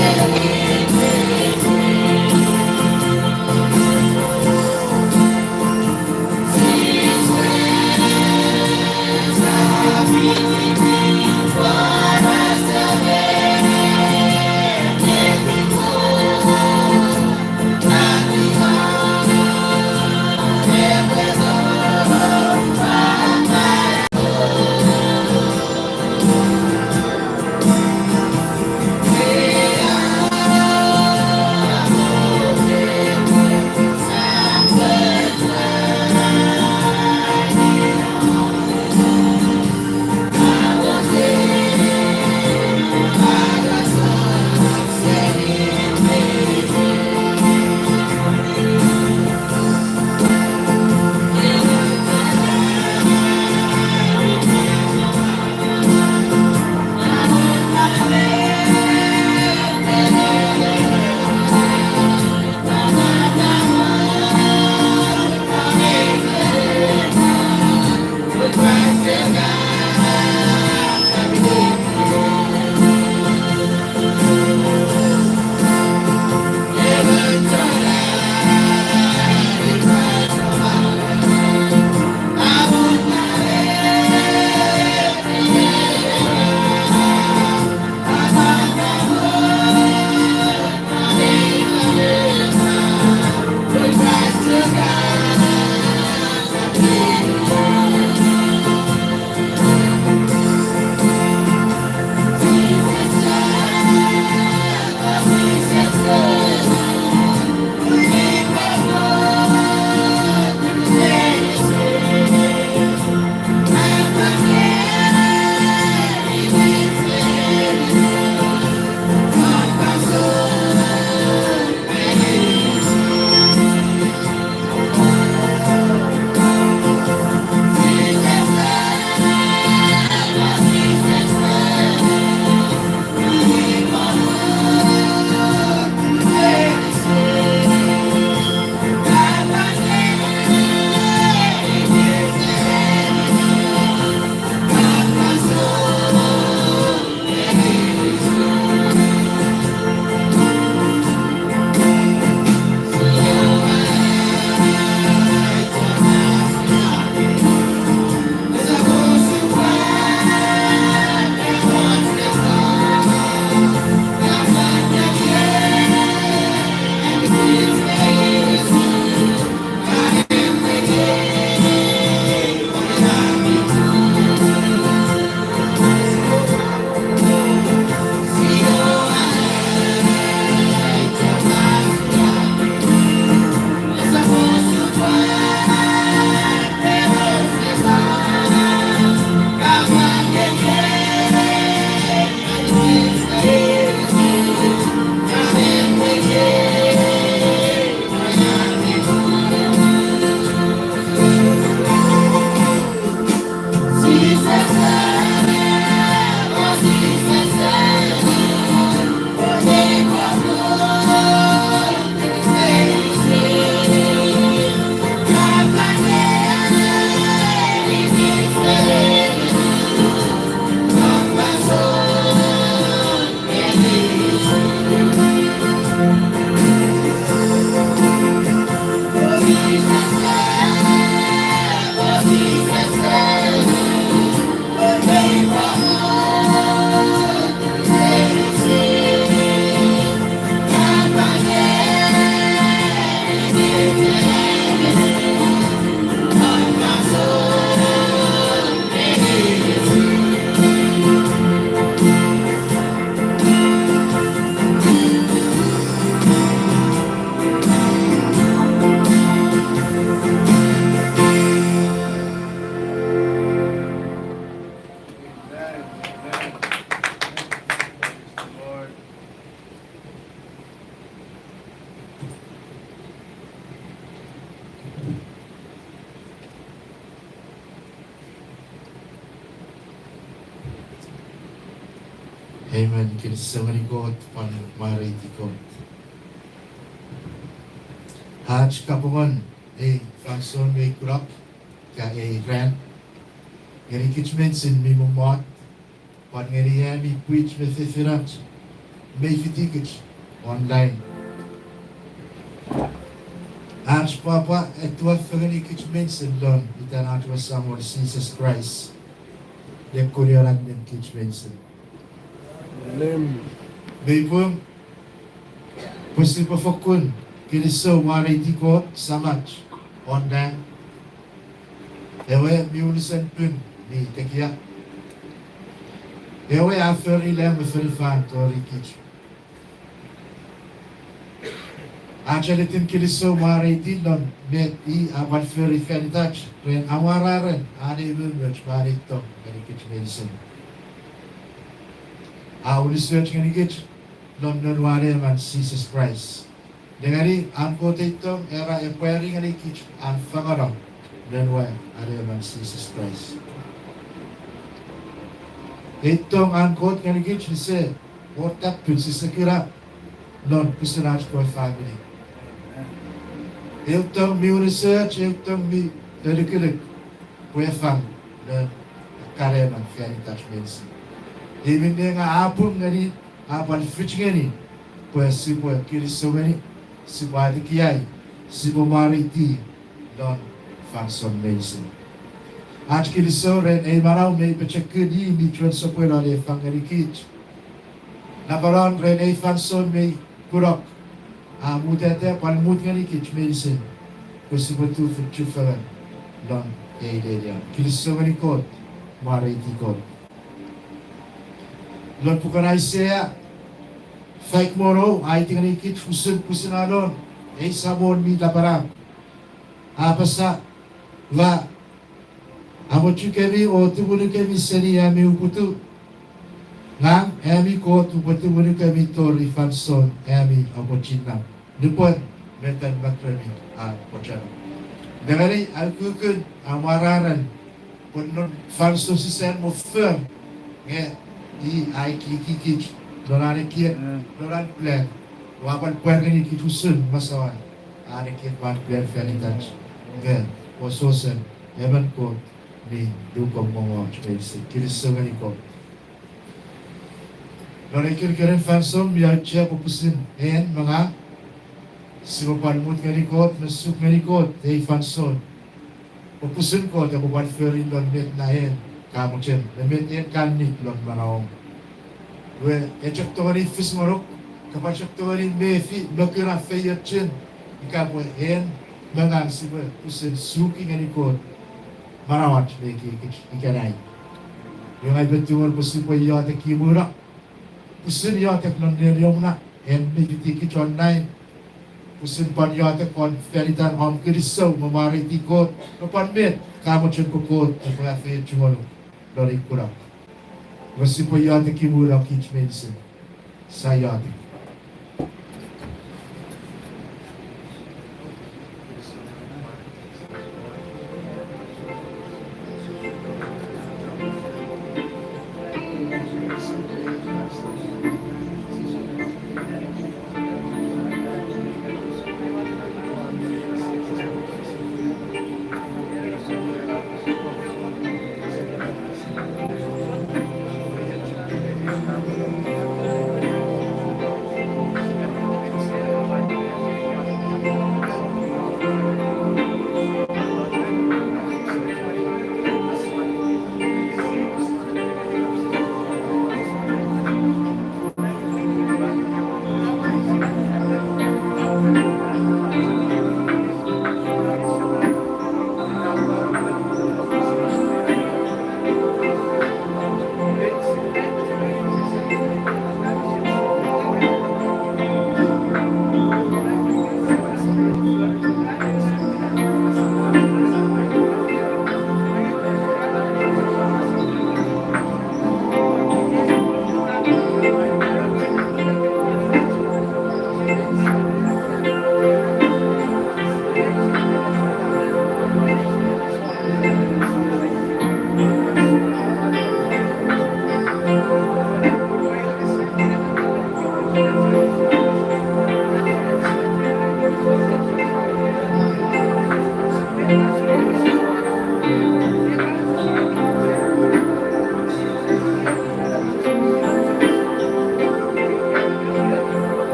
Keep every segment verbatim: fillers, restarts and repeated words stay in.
Amen. Amen. Praise the Lord. Amen. Kinisou ngeni Kot pwan mwareiti Kot. Ach kapong won ei fansoun mi kunok, ika ei ran, ngeni kich meinisin mi mommot, pwan ngeni ami pwich me fefinach, mei fitikich online. Ach pwapwa etiwa fengenikich meinisin lon itan ach we Samon Jises Kraist. Iei kunion an nenkich meinisin. Amen. Mei pung pwe sipwe fokkun kinisou mwareiti Kot Samach won nang, ewe mi unusen pun mi tekia, ewe a fori lang me fonufan tori kich. Ach ennetin kinisou mwareiti lon met i a pwal fori fan itach ren amwararen an ei umoumoch me an ei tong ngenikich meinisin. A unusoch ngenikich lon Noun we Aleman Jises Kraist. Nengeni, an Kot ei tong era epwe pwari ngenikich an fangeno Noun we Aleman Jises Kraist. Ei tong an Kot ngenikich ese wor tapin sise kuna non pwisin ach kewe famini. Eu tong mi unusoch, eu tong mi elukuluk pwe fang non ekkana emon fan itach meinisin. Ei minne nge a pung ngeni, a pwal fich ngeni pwe sipwe kinisou ngeni, sipwe atekiai, sipwe mwareiti lon fansoun meinisin. Ach kinisou ren ei manau mi pochokun, i mi chuen sopweno ne fang ngenikich. Napanon ren ei fansoun mi kunok, a mutata pwal mut ngenikich meinisin pwe sipwe tufichin chufengen lon ei lelian. Kinisou ngeni Kot, mwareiti Kot. Lon puken Aisea faik me wonu a aiti ngenikich usun pwisin alon ei Samon mi napanap. A apasa, ua amochukemi o tumunukemi seni ami uputiw. Ngang ami Kot upwe tumunukemi tori fansoun ami apochokuna, nupwen meten mekremi a pochokun. Nengeni, a ukukun amwararen pwe non fansoun sise mwo fori, nge i a ekieki kich non an ekiek, non an plan. Ua pwal pwar ngenikich usun masouan an ekiek me an plan fan itach. Nge wesewesen emon Kot mi lukom mongoch meinisin. Kinisou ngeni Kot. Non ei kinikinin fansoun mi auchea pwe pwisin en me ngang sipwe pwal mut ngeni Kot me suk ngeni Kot ei fansoun. Pwe pwisin Kot epwe pwal fori lon met na en ka mochen me met en ka nit lon manauom. Iwe, e chok tongeni fis ngonuk, kopwe chok tongeni mefi me kuna feiochun ika pwe en me ngang sipwe pwisin suki ngeni Kot manauach me ekiekich ikenai. Iwe ngang upwe tingor pwe sipwe iotek imuno, pwisin iotek non neniom na, en mi fitikich online, pwisin pwan iotek won fan itan om kinisou me mwareiti Kot me pwan met ka mochen pwe Kot epwe afeiochu ngonuk non ei kunok. Iwe sipwe iotek imuno kich meinisin. Sia iotek.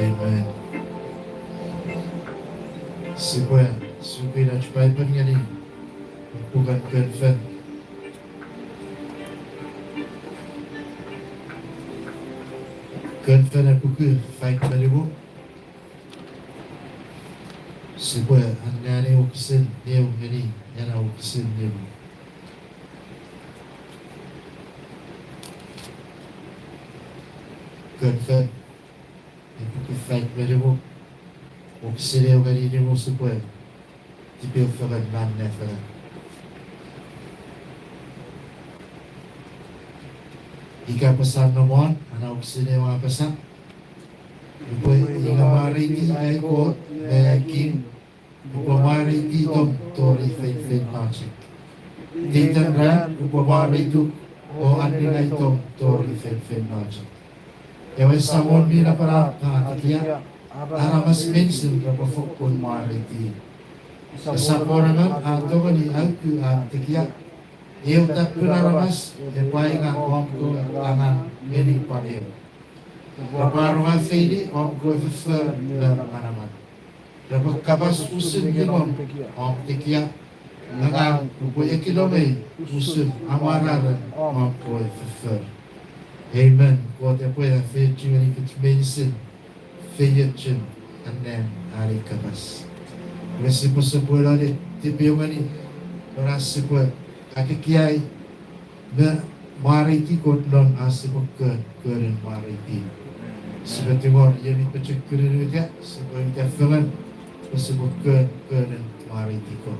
Amen. Sipwe suki ach Paipen ngeni puken Konfen. Konfen epuku faik me nimu. Sipwe anneani wokisin eu ngeni ena wokisin nimu. Konfen epuku faik me nimu, wokisin eu ngeni nimu, sipwe tipeeu fengen non nefengen. Ika apasa non ena wokisin eu, a apasa: Upwe inga mwareiti ai Kot me ai King, upwe mwareiti itom tori feinfeino chok. Iteiten ran upwe mwareituk o anninga itom tori feinfeino chok. Ewe Samon mi Napanap a tekia, aramas meinisin repwe fokkun mwareiti. Esap wor emon a tongeni auku an tekia. Eu tappin aramas epwe inga om kewe angang ngeni pwan eu. Repwe arongafeini om kewe foffor me manaman. Repwe kapas usun lingom om tekia, nge ngang upwe ekinomei usun amwararen om kewe foffor. Amen. Kot epwe efeiochu ngenikich meinisin feiochun anneani kapas. Iwe sipwe sopweno ne tipeeu ngeni, ena sipwe atekiai me mwareiti Kot non ach sipwe kon konen mwareiti. Sipwe tingor iei mi pochokkun uta, sipwe uta fengen, me sipwe kon konen mwareiti Kot.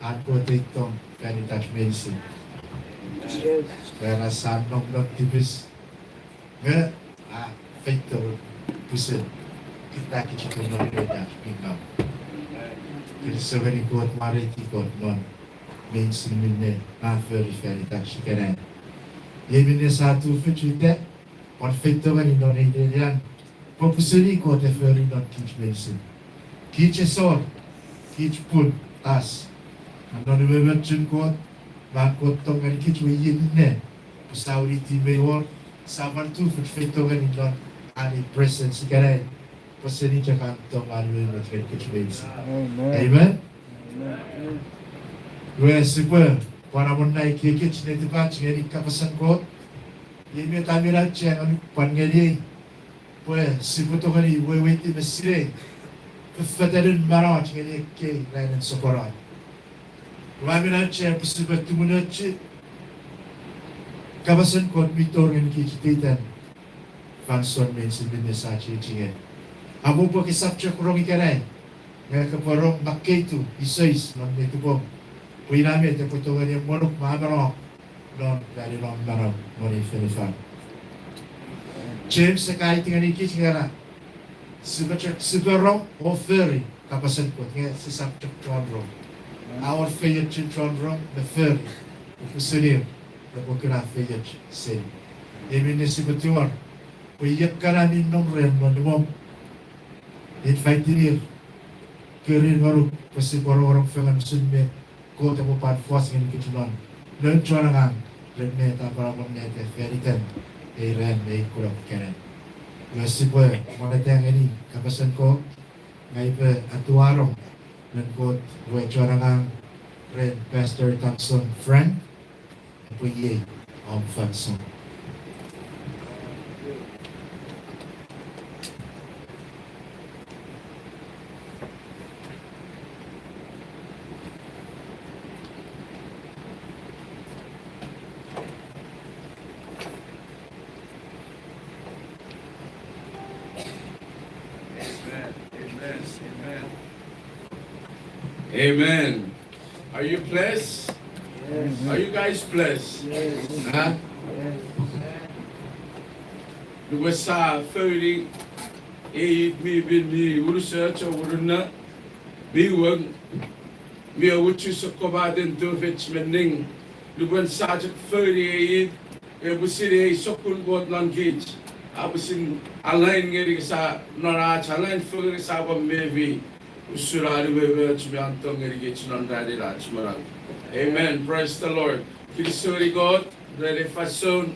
An Kot ei tong fan itach meinisin. Ena sa nom non tipis. Nge a feito pwisin kita kich pwe non ena mi ngaw. Kinisou ngeni Kot, mwareiti Kot non meinisin minne a fori fan itach ikenai. Iei minne sa tufich ita, pwan feito ngeni non ei nenian, pwe pwisin i Kot e fori non kich meinisin. Kich esor, kich pun, tas. Non umoumochun Kot, me an Kot tong ngeni kich we iei minne, pwe sa winiti mei wor, sa pwan tufich feito ngeni non an presence ikenai. Pwe seni chok an tong an umoumoch ngeni kich meinisin. Amen. Iwe sipwe pwan amonnai ekiekich netipach ngeni kapasen Kot. Iei met a mi auchea ngonuk pwan ngeniei, pwe sipwe tongeni weweiti me sinei fefetanun manauach ngeni ekkei ranin soponon. Ua mi auchea pwe sipwe tumunuochu kapasen Kot mi tori ngeni kich iteitan fansoun meinisin minne sa chiechi ngeni. Apwe pwe kesap chok rong ikenai, nge kopwe rong makkeitu iseis non netipom, pwe ina met epwe tongeni emwenuk me amano non ranin om manau non ei fonufan. James e kaiti ngeni kich ngena, sipwe chok, sipwe rong o fori kapasen Kot, nge sisap chok chon rong. A wor feiochun chon rong me fori, pwe pwisin ir repwe kuna feioch seni. Iei minne sipwe tingor pwe iei ekkana mi nom ren non imwom, invite-ir, kerir ngonuk pwe sipwe rongorong fengen usun met Kot epwe pwan fos ngeni kich non noun chon angang, ren met a pwan amonneta fan iten ei ran me ei kunok ikenai. Iwe sipwe monneta ngeni kapasen Kot, ngang upwe atuano ren Kot we chon angang, ren Pastor Thompson Frank, epwe iei om fansoun. Amen. Amen. Amen. Amen. Are you blessed? Yes. Are you guys blessed? Yes. Huh? Yes. Nupwen sa fori ei it mi pin mi unusoch o murinno, mi wong, mi auchea sokkopaten tufich me ning. Nupwen sa chok fori ei it, epwe sinei sokkun Kot non kich, a pwisin align ngeni sa, non ach align fengen sa pwan mefi usun an umoumoch me an tong ngeni kich non ranin ach manau. Amen. Praise the Lord. Kinisou ngeni Kot ren ei fansoun.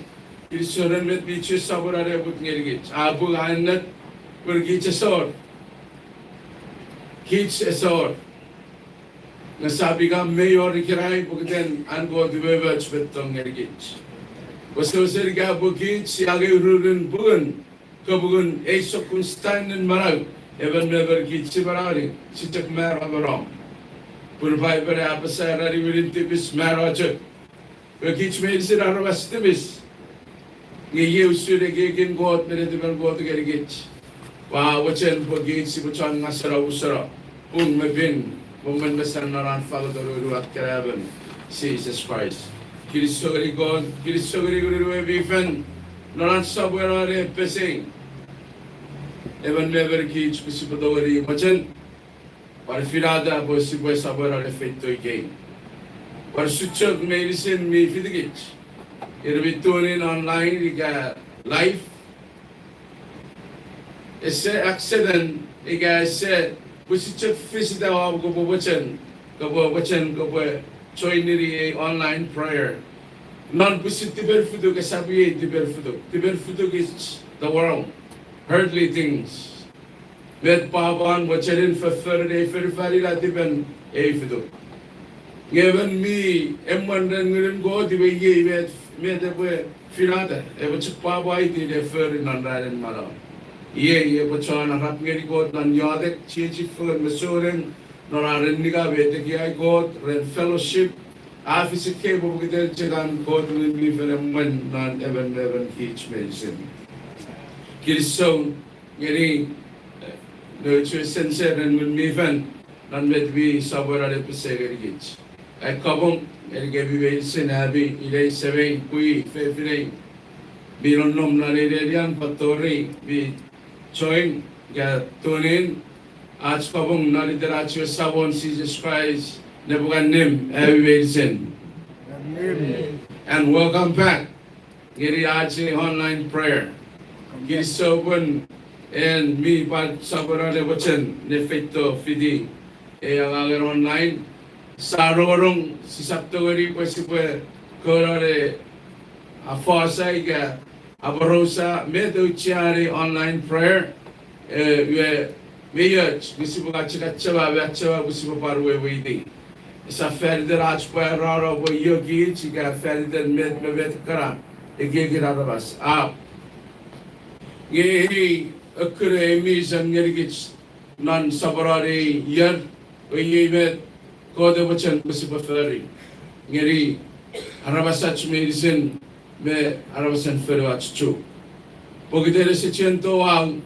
Kinisou ren met mi chok Samon a epwe ngeni kich. A pung a ennet pwe kich esor. Kich esor. Nge sa pika mei wor ikenai pokiten an Kot umoumoch me tong ngeni kich. Wesewesen ika pwe kich sia angei ururun pungun, kapungun ei sokkun standin manau, emon me emon kich si manaueni, si chok mano me nom. Pun Paipen a apasa ra niwinin tipis mano chok. Pwe kich meinisin aramas tipis. Nge iei usun ekiekin Kot me netipen Kot ngeni kich. Ua mochen pwe kich sipwe chon ngaseno, museno pung me pin, pwe mwen mesan non an fangeto Noun we Anuon, Jises Kraist. Kinisou ngeni Kot, kinisou ngeni Ngunun we mi fen, non an sopweno ne pesei emon me emon kich pwe sipwe tongeni mochen pwan finata pwe sipwe sopweno ne feito ikei. Pwan usun chok meinisin mi fitikich, ir mi tune in online ika live, ese accident ika ese pwisin chok fisita om kopwe mochen, kopwe mochen kopwe join-ini ei online prayer. Non pwisin tipen fituk, esap iei tipen fituk. Tipen fituk is the world, earthly things. Met pwapwan mochenin fofforun ei fonufan ina tipen ei fituk. Nge emon mi emwen ren Ngunun Kot iwe iei met, met epwe finata, epwe chok pwapwaiti ne fori non ranin manau. Iei epwe chon arap ngeni Kot non iotek, chiechi fengen me souneng, non ar ren nika me tekia Kot, ren fellowship, a fis ekkei pwe pokiten chok an Kot Ngun mi Fel emwen non emon me emon kich meinisin. Kinisou ngeni, eh, nouch we sense ren Ngun mi Fel non met mi sopweno ne pesei ngeni kich. Ai kapong ngenikemi meinisin ami inei, semei, pwi, fefinei, mi nonnom non ei nenian, pwan tori mi join ika tune in. Ach kapong non iten ach we Samon Jises Kraist, nepwin annim ami meinisin. And welcome back ngeni ach online prayer. Kinisou pwe en mi pwan sopweno ne mochen ne feito fiti ei angangen online. Sia rongorong sisap tongeni pwe sipwe kouno ne afosa ika aporausa met auchean ei online prayer. E, iwe, mi och nge sipwe kachikachema me achema pwe sipwe pwan weweiti. Esap fan iten ach pwarano pwe iokich ika fan iten met me met kana ekiekin aramas. A, nge ei, ekkena ei mi sen ngenikich non soponon ei ier, pwe iei met Kot e mochen pwe sipwe fori ngeni aramasach meinisin me aramasen fonuach Chuuk. Pokiten ese chuen touau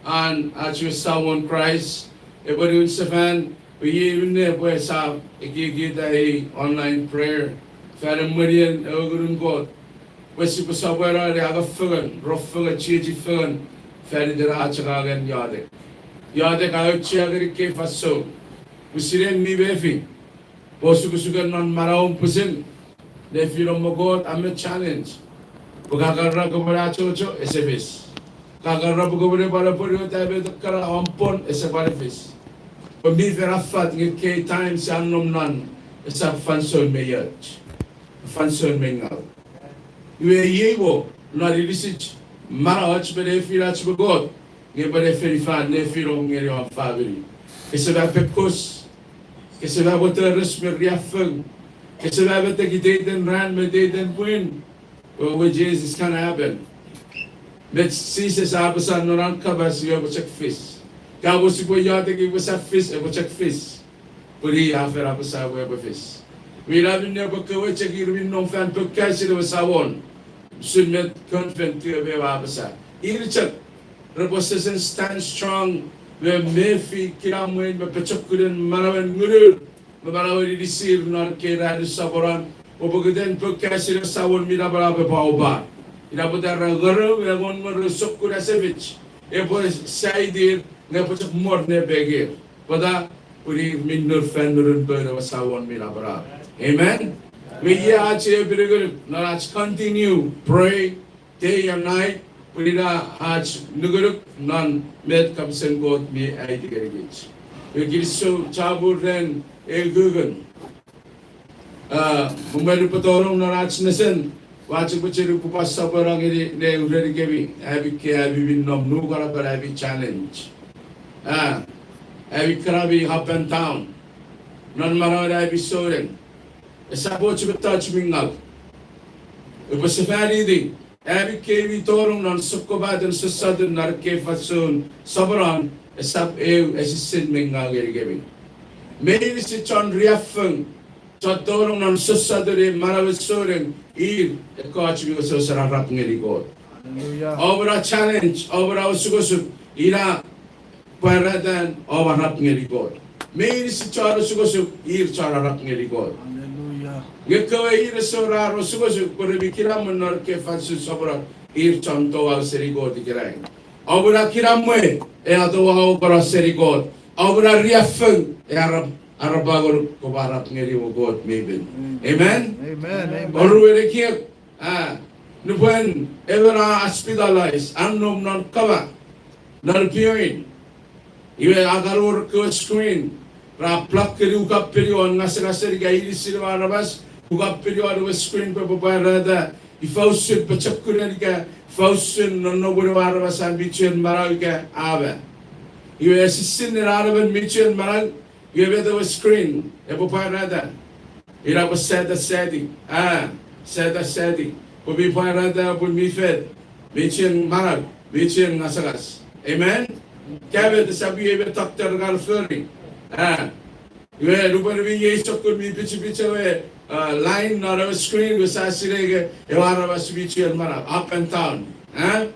an ach we Samon Kraist, epwe niwin sefan, pwe iei minne pwe sa ekiekieta ei online prayer fan emwenien ewe Ngunun Kot, pwe sipwe sopweno ne angei fengen, rong fengen, chiechi fengen fan iten ach angangen iotek. Iotek a auchea ngeni ekkei fansoun. Pwisin en mi mefi pwe osukosuken non manauom pwisin nefinom me Kot a mi challenge. Pwe ka kan era kopwe ne achocho, ese fis. Ka kan era pwe kopwe ne pwan apwonueta met ekkana om pwon, ese pwan fis. Pwe mi fen affat nge ekkei time sia nom non esap fansoun mi och, fansoun mi ngau. Iwe iei wo non inisich manauach me nefinach me Kot, nge pwe ne fen ifan nefinom ngeni om famini. Kese mwo pekus, kese mwo teres me riaffou, kese mwo metek iteiten ran me iteiten pwin, pwe which is, is gonna happen. Met Jises a apasa non an kapas iwe epwe chok fis. Ka pwe sipwe iotek pwe esap fis, epwe chok fis. Pwe i a fen apasa pwe epwe fis. Iwe ina minne pwe kewe chok ir mi nom fan pokasin ewe Samon, usun met Kon Fen tiwe me ewe a apasa, ir chok repwe sesen stand strong me mefi kinamwen me pochokunen manauen ngunur me manauen inisir non ekkei ranin soponon, pwe pokiten pokasin ewe Samon mi napanap epwe aupa. Ina pwata ra ngorou me engon ngorou sokkun asefich epwe saitir nge epwe chok mor nepekir. Pwata? Pwe ir mi nur fan nurun poun ewe Samon mi napanap. Amen. Iwe iei ach epinukunuk non ach continue pray day and night, pwe ina ach nukunuk non met kapasen Kot mi aiti ngenikich. Iwe kinisou chapur ren ei ukukun. A, mwen upwe tonong non ach nesen, ua chok mochen upwe pwan sopweno ngeni ne urenikemi, ami kei ami mi nom nukanapan ami challenge. A, ami kana mi up and down non manauen ami souneng. Esap och mettoch mi ngau. Upwe sefaniti ami kei mi tonong non sokkopaten sossotun non ekkei fansoun soponon, esap eu esisin mi ngau ngenikemi. Meinisin chon riaffou, chon tonong non sossotun ei manauen souneng, ir ekkoch mi wesewesen arap ngeni Kot. Hallelujah. Oupwe na challenge, oupwe na osukosuk, ina pwaratan oupwe arap ngeni Kot. Meinisin chon osukosuk, ir chon arap ngeni Kot. Hallelujah. Nge ekkewe ir ese wor ar osukosuk pwe re mi kinamwe non ekkei fansoun soponon, ir chon touau seni Kot ikenai. Oupwe na kinamwe, e a touau kopwe no seni Kot. Oupwe na riaffou, e arap, arap ngonuk kopwe arap ngeni ewe Kot mi pin. Amen. Amen. Amen. Oruen ekiek, a, nupwen emon a hospitalize, a nom non koma, non pioin, iwe a kan wor ekkewe screen ra plug ngeni ukapeni won ngasangasen ika inisin ewe aramas, ukapeni won ewe screen pwe epwe pwarata ifa usun pochokunen ika ifa usun nonnomun ewe aramas an mi chuen manau ika a ma. Iwe esisinen an emon mi chuen manau, iwe met ewe screen epwe pwarata? Ina pwe sata sati, a, sata sati, pwe mi pwarata pwe mi fet, mi chuen manau, mi chuen ngasangas. Amen? Ika met esap iei met doctor kan fori. A, iwe nupwen mi iei sokkun mi pichipich ewe, a, line non ewe screen, iwe sia sinei ika ewe aramas mi chuen manau, up and down. A?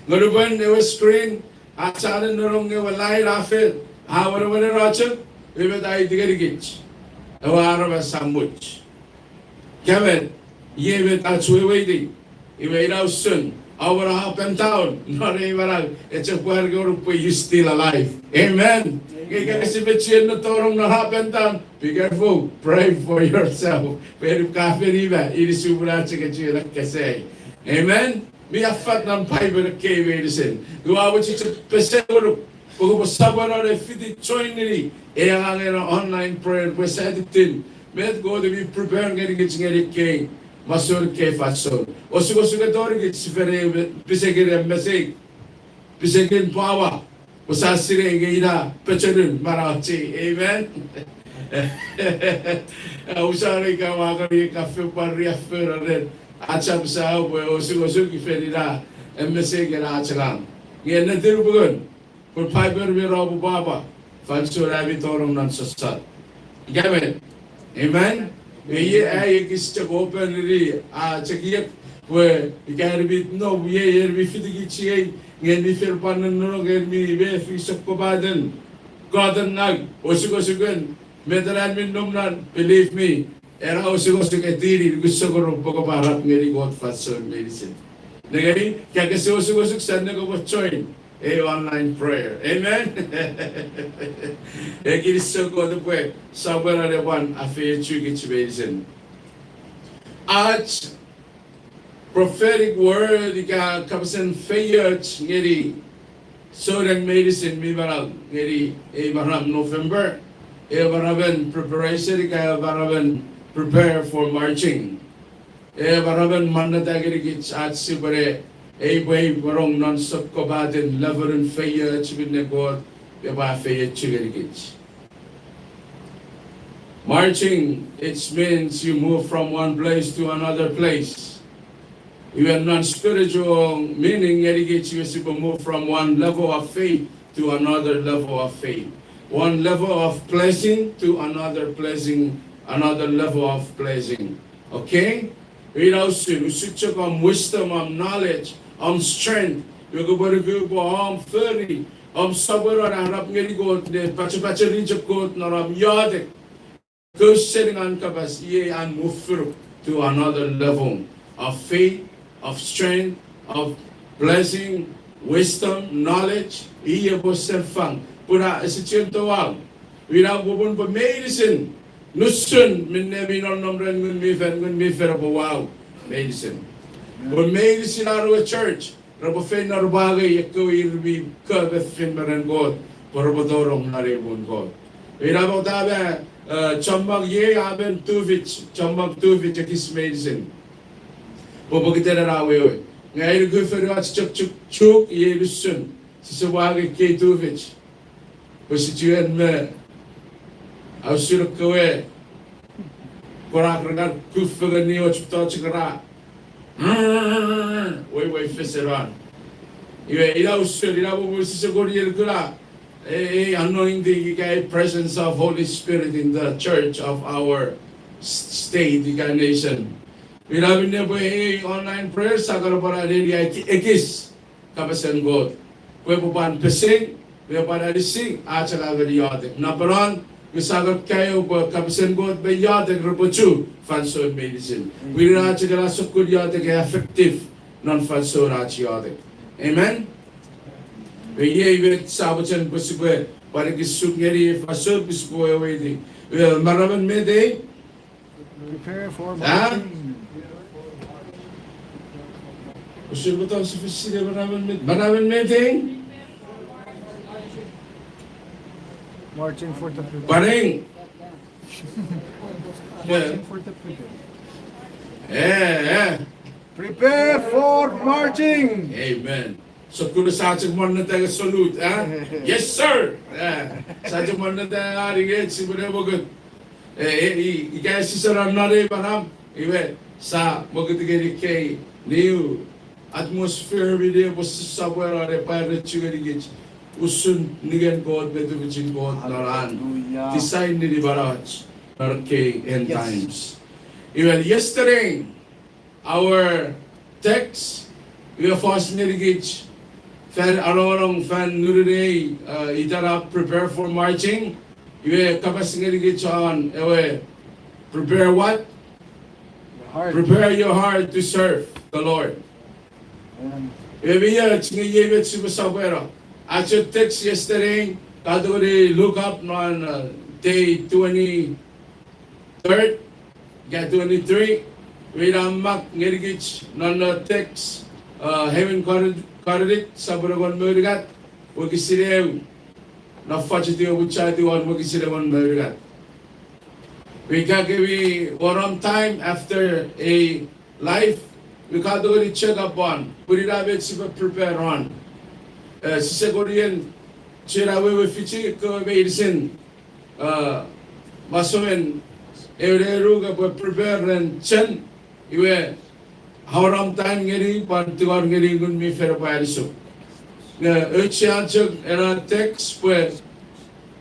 Nge nupwen ewe screen a channel nonong nge ewe line a fel, a wenewenen ochok, iwe met a aiti ngenikich? ewe aramas a much. Ika met, iei met ach weweiti. Iwe ina usun, a wor up and down non ei manau, e chok pwan ngonuk pwe you still alive. Amen. Nge ika kese mochen ne tonong non up and down, be careful, pray for yourself. Pwe en ka fen ima, inisumuna chok e chuen kesei. Amen. Mi affat non Bible ekkei meinisin. Iwe ua mochen chok pesei ngonuk pwe kopwe sopweno ne fiti join ngeni ei angangen online prayer pwe sa tittin met Kot mi prepare ngenikich ngeni ekkei masoun ekkei fansoun. Osukosuken tori kich sipwe ne pisekin mesei, pisekin power, pwe sa sinei nge ina pechonun manauach. Amen. Usano ika ua kori ika fen pwan riaffou ren ach apasa pwe osukosuk fen ina mesei ngeni ach angang. Nge ennetin pungun, pwe Bible mi era pwe pwapwa fansoun ami tonong non sossot. Ika met. Amen. Nge iei ai ekis chok open ngeni, a chok iek pwe ika en mi no iei, en mi fitikich iei, nge en mi fen pwan nonno, nge en mi mefi sokkopaten, koten ngang, osukosuken, met ena mi nom non, believe me, ena osukosuk e tini nuku sokkun pwe kopwe arap ngeni Kot fansoun meinisin. Nengeni, ika kese osukosuk, sa ne kopwe join ei online prayer. Amen. E kinisou Kot pwe sopweno ne pwan afeiochu kich meinisin. Ach prophetic word ika kapasen feioch ngeni souneng meinisin mi manau ngeni ei maram November, ei maramen preparation ika ei maramen prepare for marching. Ei maramen manneta ngenikich ach sipwene, ei pwe ei pworong non sokkopaten levelin feioch minne Kot epwe afeiochu ngenikich. Marching, it means you move from one place to another place. Iwe non spiritual meaning ngenikich iwe sipwe move from one level of faith to another level of faith. One level of blessing to another blessing, another level of blessing. Okay? Ina usun, usun chok om wisdom, om knowledge, om strength, iwe kopwe nuku pwe om fori, om sopweno ne arap ngeni Kot ne pachepacheni chok Kot non om iotek. Kousening an kapas iei an move to another level of faith, of strength, of blessing, wisdom, knowledge, iei epwe sen fang. Pun a ese chuen touau. Ina popun pwe meinisin, nusun minne mi nonnom ren Ngun mi Fel, Ngun mi Fel epwe uwau meinisin. Pun meinisin an ewe church repwe feino repwe angei ekkewe ir mi ko me fen me ren Kot, pwe repwe tonong non ei muun Kot. Ina pwata me, eh, chommong iei a men tufich, chommong tufich ekis meinisin. Pwe pokiten ena wewe. Nge ai nuku fonuach chok chuk, chuk iei nusun. Sise pwan angei ekkei tufich. Pwe sichuen me, a usun ekkewe konak rengar kuf fengen ni och tochikara. Weiwei fesenan. Iwe, ina usun, ina popun sise kon ier kuna, a, a anointing, ika a presence of Holy Spirit in the church of our s-, state, ika nation. Ina minne pwe ei online prayer, sa kan pwan aneni ai ki-, ekis kapasen Kot. Pwe epwe pwan pesei, pwe epwe pwan anisi, ach angangen iotek. Napanon, nge sa kan kaeo pwe kapasen Kot me iotek repwe chu fansoun meinisin. Pwe ina ach angangen sokkun iotek e effective non fansoun ach iotek. Amen? Pwe iei met sa mochen pwe sipwe pwan ekis suk ngeni fansoun pwe sipwe weweiti. Pwe manaman met ei? Prepare for marching. Usun pwe tong sifisile manaman met, manaman met ei? Marching for the people. Pwaneng. Marching for the people. Eh, eh. Prepare for marching. Amen. Sokkun sa chok monneta nge salute, eh? Yes, sir. Eh, sa chok monneta nge ari nge sipwene mokut. Eh, eh, i-, ika sise non non ei manau, iwe, sa mokut ngeni ekkei new atmosphere minne epwe sopweno ne pwan rechu ngenikich usun ningen Kot me tufichin Kot non an design ngeni manauach non ekkei end times. Iwe, yesterday, our text, iwe fos ngenikich fan anongonong fan ngununei, uh, itena prepare for marching. Iwe kapas ngenikich won ewe Prepare what? Your heart. Prepare your heart to serve the Lord. Amen. Emi ach nge iei met sipwe sopweno. Ach text yesterday, ka tongeni look up non, uh, day twenty-third, ka twenty-three, we ina mak ngenikich non, uh, text, uh, Hemon Kor-, Korint, sopun engon me unungat, wokisin ew, na fachiti omuchati won wokisin engon me unungat. Ika kemi won om time after a life, ika tongeni check up on, pun ina met sipwe prepare on. Eh, sise konien chena wewe fichi kewe meinisin, eh, masowen ewe nenuk epwe prepare ren chen, iwe, a wor om time ngeni, pwan tingor ngeni Ngun mi Fel epwe anisuk. Nge auchean chok ena text pwe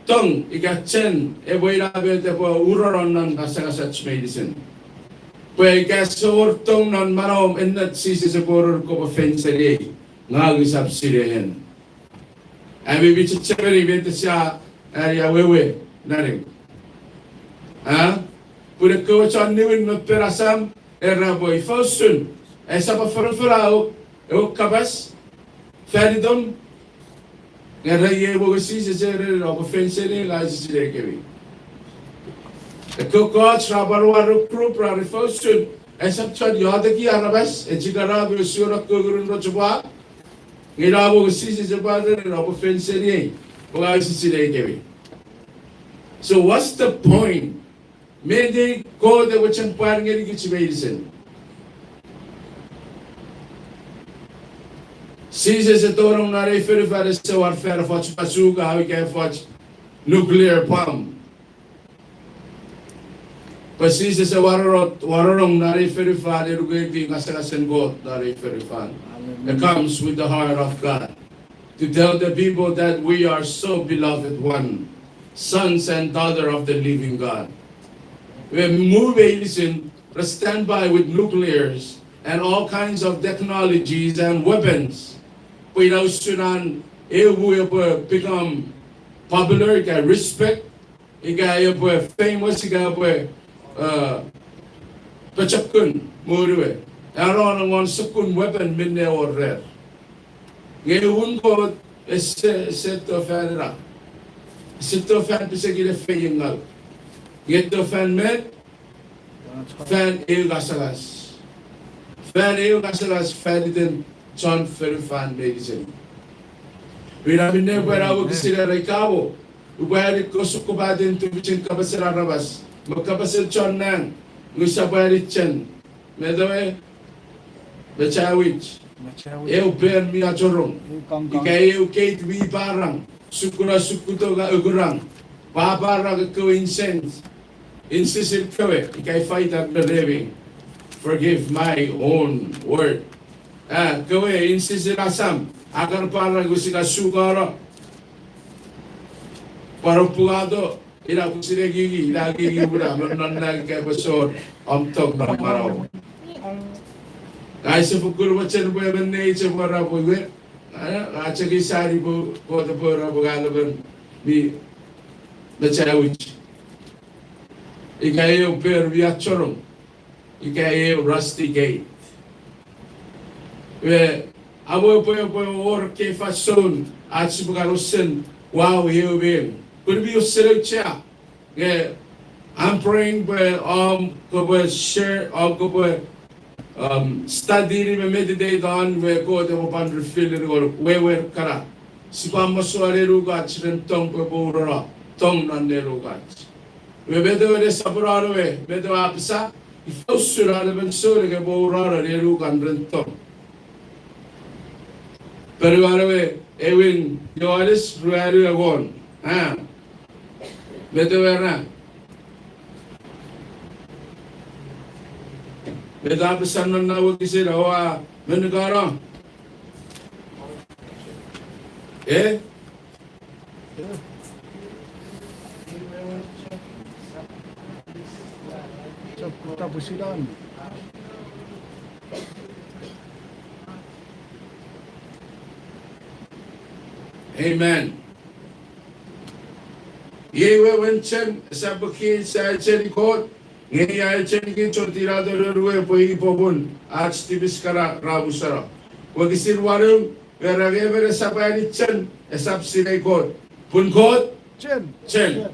tong ika chen epwe ina met epwe urono non ngasangasach meinisin. Pwe ika ese wor tong non manauom, ennet Jises epwe uror kopwe fen seniei, ngang usap sinei en. Ami mi chechemeni met sia, eh, awewe nanim. Ah? Pun ekkewe chon niwin me pen asam, era pwe ifa usun, esap afanafana ewe kapas fan itom, nge ra iei wokisin Jises era, oupwe fen seniei ngang use sinei kemi. Ekkewe ekkoch ra pwan wor group ra era ifa usun, esap chon ioteki aramas, echikara me usun ekkewe ngunun rochopwak, nge ina wokisin Jises epwe era, oupwe fen seniei, pwe ngang use sinei kemi. So what's the point? Met ei Kot e mochen pwar ngenikich meinisin? Jises e tonong non ei fonufan, ese wor fan efoch bazooka ika efoch nuclear bomb. But Jises e warono-, waronong non ei fonufan, e nukueti ngasangasen Kot non ei fonufan. Hallelujah. It comes with the heart of God to tell the people that we are so beloved one, sons and daughter of the living God. We move meinisin, we stand by with nuclears and all kinds of technologies and weapons. Pwe ina usun an eu epwe become popular, ika respect, ika epwe famous, ika epwe, uh, pochokun monue. Aro nongon sokkun weapon minne wor rer. Nge un Kot ese, ese to fan ena. Ese to fan pisekin feiengau. Nge to fan met, fan eu ngasangas. Fan eu ngasangas fan iten chon fonufan meinisin. Ina minne pwe ena wokisin era ikamo, upwe ani kosukkupaten tufichin kapasen aramas me kapasen chon nang, nge usap ani chen, met ewe, mechawich, eu per mi achorong, ika eu keit mi parang, sukuna sukuto ka ukurang, paparang ekkewe incense, incense kewe, ika ifa itan me remi, forgive my own word. Ah, kewe incense asam, a kan parang ika sukano, pwan opungato, ina pwisin ekieki, ina ekieki pun a, non, non na ika pwe sor om tong non manau. Ngang use fokkun mochen pwe emon neich epwe era pwe iwe, a, a chok isani pwe Kot epwe era pwe ngang emon mi mechawich, ika eu per mi achorong, ika eu rusty gate. Iwe, amo epwe, epwe wor ekkei fansoun ach sipwe kan osen, wow, eu meng, pun mi osen auchea. Nge I'm praying pwe om kopwe share, om kopwe, um, study me meditate on, we Kot epwe pwan reveal ngeni wewen kana, sipwe amasoua nenukach ren tong pwe epwe urono tong non nenukach. Iwe met ewe ne sopweno we, met ewe a apasa, ifa usun an emon souneng epwe urono nenukan ren tong? Ponuan ewe, ewin Johannes ruanu engon. Ah. Met ewe ra, met a apasa non na wokisin, oua monukano, e? Amen. Iei wewen chen, esap ekieki sa cheni Kot, Nge a echenikich o tinato noun we pwe i popun ach tipis kana ra musano. Wokisin wanu, nge ren emon esap anichen, esap sinei Kot. Pun Kot chen.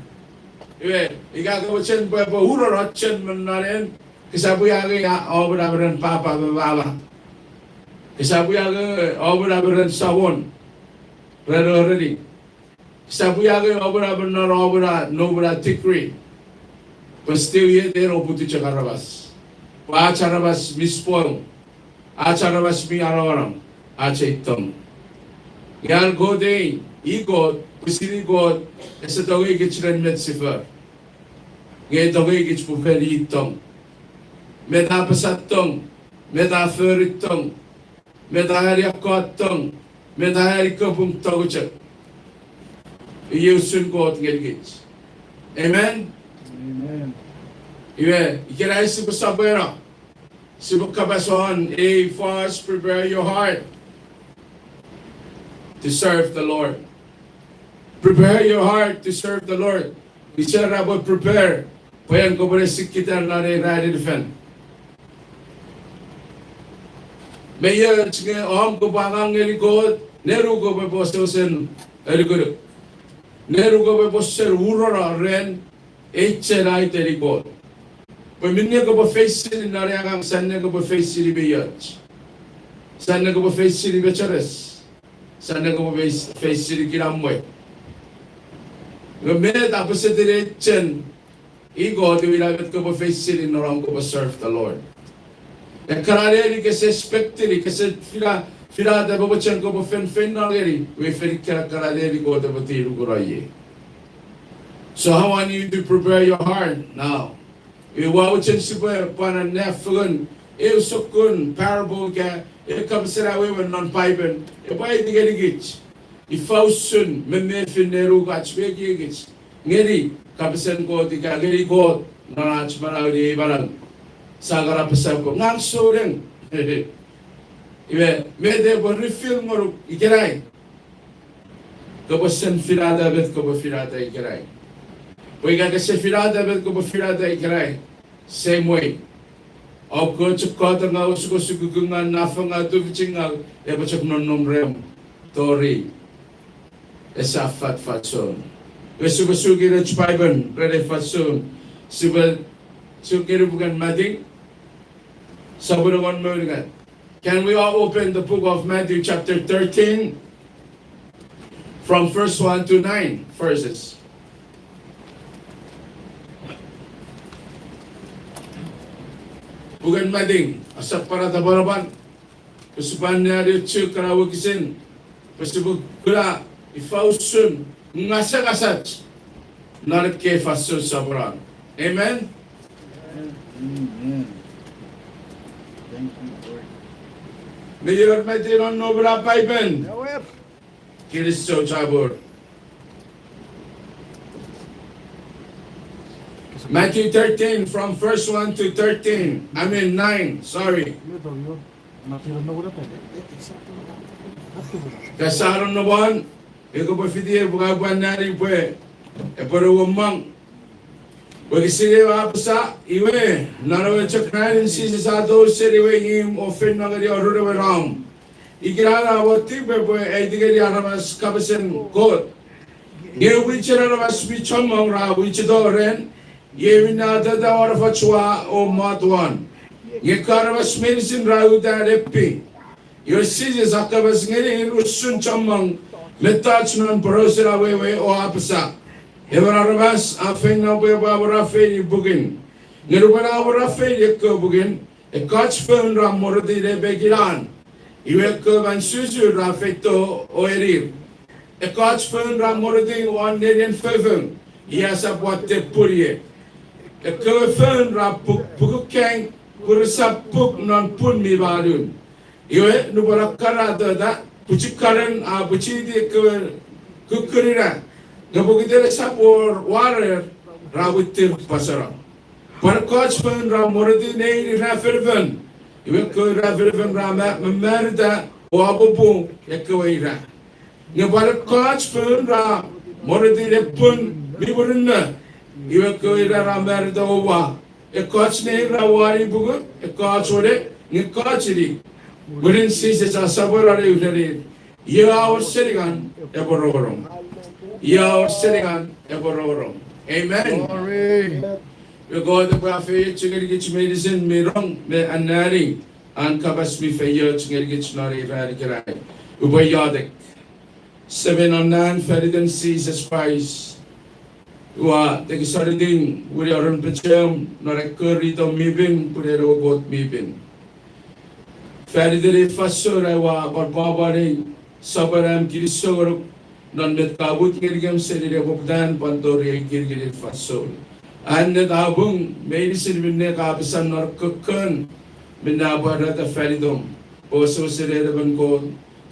Iwe, ika ke mochen pwe epwe urono chen me non en, kesap angei a-, omw namen ren papa me mama. Kesap angei omw namen ren samon, ren oreni. Kesap angei omw namen non omw na, nomw na degree. Pwe still yet en oputu chok aramas. Pwe ach aramas mi spoil. Ach aramas mi anongonong. Ach ei tong. Nge an Kot ei, i Kot, pwisin i Kot, ese tongei kich ren met si fori. Nge tongei kich pwe ren i tong. Met a apasa tong, met a fori tong, met a ani akot tong, met a ani kapung tong chok. Iei usun Kot ngenikich. Amen? Iwe, ikenai sipwe sopweno. Sipwe kapas won ei fos, prepare your heart to serve the Lord. Prepare your heart to serve the Lord. Ise ra pwe prepare, pwe en kopwe ne sikkita non ei ranin fen. Me ioch nge omw kopwe angang ngeni Kot, nenu kopwe pwe wesewesen anukunuk. Nenu kopwe pwe wesewesen urono ren ei chen a iteni Kot. Pwe minne kopwe feisini non ei angang, sia ne kopwe feisini me ioch. Sia ne kopwe feisini mecheres. Sia ne kopwe feis-, feisini kinamwe. Nge met a pesetin ei chen, i Kot, iwe ina met kopwe feisini non om kopwe serve the Lord. Ekkana neni kese expectini, kese fina, finata pwe mochen kopwe fen feino ngeni, iwe fen ikkena ekkana neni Kot epwe tinukuno ie. So I want you to prepare your heart now. Iwe ua mochen sipwe pwan anneasochisi eu sokkun parable ika eu kapasen awewe non Paipen epwe aiti ngenikich ifa usun memefin nenukach me ekiekich ngeni kapasen Kot ika ngeni Kot non ach manau, ei manau. Sia kan apasa pwe ngang souneng. Iwe, met epwe reveal ngonuk ikenai? Kopwe sen finata met kopwe finata ikenai. Pwe ika kese finata met kopwe finata ikenai, same way. Om kopwe chok kotongau, osukosuk, kukkun ngau, nafangau, tufichin ngau, epwe chok nonnom remw tori ese fat fansoun. Iwe sipwe suki nouch Paipen ren ei fansoun. Sipwe suki ngeni puken Mati, sopun engon me unungat. Can we all open the book of Matthew chapter thirteen, from verse one to nine verses? Puken Mati, asap pwan atapanapan, pwe sipwe anneani chok ekkana wokisin, pwe sipwe kuna ifa usun ngasangasach non ekkei fansoun soponon. Amen? Amen. Mi wor met non noum na Paipen? Kinisou chapur. Matthew thirteen, from verse one to thirteen. I mean nine, sorry. Kasa non nobon, ika pwe fiti epwe ka pwan nani pwe epwe ne womong. Wokisin ew a apasa, iwe, non ewe chok ranin Jises a tou seni ewe imw o feino ngeni orun ewe nom. Ikenai a mwo tipepwe aiti ngeni aramas kapasen Kot. Nge mwichen aramas mi chommong ra mwicheto ren, iei minne a tota won efoch ua o mot won. Nge ekkewe aramas meinisin ra uta nepin. Iwe Jises a kapas ngenir usun chommong mettoch non porausen awewe o apasa, emon aramas a feino pwe epwe amwarafeini pukin. Nge nupwen a amwarafeini ekkewe pukin, ekkoch foun ra morotin epekin an. Iwe ekkewe mansusu ra feito o enir. Ekkoch foun ra morotin won nenien fofong, ia esap watte pun ie. Ekkewe foun ra puk-, pukukang, pwe resap puk non pun mi manun. Iwe nupwen ekkana a tota, pwichikaren a pwichiti ekkewe kukkun ira. Nge pokiten esap wor warer, ra mwittir pwasano. Pwan ekkoch foun ra morotin nein ira feinfeino. Iwe ekkewe ira feinfeino ra ma-, mamarita o apopu ekkewe ira. Nge pwan ekkoch foun ra morotin epun mi murinno. Iwe ekkewe ira ra marita o wa. Ekkoch neir ra wani puku, ekkoch wone, nge ekkoch inik. Mwirin Jises a sopweno ne urenir, ie a wor seningan epwe rongorong. Ie a wor seningan epwe rongorong. Amen. Iwe Kot epwe afeiochu ngenikich meinisin mi rong me anneani an kapas mi feioch ngenikich non ei ran ikenai. Upwe iotek. Semei non nang, fan iten Jises Kraist, ua tekisoniti wini oren pechem non ekkewe ritom mi pin pun en ewe Kot mi pin. Fan iten ei fansoun ai ua pwan pwapwa ne sopweno am kinisou ngonuk non met ka mut ngenikem seni nepoputan pwan tori ei kinikinin fansoun. Ennet a pung meinisin minne ka apasa non kokkon minne a pwarata fan itom, pwe wesewesen en emon Kot,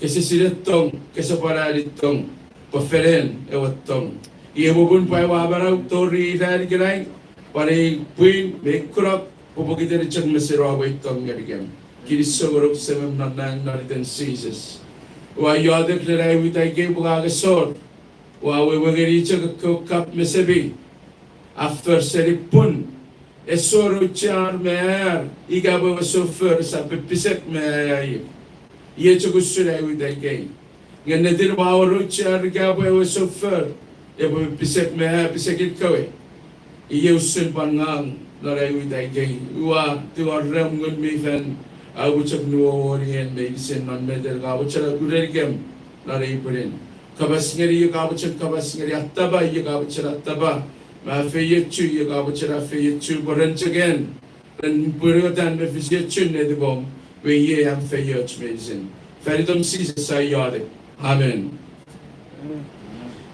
kese sinei tong, kese pwan eani tong, pwe fen en ewe tong. Iei popun pwe aua manau tori ei ran ikenai, pwan ei pwin me kunok, pwe pokiten chok mesen oua wei tong ngenikem. Kinisou ngonuk Semem non nang non iten Jises. Ua iotek ren ai wita ikei pwe ka kesor. Ua wewe ngeni chok ekkewe kap me sepi a for seni pun ese wor auchean me ar ika pwe ewe soufor esap pipisek me aier. Iei chok usun ai wita ikei. Nge ennetin ua wor auchean ika pwe ewe soufor epwe pipisek me ar pisekin kewe. Iei usun pwan ngang non ai wita ikei. Ua tingor remw Ngun mi Fel, aupwe chok nuowonie meinisin non met en ka mochen urenikem non ei pwinin. Kapas ngeni, ie ka mochen kapas ngeni, atapa, ie ka mochen atapa, me afeiochu, ie ka mochen afeiochu, pwe ren chok en, ren pwonuetan me fisiochun netipom, pwe iei am feioch meinisin. Fan itom Jises ai iotek. Amen.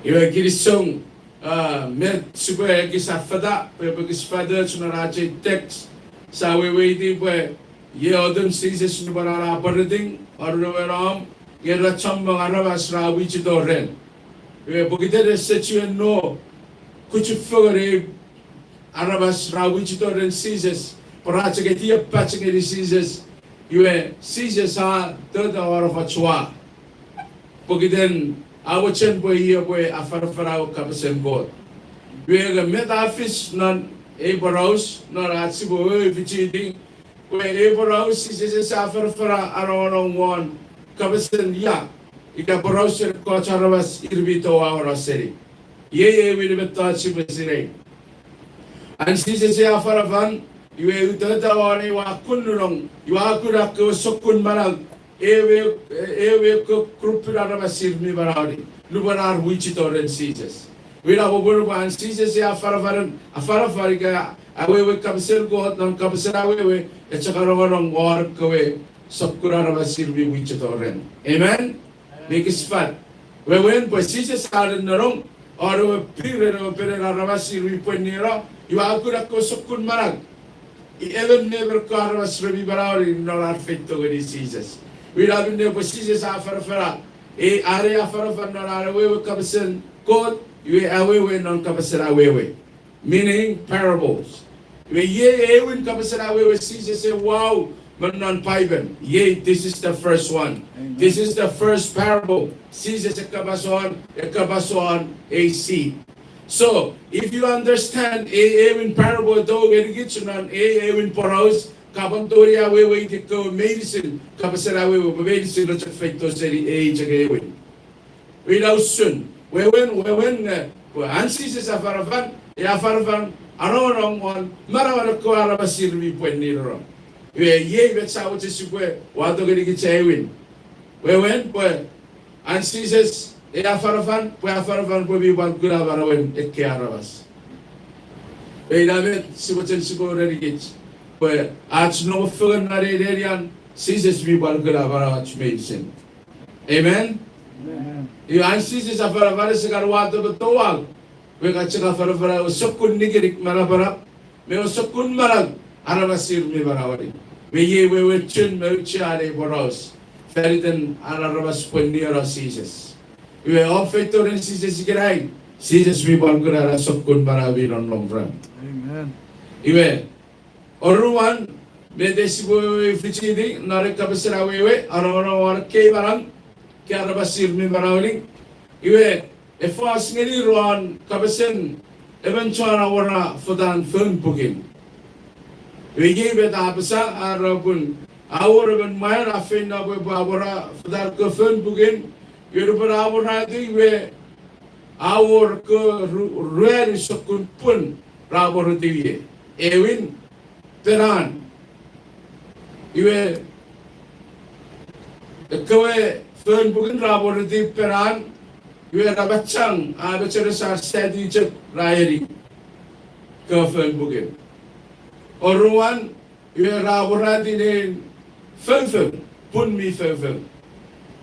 Iwe kinisou, a, met sipwe ekis affata pwe epwe ekis fatoch non ach ei text, sia weweiti pwe iei otun Jises nupwen an a pwereting aruewe nom, nge ra chommong aramas ra wichito ren. Iwe pokiten ese chiwen no kuchufengen ei aramas ra wichito ren Jises, pwe ra chok etiepach ngeni Jises, iwe Jises a tota won efoch ua. Pokiten a mochen pwe i epwe afanafana ewe kapasen Kot. Iwe nge met a fis non ei poraus non ach sipwe weweiti fichiti, pwe ei poraus Jises ese afanafana anongonong won kapasen ia, ika porausen ekkoch aramas ir mi touauno seni. Iei aewin mettoch sipwe sinei. An Jises ei afanafan, iwe uta uta won ei ua kun nunong, iwe a kuna ekkewe sokkun manau, ewe, ewe ekkewe grupin aramas ir mi manaueni nupwen ar wichito ren Jises. Iwe ina popun pwe an Jises ei afanafan, afanafan ika awewe kapasen Kot non kapasen awewe, e chok anongonong won ekkewe sokkun aramas ir mi wichito ren. Amen? Mi ekis fat. Wewen pwe Jises a nennenong won ewe piren ewe penen aramas ir mi pwennieno, iwe a kuna ekkewe sokkun manau. I emon me emon ekkewe aramas re mi manaueni non ar feito ngeni Jises. Iwe ina minne pwe Jises a afanafana, e, are afanafan non an awewe kapasen Kot, iwe awewe non kapasen awewe. Meaning parables. Iwe iei aewin kapasen awewe Jises e wau me non Paipen. Iei, this is the first one. Amen. This is the first parable Jises e kapas won, e kapas won ei seed. So, if you understand ei aewin parable tou ngenikich non ei aewin poraus, ka pwan tongeni aweweiti ekkewe meinisin kapasen awewe, pwe meinisin ra chok feito seni ei chok aewin. Ina usun, wewen, wewen nge, pwe an Jises afanafan, e afanafan anongonong won manauen ekkewe aramas ir mi pwennieno. Iwe iei met sa mochen sipwe wato ngenikich aewin. Wewen pwe an Jises e afanafan, pwe afanafan pwe mi pwan kuna manauen ekkei aramas. Iwe ina met si mochen sipwe urenikich, pwe ach nonnom fengen non ei nenian, Jises mi pwan kuna manauach meinisin. Amen? Amen. Iwe an Jises afanafan ese kan wato me touau, pwe ka chok afanafana ewe sokkun nikinik me napanap, me ewe sokkun manau aramas ir mi manaueni. Me iei wewen chun me auchean ei poraus, fan iten an aramas pwennieno Jises. Iwe om feito ren Jises ikenai, Jises mi pwan kuna ena sokkun manau mi nonnom ren. Amen. Iwe, oruan, met sipwe weweiti fichiti non ei kapasen awewe, anongonong won ekkei manau, ekkei aramas ir mi manaueni. Iwe, e fos ngeni won kapasen emon chon awora fotan foun pukin. Iwe iei met a apasa, a era pun a wor emon mwan a feino pwe epwe awora fotar ekkewe fon puken, iwe nupwen a awora eti iwe a wor ekkewe ru-, ruanu sokkun pun ra morotiw ie. Ewin, penan. Iwe ekkewe fon puken ra morotiw penan, iwe ra pachang, a mecheres ar sati chok ra eni ekkewe fon puken. Oruan, iwe ra awora eti nein foufou, pun mi foufou.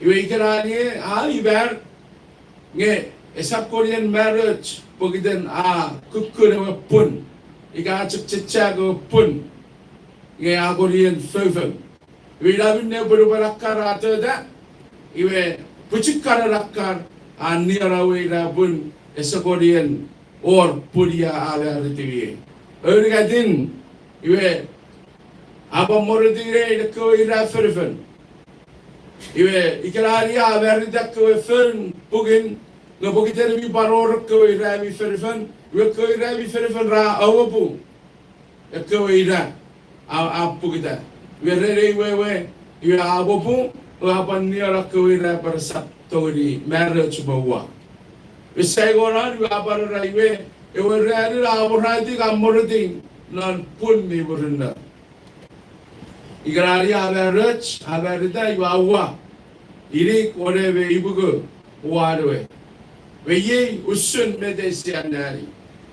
Iwe ikenai a imar, nge esap kon ien marriage pokiten a kukkun ewe pun, ika a chok chechak ewe pun, nge a kon ien foufou. Iwe ina minne pwe nupwen akkar a tota, iwe pwichikaren akkar a nienawei ira pun ese kon ien wor pun ia a maritiw ie. Ewe unungatin, iwe a pwan moritiw nein ekkewe ira feinfeino. Iwe ikenai a marita ekkewe fon puken, nge pokiten mi pwan wor ekkewe ira mi feinfeino, iwe ekkewe ira mi feinfeino ra awopu ekkewe ira a, a puketa. Iwe ren ei wewe, iwe a awopu, o a pwan nieno ekkewe ira pwe resap tongeni marriage me ua. Iwe saingonon iwe a pwan era iwe, ewe ruanu a awora eti a moritiw non pun mi murinno. Ikenai a marriage, a marita, iwe a ua inik, wone me ipuku, wan we. Iwe iei usun met sia anneani.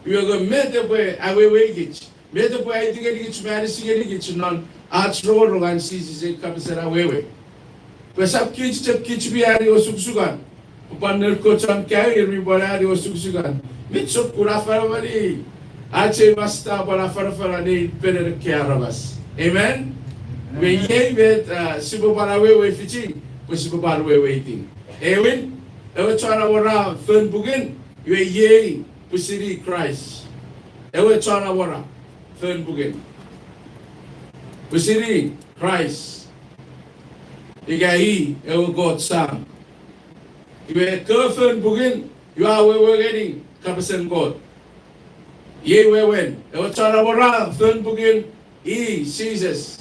Iwe nge met epwe aweweikich, met epwe aiti ngenikich me anisi ngenikich non ach rongorong an Jises ei kapasen awewe. Pwe esap kich chok kich mi ani osukosukan. Pwan noun kewe chon kaeo ir mi pwan ani osukosukan. Mi chok kuna afanafan, ach ei masta pwan afanafana nein penen ekkei aramas. Amen? Iwe iei met, ah, sipwe pwan awewe fichi, pwe sipwe pwan weweiti. Ewin, ewe chon awora fon puken, iwe iei pwisin i Kraist. Ewe chon awora fon puken, pwisin i Kraist. Ika i ewe Kot Sam. Iwe ekkewe fon puken, iwe a wewe ngeni kapasen Kot. Iei wewen, ewe chon awora fon puken, i Jises.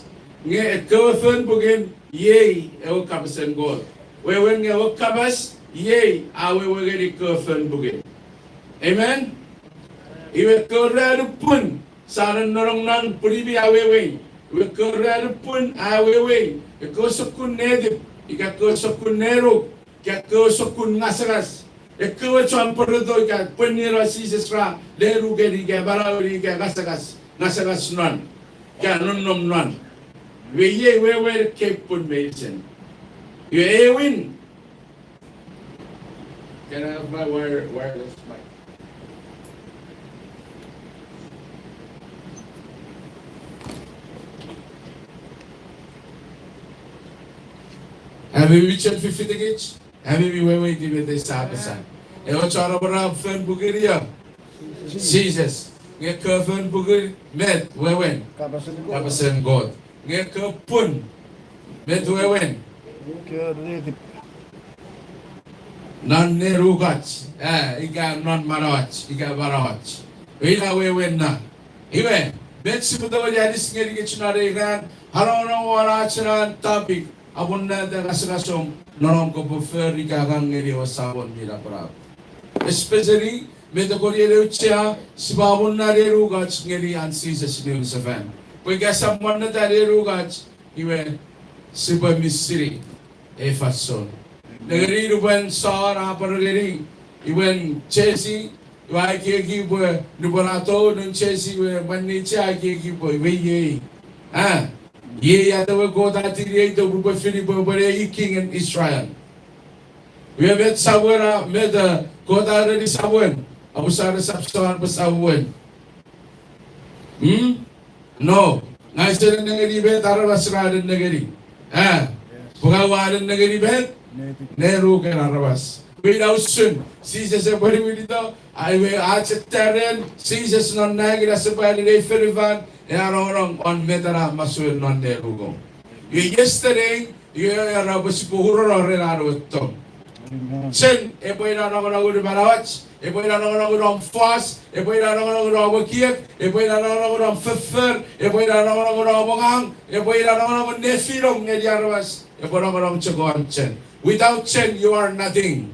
Nge ekkewe fon puken, iei ewe kapasen Kot. Wewen nge ewe kapas, iei a wewe ngeni ekkewe fon puken. Amen? Iwe ekkewe ruanu pun, sia nennonong non pun mi awewei. Iwe ekkewe ruanu pun a awewei ekkewe sokkun netip, ika ekkewe sokkun nenuk, ika ekkewe sokkun ngasangas. Ekkewe chon pworeto ika pwen nieno Jises ra nenukeni ika manaueni ika ngasangas, ngasangas non, ika nonnom non. Iwe iei wewen ekkei pun meinisin. Iwe ewin, can I have my wire, wireless mic? Ami mi chok fifitikich, ami mi weweiti met ei sa apasa. Ewe chon awora fon puken io, Jises. Nge ekkewe fon puken met wewen? Kapasen Kot. Nge ekkewe pun met wewen? Non nenukach, eh, ika non manauach, ika manauach. Ina wewen na. Iwe, met sipwe tongeni anis ngenikich non ei ran, anongonong won ach ena topic, amonnata ngasangasom, nonnom kopwe fori ika angang ngeni ewe Samon mi napanap. Especially, met a kon ien auchea, sipwe amonnata nenukach ngeni an Jises niwinsefan. Pwe ika sap amonnata nenukach, iwe, sipwe misini ei fansoun. Nengeni nupwen Saul a pwar ngeni, iwe Jesse, iwe a ekieki pwe nupwen a tou noun Jesse, iwe mwan neche a ekieki pwe, iwe iei, ah, iei atewe Kot a tiniei to pwe upwe fini pwe upwe ne kingen Israel. Iwe met Samuel a, met, eh, Kot a ereni Samuel, apasa resap Saul pwe Samuel. Hmm? No. Ngang use nennengeni met aramas ra nennengeni. Ah. Pwe ngang ua nennengeni met nenuken aramas. Pwe ina usun Jises epwe niwinito, a iwe a chok taren Jises non nang ina sefalin ei fonufan, e anongonong won met ena masuen non nenukom. Iwe yesterday, iwe era pwe sipwe urono ren an we tong. Chen epwe ina nongonongun manauach, epwe ina nongonongun om fos, epwe ina nongonongun om ekiek, epwe ina nongonongun om foffor, epwe ina nongonongun om angang, epwe ina nongonongun nefinong ngeni aramas, epwe nongonong chok won chen. Without chen, you are nothing.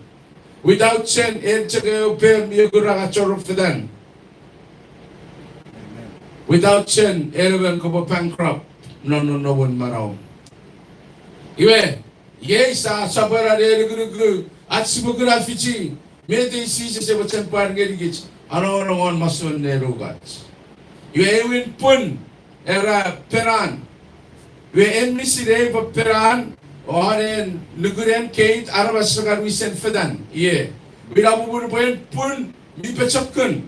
Without chen, en chok eu pon mi okuranga choruk fetan. Without chen, en emon kopwe bankrupt non nonnomun manauom. Iwe, iei sa sopweno ne nukunuku ach sipwe kuna fichi met ei Jises epwe chen pwar ngenikich, anongonong won masoun nenukach. Iwe, ewin pun era penan. Iwe, en misinei pwe penan, o anen nukunen keit aramas sokan wisen fetan ie. Iwe, ina popun pwe en pun mi pochokun.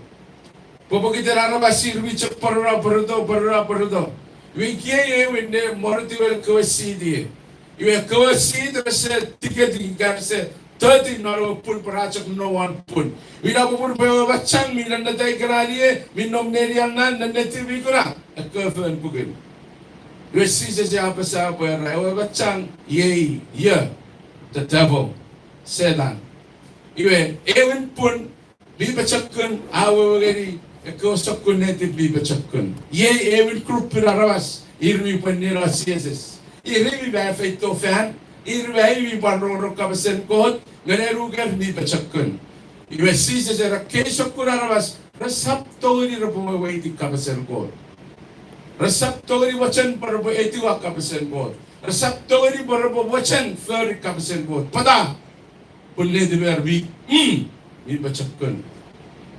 Pwe pokiten aramas ir mi chok pworuno pworuto, pworuno pworuto. Iwe, ikiei ewin ne morotiwen kewe siti. Iwe, kewe siti rese tiketi, ika rese toti non ewe pun pwe ra chok no won pun. Iwe, ina popun pwe ewe machang mi nenneta ikenai ie, mi nom nenian na, nennetiw mi kuna ekkewe fon pukin. Iwe, Jises a apasa pwe ra ewe machang iei, ie, the devil, Setan. Iwe, ewin pun mi pochokun a wewe ngeni ekkewe sokkun netip mi pochokun. Iei ewin grupin aramas, ir mi pwennino Jises. Ir mi ma feito fan, ir mi pwan rongorong kapasen Kot, nge nenuker mi pochokun. Iwe Jises era ekkei sokkun aramas resap tongeni repwe weweiti kapasen Kot. Resap tongeni mochen pwe repwe etiwa kapasen Kot. Resap tongeni pwe repwe mochen fori kapasen Kot. Pwata? Pun netiper mi, mm, mi pochokun.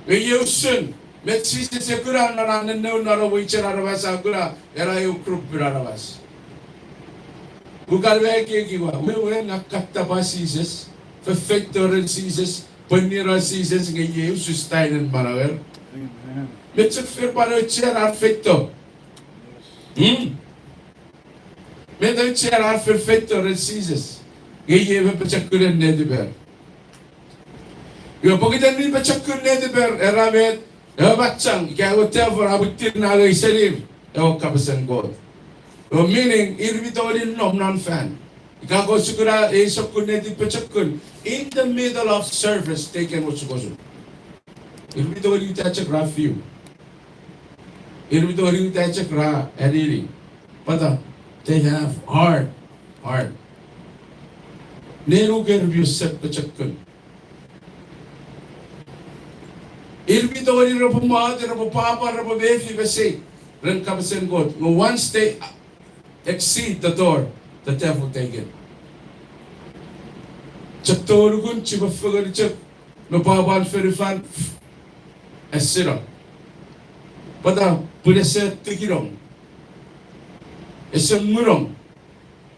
Nge iei usun met Jises e kuna non an nennoun non ewe mwichen aramas a kuna ena eu grupin aramas. Ukan me ekieki ua, wewen nge kattapa Jises, fefeito ren Jises, pwennino Jises, nge iei usun stainen manauer. Met chok fen pwan auchean ar feito. Met auchean ar fefeito ren Jises, nge iei me pochokunen netiper. Iwe pokiten mi pochokun netiper, era met, ewe machang ika ewe devil a pwitir ne angei senir ewe kapasen Kot. Ewe meaning, ir mi tongeni nom non fan. Ika ko sukuna ei sokkun netip pochokun, in the middle of service, they can osukosuk. Ir mi tongeni uta chok ra fiu. Ir mi tongeni uta chok ra anini. Pwata? They have hard heart. Nenuker mi osap pochokun. Ir mi tongeni repwe mot, repwe pwapwa, repwe mefi pesei ren kapasen Kot. Nge once they exceed the door, the devil take it. Chok tonukun, chipwe fengeni chok me pwapwan fonufan, esino. Pwata? Pun ese tikinong, ese ngunong,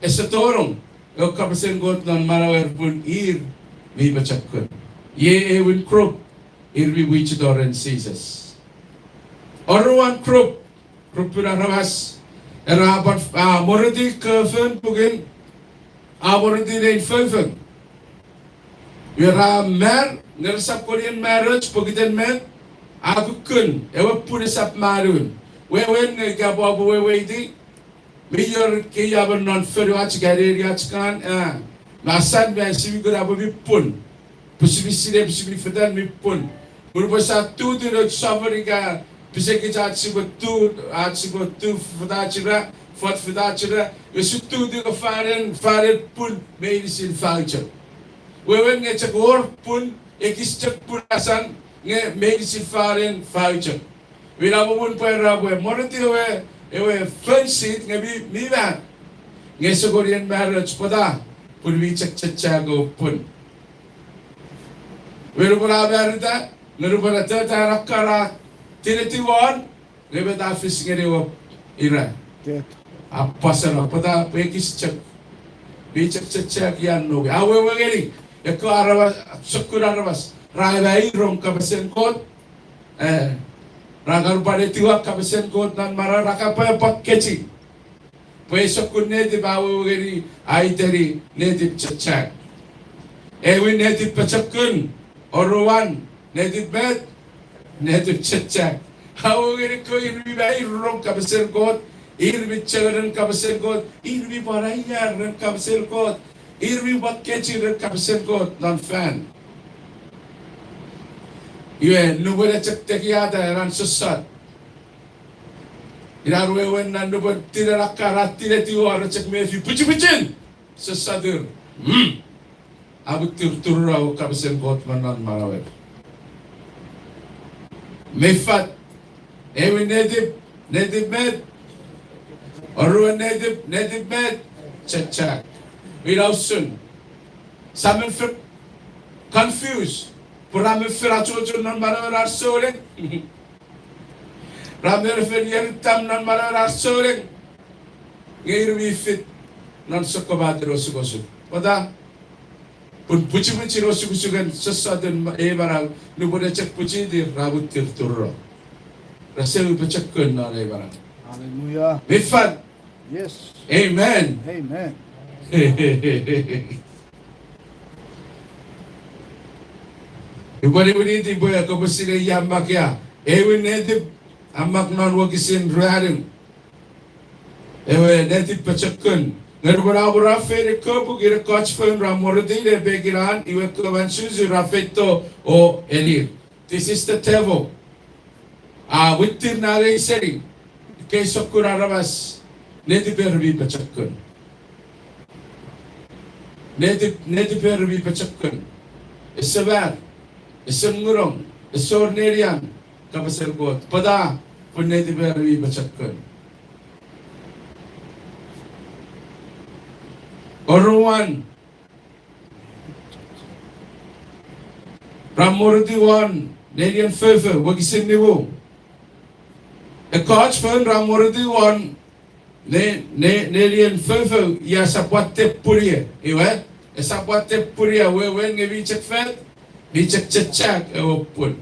ese tonong ewe kapasen Kot non manauer pun ir mi pochokun. Iei ewin group, ir mi wichito ren Jises. Oruan group, groupin aramas, era a pwan, a moriti kewe fon pukin, a moriti nein fofong. Iwe ra mar, nge resap konien marriage pokiten met? A kukkun, ewe pun esap manun. Wewen nge ika pwe oupwe weweiti, mi wor keiamen non fonuach ika neniach kan, a, me asan me sipwe kuna pwe mi pun. Pwe sipwe sinei pwe sipwe fetan mi pun. Pun pwe sa tutu nouch sofon ika pisekich ach sipwe tu, ach sipwe tu fotachira, fot fotachira, me su tutu ika fanen, fanen pun meinisin fau chok. Wewen nge chok wor pun, ekis chok pun asan, nge meinisin fanen fau chok. Ina popun pwe ra pwe moriti ewe, ewe fon sit nge mi, mi man. Nge ese konien marriage pwata? Pun mi chok chechak ewe pun. Nge nupwen a marita, nge nupwen a tota an akkar a tineti won, nge met a fis ngeni ewe ira? A pwaseno, pwata? Pwe ekis chok. Mi chok chechak ian nowi. A wewe ngeni, ekkewe aramas, sokkun aramas ra ema ir rong kapasen Kot, e, ra kan pwan etiwa kapasen Kot non manauer, ra kan pwan epwe kechiw. Pwe ei sokkun netip a wewe ngeni a iteni netip chechak. Ewin netip pochokun, oruan netip met? Netip chechak. A wewe ngeni ekkewe ir mi ma ir rong kapasen Kot, ir mi chengeren kapasen Kot, ir mi pwan aier ren kapasen Kot. Ir mi pwan kechiw ren kapasen Kot non fan. Iwe nupwen a chok tekiata ena sossot, ina wewen na nupwen tinen akkar a tinetiw, ra chok mefi pwichipwichin sossotir. Mm. A muttir turura ewe kapasen Kot me non manauer. Mei fat, ewin netip, netip met, oruen netip, netip met, chechak. Ina usun, sa men fen confuse, pwe ra men fen achocho non manauen ar souneng. Ra men fen ierittam non manauen ar souneng. Nge ir mi fit non sokkopaten osukosuk. Pwata? Pun pwichipwichin osukosuken sossoten ei manau, nupwen a chok pwichitir, ra muttir turura. Ra semi pochokun non ei manau. Hallelujah. Mei fat? Yes. Amen. Amen. Upwe niwiniti pwe kopwe sinei ia mak ia. Ewin netip a mak non wokisin ruanu. Ewe netip pochokun. Nge nupwen a wor a feino kopuk, ina ekkoch foun ra morotin ne pekin an, iwe ekkewe mansusu ra feito o elir. This is the devil. A wittir nangei seni ekkei sokkun aramas, netiper mi pochokun. Netip, netiper mi pochokun. Ese mar, ese ngunong, ese wor nenian kapasen Kot. Pwata? Pwe netiper mi pochokun. Oruan, ra moriti won nenien foufou, wokisin nimu. Ekkoch foun ra moriti won ne, ne, nenien foufou, ia esap watte pun ie, iwe, esap watte pun ie, wewen nge mi chok fet, mi chok chechak ewe pun.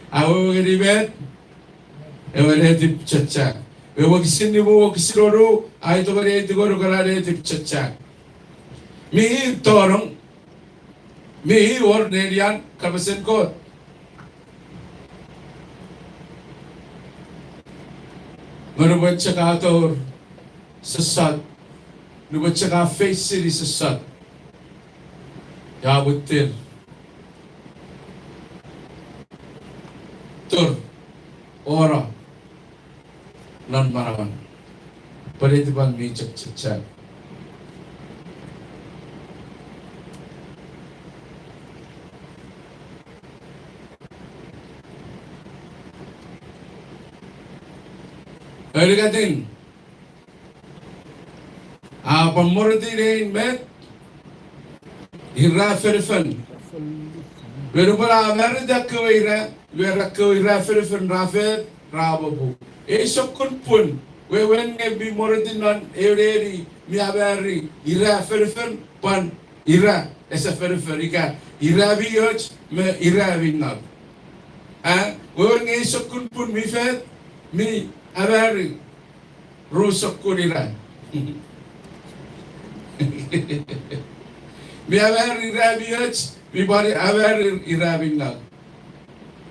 A wewe ngeni met, ewe netip chechak. Ewe wokisin nimu, wokisin wonu, a tongeni aiti ngonuk ena netip chechak. Mi tonong, mi wor nenian kapasen Kot. Nge nupwen chok a tour sossot, nupwen chok a face seni sossot, ia muttir tur, ora non manauan. Pwe netipan mi chok chechak. Aunungatin, a pwan moriti nein met, ira feinfeino. Nge nupwen a marita ekkewe ira, iwe ra ekkewe ira feinfeino ra fet, ra poputa. Ei sokkun pun, wewen nge mi moriti non eu neni mi amari ira feinfeino pwan ira ese feinfeino, ika ira mi och me ira mi ngau. A, wewen nge ei sokkun pun mi fet, mi amari ru sokkun ira. Mi amari ira mi och, mi pwan amari ira mi ngau.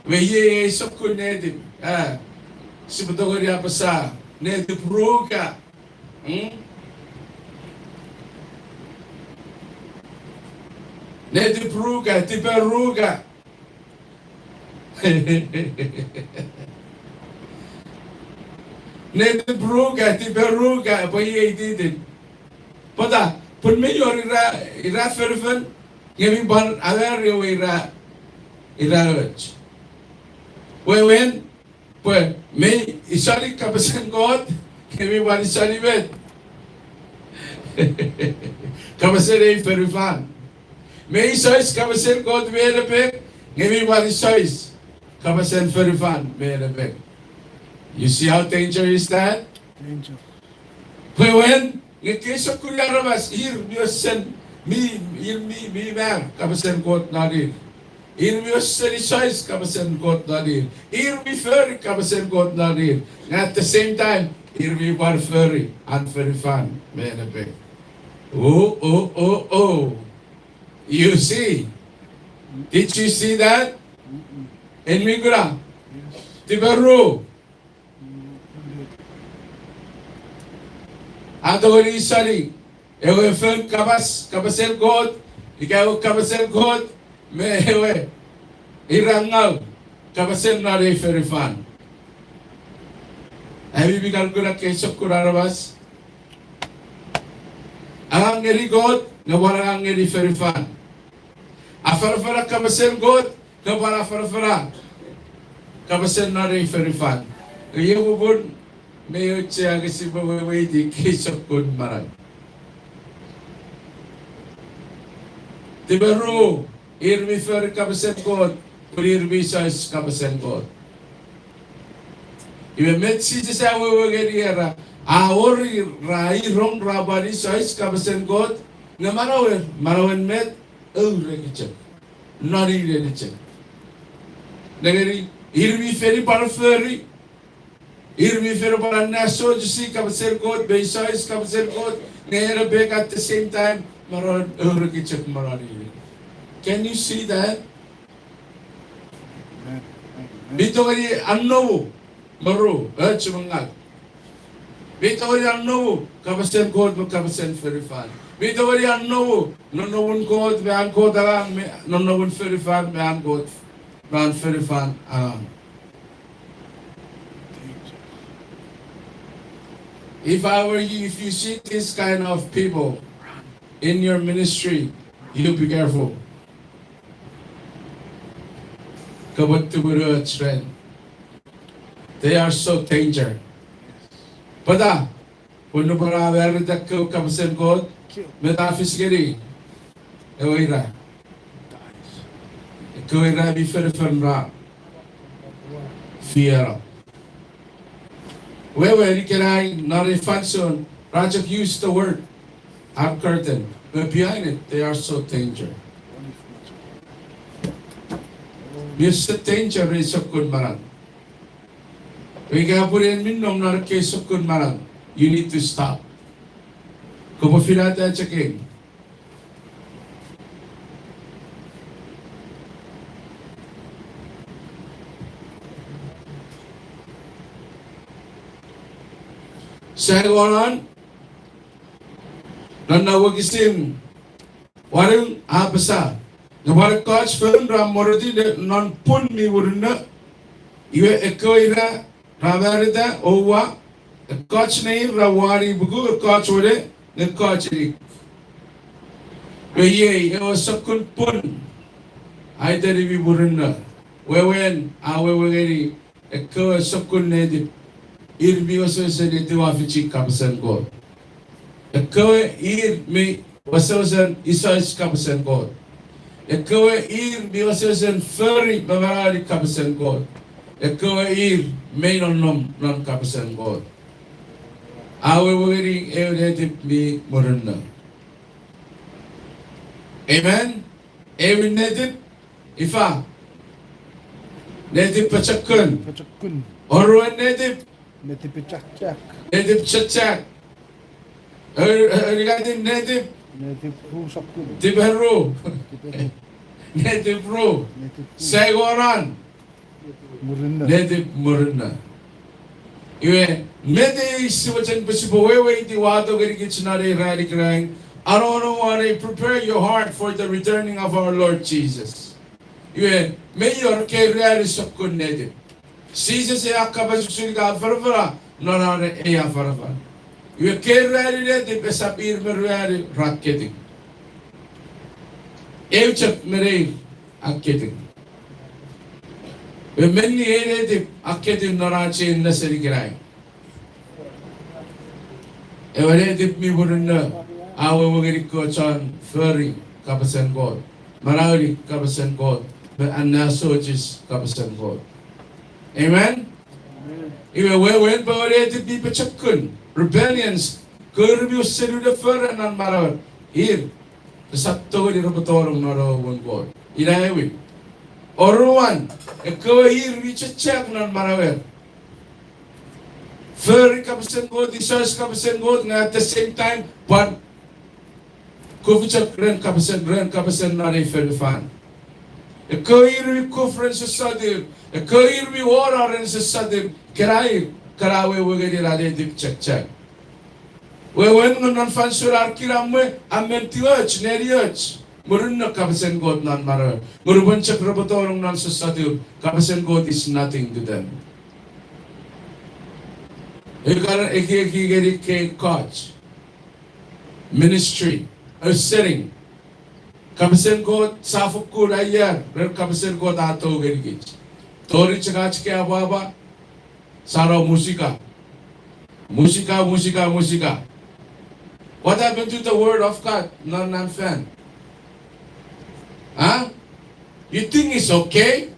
Iwe iei ei sokkun netip, a, sipwe tongeni apasa, netip ruka. Mm? Netip ruka, tipe ruka. Netip ruka, tipe ruka, epwe iei ititin. Pwata? Pun mi wor ira, ira feinfeino, nge mi pwan amari ewe ira, ira och. Wewen, pwe mi isoni kapasen Kot, nge mi pwan isoni met? Kapasen ei fonufan. Mi isois kapasen Kot me lepek, nge mi pwan isois kapasen fonufan me lepek. You see how dangerous is that? Danger. Wewen, nge ekkei sokkun aramas, ir mi wesen, mi, ir mi, mi mar kapasen Kot non ir. Ir mi wesen isois kapasen Kot non ir. Ir mi fori kapasen Kot non ir. Nge at the same time, ir mi pwan fori an fonufan me lepek. Oh, oh, oh, oh. You see? Did you see that? En mi kuna? Tipe ru. A tongeni isoni Ewe foun kapas, kapasen Kot, ika ewe kapasen Kot, me ewe ira ngau, kapasen non ei fonufan. Ami mi kan kuna ekkei sokkun aramas, angang ngeni Kot, nge pwan angang ngeni fonufan. Afanafana kapasen Kot, nge pwan afanafana kapasen non ei fonufan. Iei popun mi auchea ika sipwe weweiti ekkei sokkun manau. Tiperu, ir mi fori kapasen Kot, pun ir mi isois kapasen Kot. Iwe met Jises a wewe ngeni, era, a wor ir ra irong ra pwan isois kapasen Kot, nge manauer, manauen met, ourekichok. Non inen chok. Nengeni, ir mi fen pwan fori, ir mi fen pwan anneasochisi kapasen Kot, me isois kapasen Kot, nge ena pek at the same time, manauer ourekichok, manauer inen. Can you see that? Mi tongeni annomu, moru, och me ngang. Mi tongeni annomu kapasen Kot me kapasen fonufan. Mi tongeni annomu nonnomun Kot me an Kot angang, me nonnomun fonufan me an Kot, me an fonufan angang. If I were you, if you see this kind of people in your ministry, you be careful. Kopwe tumunuoch ren. They are so danger. Pwata, pun nupwen ra marita ekkewe kapasen Kot, met a fis ngeni ewe ira? Ekkewe ira mi fengen ra fieno. Wewen ikenai non ei fansoun, ra chok use the word curtain, but behind it, they are so danger. Mi ese danger ei sokkun manau. Ika pun en mi nom non ekkei sokkun manau, you need to stop. Kopwe finata chok en. Sai wonon, non na wokisin wanu a apasa, nge pwan ekkoch foun ra morono non pun mi murinno, iwe ekkewe ira ra marita o ua, ekkoch neir ra wani puku, ekkoch wone, nge ekkoch inik. Iwe iei ewe sokkun pun a iteni mi murinno. Wewen a wewe ngeni ekkewe sokkun netip, ir mi wesewesen etiwa fichi kapasen Kot. Ekkewe ir mi wesewesen isois kapasen Kot. Ekkewe ir mi wesewesen fori me manaueni kapasen Kot. Ekkewe ir mi nonnom non kapasen Kot. A wewe ngeni ewe netip mi murinno. Amen. Ewe netip, ifa? Netip pochokun. Pochokun. Oruen netip? Netip chechak. Netip chechak. Unungatin netip? Netip ru sokkun. Tiperu. Tiperu. Netip ru. Netip ru. Saigoran? Murinno. Netip murinno. Iwe, met ei sipwe chen pwe sipwe weweiti wato ngenikich non ei ranin ikenai, anongonong won ei prepare your heart for the returning of our Lord Jesus. Iwe, mei wor ekkei ruanu sokkun netip. Jises a kapas usun ika afanafana non an ei afanafan. Iwe ekkei ruanu netip esap ir me ruanu ra akketing. Eu chok me neir akketing. Iwe menni ei netip akketing non ach ei nesen ikenai. Ewe netip mi murinno a wewe ngeni ekkewe chon fori kapasen Kot, manaueni kapasen Kot, me anneasochis kapasen Kot. Amen? Iwe wewen pwe ewe netip mi pochokun, repentance, ekkewe ir mi wesen unufan non manauer, ir esap tongeni repwe tonong non ewe muun Kot. Ina ewin. Oruan, ekkewe ir mi chechak non manauer, fori kapasen Kot, isois kapasen Kot, nge at the same time pwan kufichok ren kapasen, ren kapasen non ei fonufan. Ekkewe ir mi kuf ren sossot, ekkewe ir mi wor ren sossot, ikenai, kana wewe ngeni ena netip chechak. Wewen nge non fansoun ar kinamwe, a men tiwoch, nenioch. Murinno kapasen Kot non manauer. Nge nupwen chok repwe tonong non sossotun, kapasen Kot is nothing to them. Ekar ekieki ngeni ekkei ekkoch ministry, ausening. Kapasen Kot, sa fokkun aier ren kapasen Kot a tou ngenikich. Tori chok ach kei apwapwa, sa no musika. Musika, musika, musika. What happened to the word of God? Non nan fan. Huh? You think it's okay?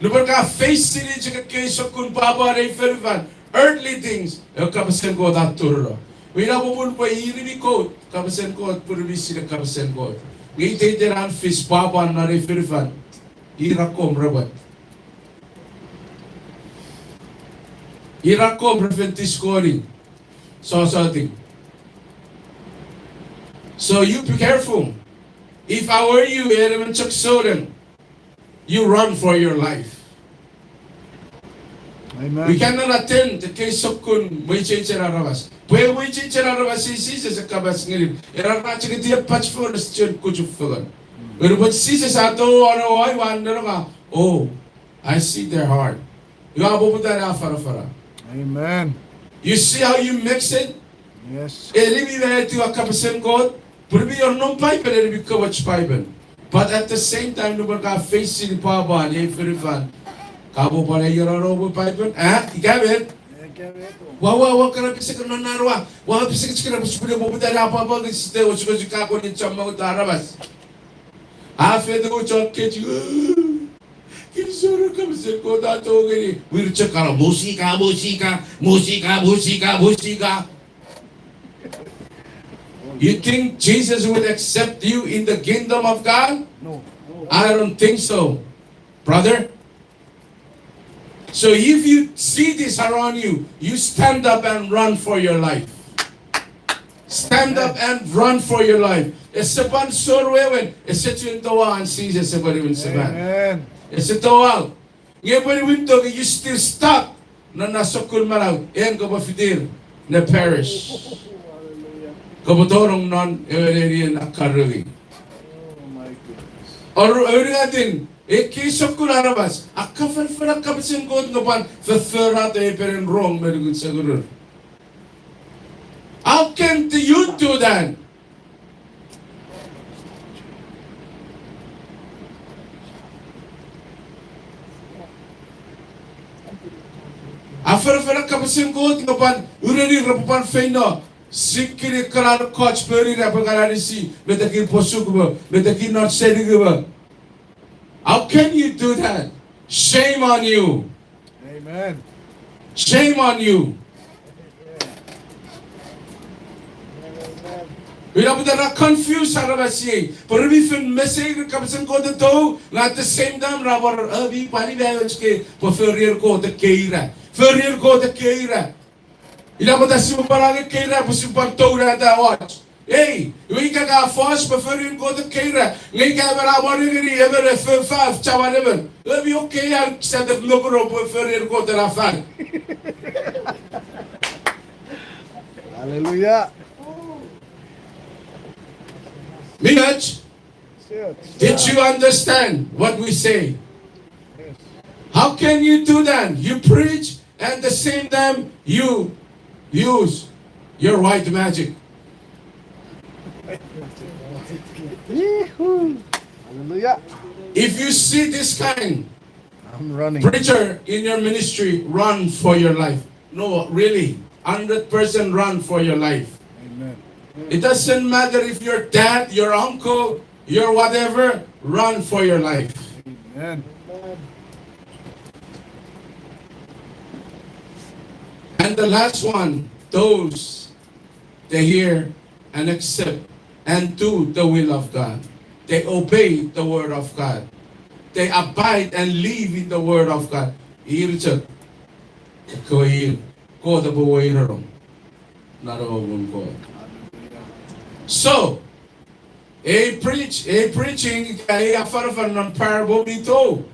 Nupwen ka face-ini chok ekkei sokkun pwapwan ei fonufan, earthly things, ewe kapasen Kot a tureno. Ina popun pwe ir mi Kot, kapasen Kot, pun mi sinei kapasen Kot. Nge iteiten an fis pwapwan non ei fonufan, ir akkom repwe, ir akkom re fen disconnect, sosoting. So you be careful. If I were you, en emon chok souneng, you run for your life. We cannot attend ekkei sokkun mwicheichen aramas. Pwe mwicheichen aramas, Jises a kapas ngeni, era ra chok etiepach forest chen kuchufengen. Nge nupwen Jises a tou won ewe ua nongonong, oh, I see their heart. Iwe a poputa ne afanafana. You see how you mix it? Eni mi etiwa kapasen Kot, pun mi wor non Paipen, eni mi komoch Paipen. But at the same time, nupwen ka face-ini pwapwan ei fonufan, ka pwe pwan aierano pwe Paipen, ah, ika met? Ua, ua, ua, kana pisek non narua, ua pisek chikena pwe sipwene poputa ne apwapwa nge site osukosuka koni chommong aramas. A feito chok kechiw. Kinisou ren kapasen Kot a tou ngeni. Wir chok kana musika, musika, musika, musika, musika. You think Jesus will accept you in the kingdom of God? I don't think so, brother. So if you see this around you, you stand up and run for your life. Stand up and run for your life. Ese pwan sor wewen, ese chuen toau an Jises, ese pwan iwen sepan. Ese toau. Nge pwan iwen toki, you still stuck non na sokkun manau, en kopwe fitir ne perish. Kopwe tonong non ewe nenien akkarui. Oru, oru atin, ekkei sokkun aramas, a kafanafana kapasen Kot nge pwan foforata epenen rong me nukun sengunur. How can you do that? A afanafana kapasen Kot nge pwan ureni repwe pwan feino sikini ekkana ekkoch pori ra pwe kan anisi metekin posuk me metekin non sening me. How can you do that? Shame on you. Shame on you. Ina pwata ra confuse aramas iei. Pwe ra mi fen mesei ren kapasen Kot e tou, nge at the same time ra pwan, eh, mi pwan iwe chok pwe forien Kot ekkei ira. Forien Kot ekkei ira. Ina pwata sipwe pwan angei ekkei ira pwe sipwe pwan tounata och. Ei, iwe ika ka fos pwe forien Kot ekkei ira, nge ika emon a mwanengeni emon e fo faf chawan emon, e mi okay an satet nokuno pwe forien Kot ena fan. Mi och, did you understand what we say? How can you do that? You preach and the same time you use your white magic. If you see this kind preacher in your ministry, run for your life. No, really, hundred percent run for your life. It doesn't matter if your dad, your uncle, your whatever, run for your life. And the last one, those they hear and accept and do the will of God. They obey the word of God. They abide and live in the word of God. Ir chok, ekkewe ir Kot epwe weireno non ewe muun Kot. So, ei preach, ei preaching, ei afanafan non parable mi tou.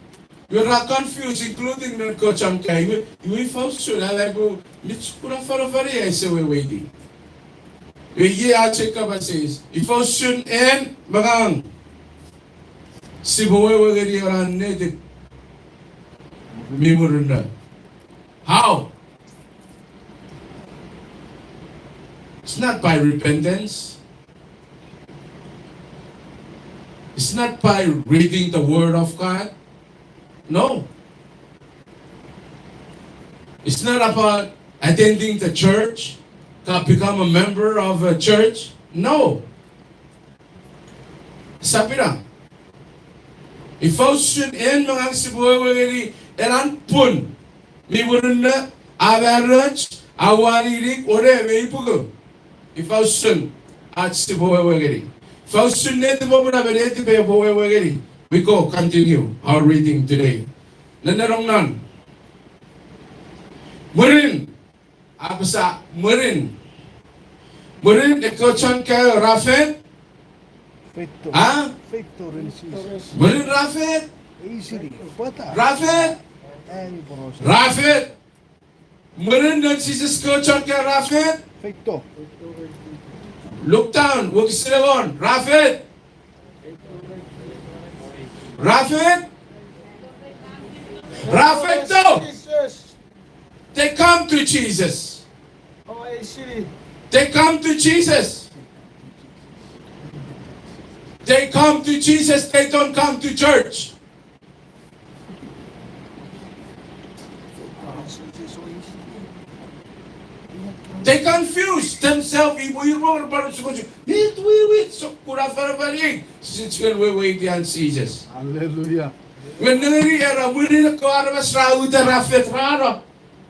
Iwe ra confuse, including non ekkoch chon kaeo, iwe, iwe ifa usun, a laku, mi chok kuna afanafan, ese weweiti. Iwe iei ach ei kapas eis, ifa usun en me ngang sipwe wewe ngeni ena netip mi murinno. How? It's not by repentance. It's not by reading the Word of God. No. It's not about attending the church, to become a member of a church. No. Esap ina. Ifa usun en me ngang sipwe wewe ngeni ena pun mi murinno, a mano, a uani inik, wone me ipuku. Ifa usun ach sipwe wewe ngeni? Ifa usun netipom ina me netipei epwe wewe ngeni? We go continue our reading today. Nenenong non. Mwirin, a apasa mwirin. Mwirin ekkoch chon kaeo ra fet? Feito. A? Feito ren Jises. Mwirin ra fet? Eisini, pwata? Ra fet? Ra fet. Mwirin non Jises ekkoch chon kaeo ra fet? Feito. Look down, wokisin engon, ra fet? Ra fet? Ra feito. They come to Jesus. They come to Jesus. They come to Jesus, they don't come to church. They confuse themselves, iwe ir mo paru sukosu. Mit wiwit sokkun afanafan, sise chiwen weweiti an Jises. Hallelujah. Nge nengeni era mwirin ekkewe aramas ra uta ra fet ra no.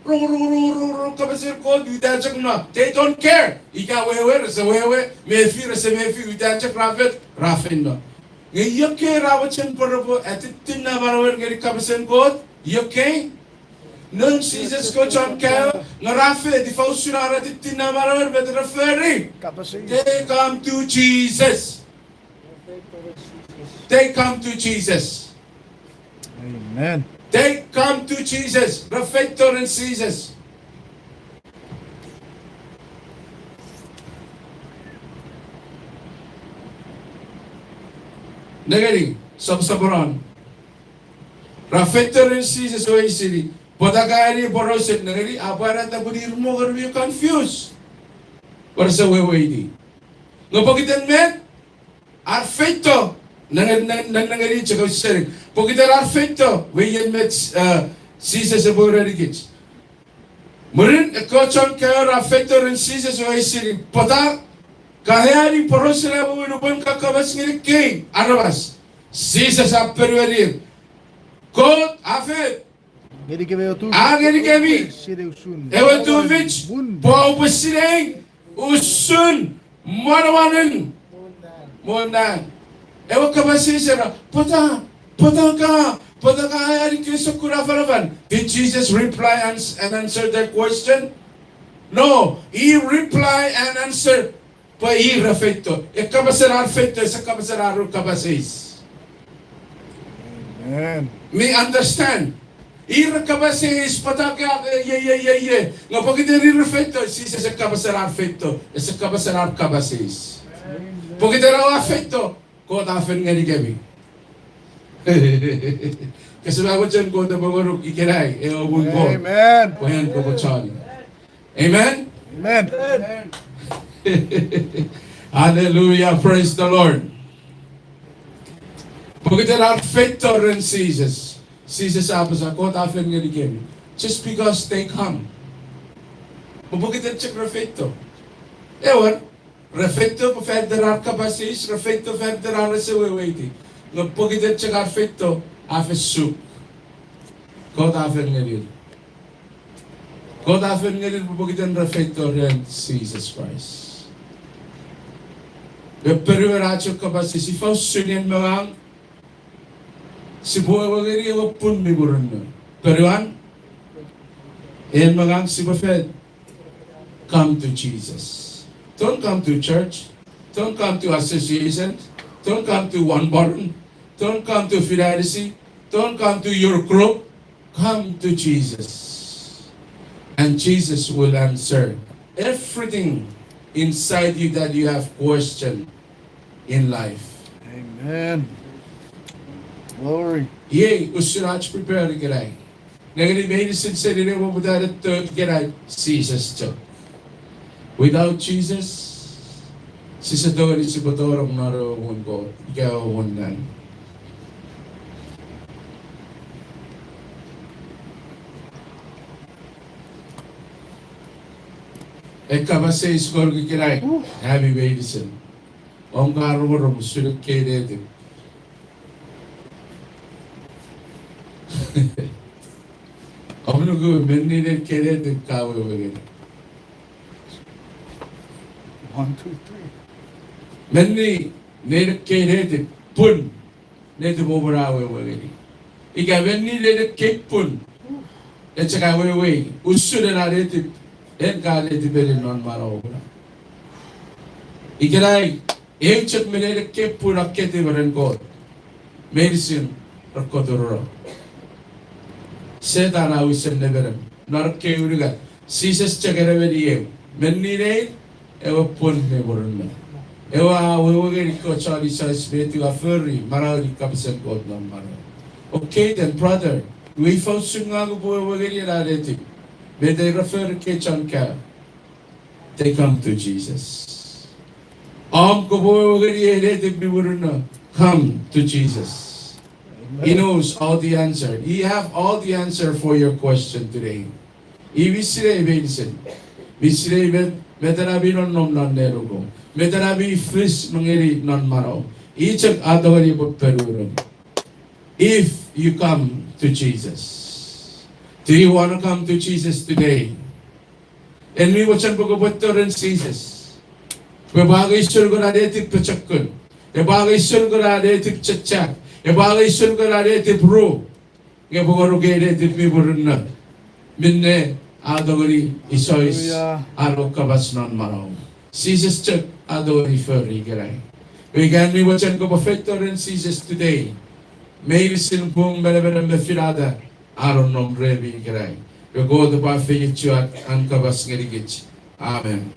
Ro, ro, ro, ro, ro, kapasen Kot, uta chok no. They don't care. Ika wewe, rese wewe, mefi, rese mefi, uta chok ra fet, ra feino. Nge iokei ra mochen pwe repwe atittina manauer ngeni kapasen Kot, iokei. Non Jises ekkoch chon kaeo, nge ra fet, ifa usun ar atittina manauer, met ra fori? They come to Jesus. They come to Jesus. Amen. They come to Jesus. Ra feito ren Jises. Nengeni, soposoponon. Ra feito ren Jises o eisini, pwata ka ani porausen, nengeni, a pwarata pwe ir mo mi confuse. Pwe rese weweiti. Nge pokiten met, ar feito, nengeni, nengeni, nengeni chok ausening. Pokiten ar feito, weien met, eh, Jises epwe erenikich. Mwirin ekkoch chon kaeo ra feito ren Jises o eisini, pwata ka ani porausen ami nupwen ka kapas ngeni ekkei aramas? Jises a ponueni, Kot a fet, a ngenikemi ewe tufich pwe oupwe sinei usun manamanen Mwan. Ewe kapas eis era, pwata, pwata ka, pwata ka ani ekkei sokkun afanafan? Did Jesus reply and, and answer that question? No, he reply and answer, pwe ir ra feito. Ekkapas ena ar feito, ese kapas ena ar kapas eis. Amen. Mi understand. Ir kapas eis pwata ka, e, ie, ie, ie, ie. Nge pokiten ir feito, Jises e kapas ena ar feito. Ese kapas ena ar kapas eis. Pokiten oua feito, Kot a fen ngenikemi. Kese ma mochen Kot epwe ngonuk ikenai, ewe muun Kot. Amen. Pwe en kopwe choni. Amen? Amen. Hallelujah, praise the Lord. Pokiten ar feito ren Jises. Jises a apasa Kot a fen ngenikemi. Just because they come. Pokiten chok ra feito. Ewer, ra feito pwe faniten ar kapas eis, ra feito faniten ar ese weweiti. Nge pokiten chok ar feito, a fen suk. Kot a fen ngenir. Kot a fen ngenir pwe pokiten ra feito ren Jises Kraist. Nge ponuan ach ei kapas eis, ifa usun en me ngang sipwe wewe ngeni ewe pun mi murinno? Ponuan, en me ngang sipwe fen come to Jesus. Don't come to church. Don't come to association. Don't come to One Bottom. Don't come to Fidelity. Don't come to your group. Come to Jesus. And Jesus will answer everything inside you that you have question in life. Amen. Glory. Iei usun ach prepare ikenai. Nengeni meinisin seni ne poputa ne to ikenai, Jesus chok. Without Jesus, sise tongeni sipwe tonong non ewe muun Kot ika ewe muun nang. Ekka kapas eis ngonuk ikenai, ami meinisin. Om ka rongorong usun ekkei netip? Om nuku menni nein ekkei netip ka wewe ngeni? One, two, three. Menni nein ekkei netip pun netip om na wewe ngeni. Ika menni nein ekkei pun e chok awewei usun ena netip, en ka netipeni non manauom na. Ikenai, eu chok me nein ekkei pun a ketiw ren Kot, meinisin re koturura. Setan a wisen nemenem non ekkei unungat. Jises chok e nemeni eu. Menni neir, ewe pun mi murinno. Ewe a wewe ngeni ekkoch chon Israel me etiwa fori manaueni kapasen Kot non manauer. Okay then, brother, iwe ifa usun ngang upwe wewe ngeni ena netip? Met ei re fori ekkei chon kaeo? They come to Jesus. Om kopwe wewe ngeni ei netip mi murinno, come to Jesus. He knows all the answer. He have all the answer for your question today. I mi sinei meinisin. Mi sinei met, met ena mi nonnom non nenukom. Met ena mi fis me ngeni non manauom. I chok a tongeni epwe ponueni. If you come to Jesus, do you want to come to Jesus today? En mi mochen pwe kopwe feito ren Jises, pwe epwe angei usun kena netip pochokun, epwe angei usun kena netip chechak, epwe angei usun kena netip ru, nge epwe ngonuk ei netip mi murinno, minne a tongeni isois an we kapas non manauom. Jises chok a tongeni fori ikenai. Iwe ika en mi mochen kopwe feito ren Jises today, meinisin pung, menemon me finata a nonnom remi ikenai. Iwe Kot epwe afeiochu an kapas ngenikich. Amen.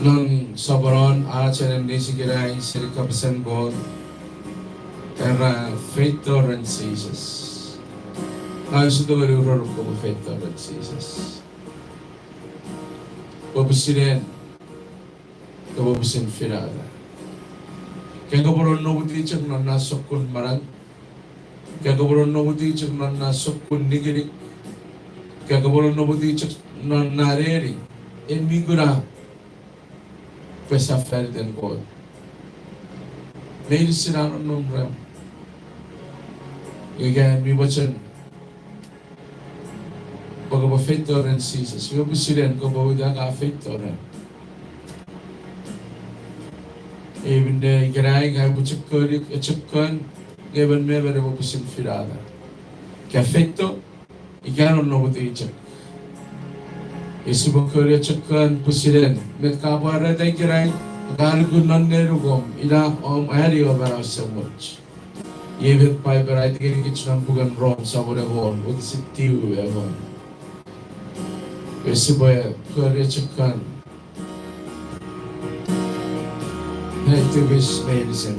Non soponon ach anisi ikenai seni kapasen Kot, era, feito ren Jises. Ngang use tongeni uroruk kopwe feito ren Jises. Pwe pwisin en, kopwe pwisin finata. Ika kopwe nonnomuti chok non na sokkun manau, ika kopwe nonnomuti chok non na sokkun nikinik, ika kopwe nonnomuti chok non na neni, en mi kuna pwe sa faniten Kot. Meinisin a nonnom rem. Ika mi mochen pwe kopwe feito ren Jises, iwe pwisin en kopwe uta ka feito ren. Ei minne ikenai ngang upwe chok kori echok kon, nge emon me emon epwe pwisin finata. Ka feito, ika nonnomuti chok. Ika sipwe kori echok kon pwisin en, met ka pwarata ikenai, ka nuku non nenukom, ina om ani om manau esemuch. Iei met Paipen a aiti ngenikich non puken Rom sopun engon, wokisin tiu engon. Ika sipwe kori echok kon. Ai tipis meinisin.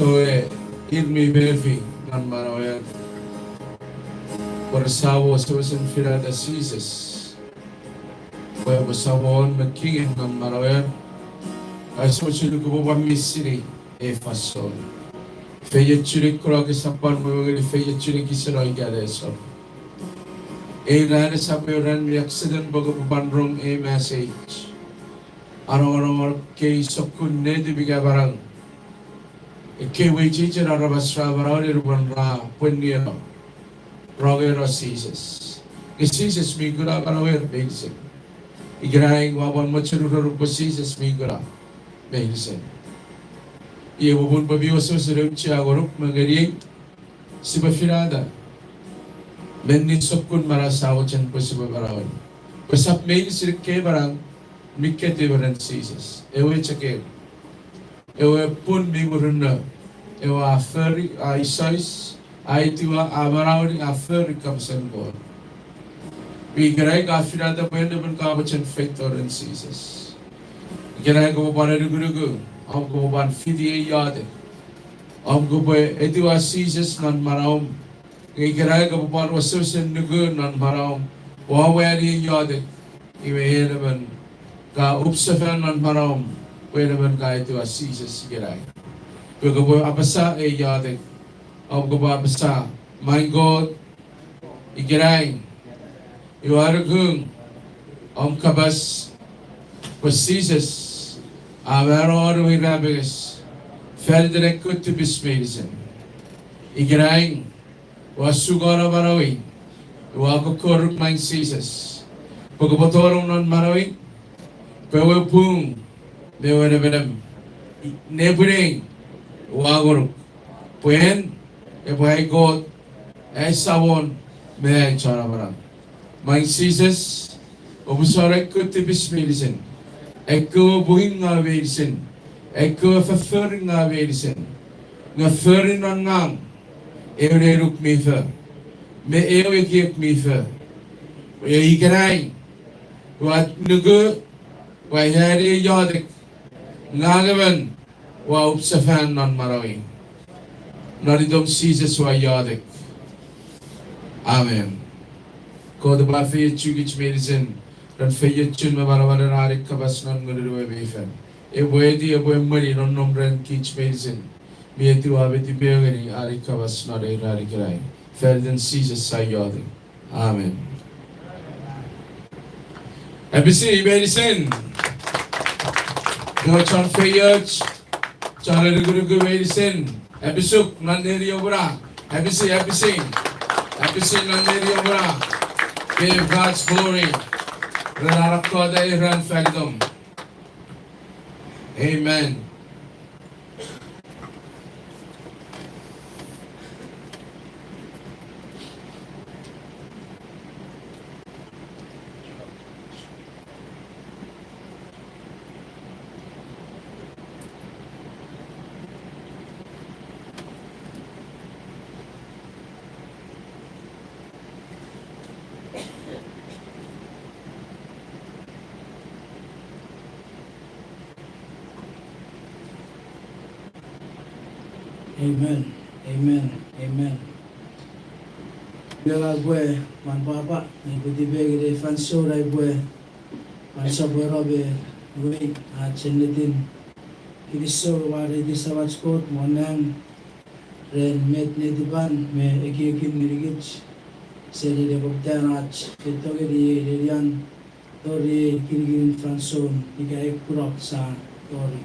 Ewe ir mi mefi non manauer pwe resap wesewesen finata Jises pwe epwe Samon me King non manauer, ese mochen kopwe pwan mi sinei ei fansoun. Feiochun ei kunok esap pwan wewe ngeni feiochun ekis ika esor. Ei ran esap ew ran mi accident pwe kopwe pwan rong ei message. Anongonong ekkei sokkun netip ika manau, ekkei weichechen aramas ra manaueni nupwen ra pwennieno, rongeno Jises. Nge Jises mi kuna manauer meinisin. Ikenai ua pwan mochen uroruk pwe Jises mi kuna meinisin. Iei popun pwe mi wesewesen auchea ngonuk me ngeniei sipwe finata menni sokkun manau sia mochen pwe sipwe manaueni. Pwe esap meinisin ekkei manau mi ketiw ren Jises. Ewe chok ewe, ewe pun mi murinno, ewe a fori, a isois, a etiwa, a manaueni, a fori kapasen Kot. Ikenai ka finata pwe en emon ka mochen feito ren Jises. Ikenai kopwe pwan anukunuku, om kopwe pwan fiti ei iotek, om kopwe etiwa Jises non manauom. Nge ikenai kopwe pwan wesewesen nuku non manauom, oua wani ei iotek, iwe en emon ka upsefan non manauom, pwe en emon ka etiwa Jises ikenai. Pwe kopwe apasa ei iotek, om kopwe apasa, Maing Kot, ikenai ua nuku om kapas pwe Jises a mano won ewe irapenges fan iten ekkewe tipis meinisin. Ikenai ua sukuno manauei, ua kokkoruk Maing Jises pwe kopwe tonong non manauei, pwe ewe pung me ewe nemenem, nepwinei ua ngonuk, pwe en epwe ai Kot, ai Samon, me ai Chon Amanau. Maing Jises, oupwe sor ekkewe tipis meinisin, ekkewe punging ngaw meinisin, ekkewe fofforingau meinisin, nge fori non ngang ew nenuk mi fo me ew ekiek mi fo. Iwe ikenai ua nuku, ua ani ei iotek, ngang emon ua upsefan non manauei. Non itom Jises ua iotek, amen. Kot epwe efeiochu kich meinisin ren feiochun me manamanen an kapas non Ngunun we mi fen. Epwe eti, epwe emweni nonnom ren kich meinisin mi etiwa me tipeeu ngeni an kapas non ei ran ikenai. Fan iten Jises sia iotek, amen. Episi meinisin, chon feioch, chon anukunuku meinisin, episuk non neniom na. Episi, episi, episi non neniom na. Give God's glory ren an akkota ei ran fan itom. Amen. Amen. Amen. Amen. Iwe ngang upwe pwan pwapwa ne upwe tipeew ngeni ei fansoun ai upwe pwan sopweno me uwei ach ennetin kinisou, mwareiti Samach Kot won nang ren met netipan me ekiekin ngenikich seni nepoputan ach feito ngeni ei nenian tori ei kinikinin fansoun ika ei kunok sia tori.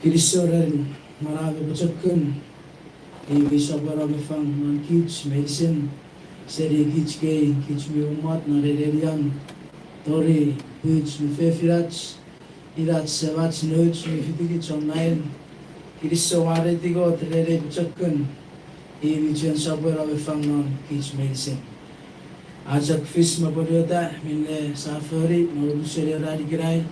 Kinisou ren manau me pochokun i mi sopweno me fang non kich meinisin, seni kich kei, kich mi umot non ei nenian tori pwich me fefinach, inach, semach, nouch mi fitikich online. Kinisou, mwareiti Kot ren ei pochokun i mi chuen sopweno me fang non kich meinisin. A chok fis me pwonueta minne sia fori non unusen ei ran ikenai,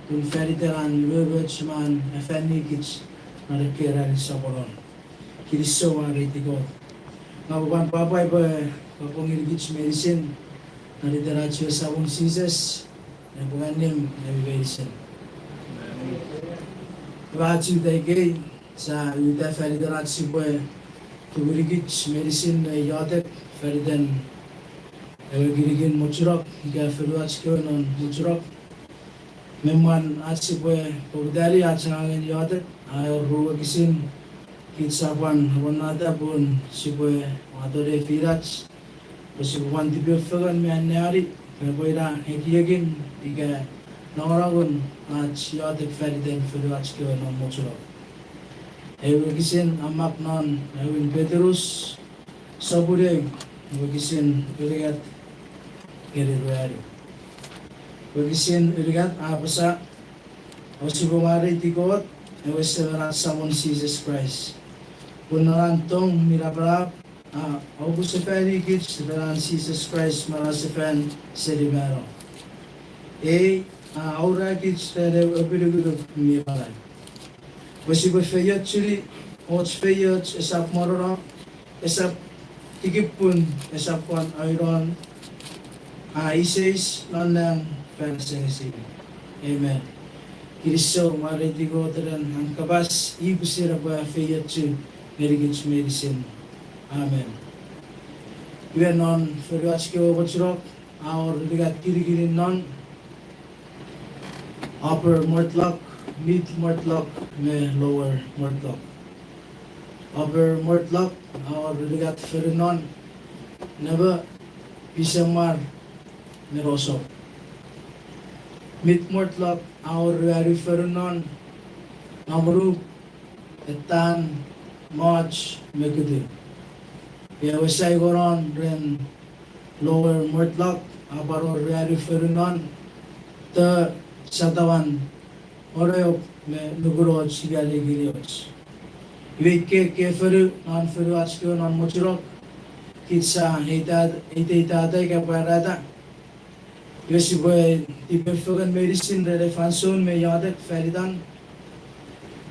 pun fan iten an umoumoch me an afanikich non ekkei ranin soponon. Kinisou, mwareiti Kot. Ngang upwe pwan pwapwa pwe kapong ngenikich meinisin non iten ach we Samon Jises, epwe annim ami meinisin. Ua chok uta ikei. Sia uta fan iten ach sipwe tukunikich meinisin ne iotek fan iten ewe kinikin Mochunok ika fonuach kewe non Mochunok. Me mwen ach sipwe poputani ach angangen iotek, a wor ru wokisin kich sia pwan awonata pun sipwe wato nefinach, pwe sipwe pwan tipeeu fengen me anneani, pwe epwe ina ekiekin ika nongonongun ach iotek fan iten fonuach kewe non Mochunok. Ewe wokisin a mak non ewin Petrus, sopun ew, wokisin unungat ngeni ruanu. Wokisin unungat a apasa, Ousipwe mwareiti Kot, ewe Semen ach Samon Jises Kraist, pun non an tong mi napanap a opusefani kich ren an Jises Kraist manausefan seni mano. Ei a aura kich ren ew apinukunuk mi manau, pwe sipwe feiochuni och feioch esap morono, esap tikipun, esap pwan aunon, a iseis non nang fan asengesimi. Amen. Kinisou, mwareiti Kot ren an kapas, i pwisin epwe efeiochu ngenikich meinisin. Amen. Iwe non fonuach kewe Mochunok, a wor unungat kinikinin non, Upper Mortlock, Mid Mortlock, me Lower Mortlock. Upper Mortlock a wor unungat fonu non, Nemo, Pisemar, me Rosop. Mid Mortlock a wor ruanu fonu non, Namunu, Etan, Moch, me Kutu. Ewe saingonon ren Lower Mortlock a pwan wor ruanu fonu non, To, Satawan, Oreop, me Nukunoch ika Nikinioch. Iwe ikkei ekkei fonu non fonuach kewe non Mochunok, kich sia eita-, eiteitata ika pwarata. Iwe sipwe tipeeu fengen meinisin ren ei fansoun me iotek fan itan.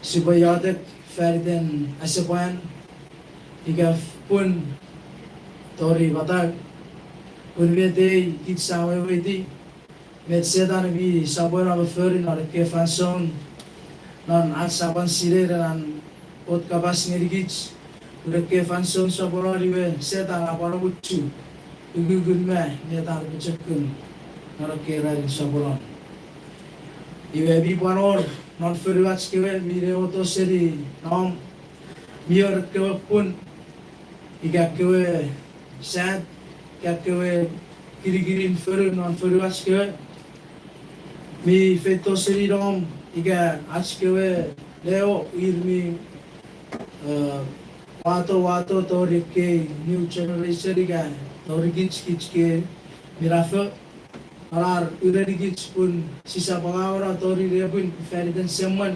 Sipwe iotek fan iten asepwan ika pun tori matau. Pun met ei kich sia weweiti, met Setan mi sopweno ne fori non ekkei fansoun, non ach sia pwan sinei ren an Kot kapas ngenikich, pun ekkei fansoun soponon iwe Setan a pwan omuchu ukukun me met an pochokun non ekkei ranin soponon. Iwe mi pwan wor non fonuach kewe mi newoto seni nom, mi wor ekkewe pun ika ekkewe sad, ika ekkewe kinikinin fonu non fonuach kewe mi feito seni nom, ika ach kewe newo ir mi, eh, wato, wato tori ekkei new generation ika tori kich, kich kei minafo. Ar urenikich pun sisap angauano tori nepwin fan iten semwen,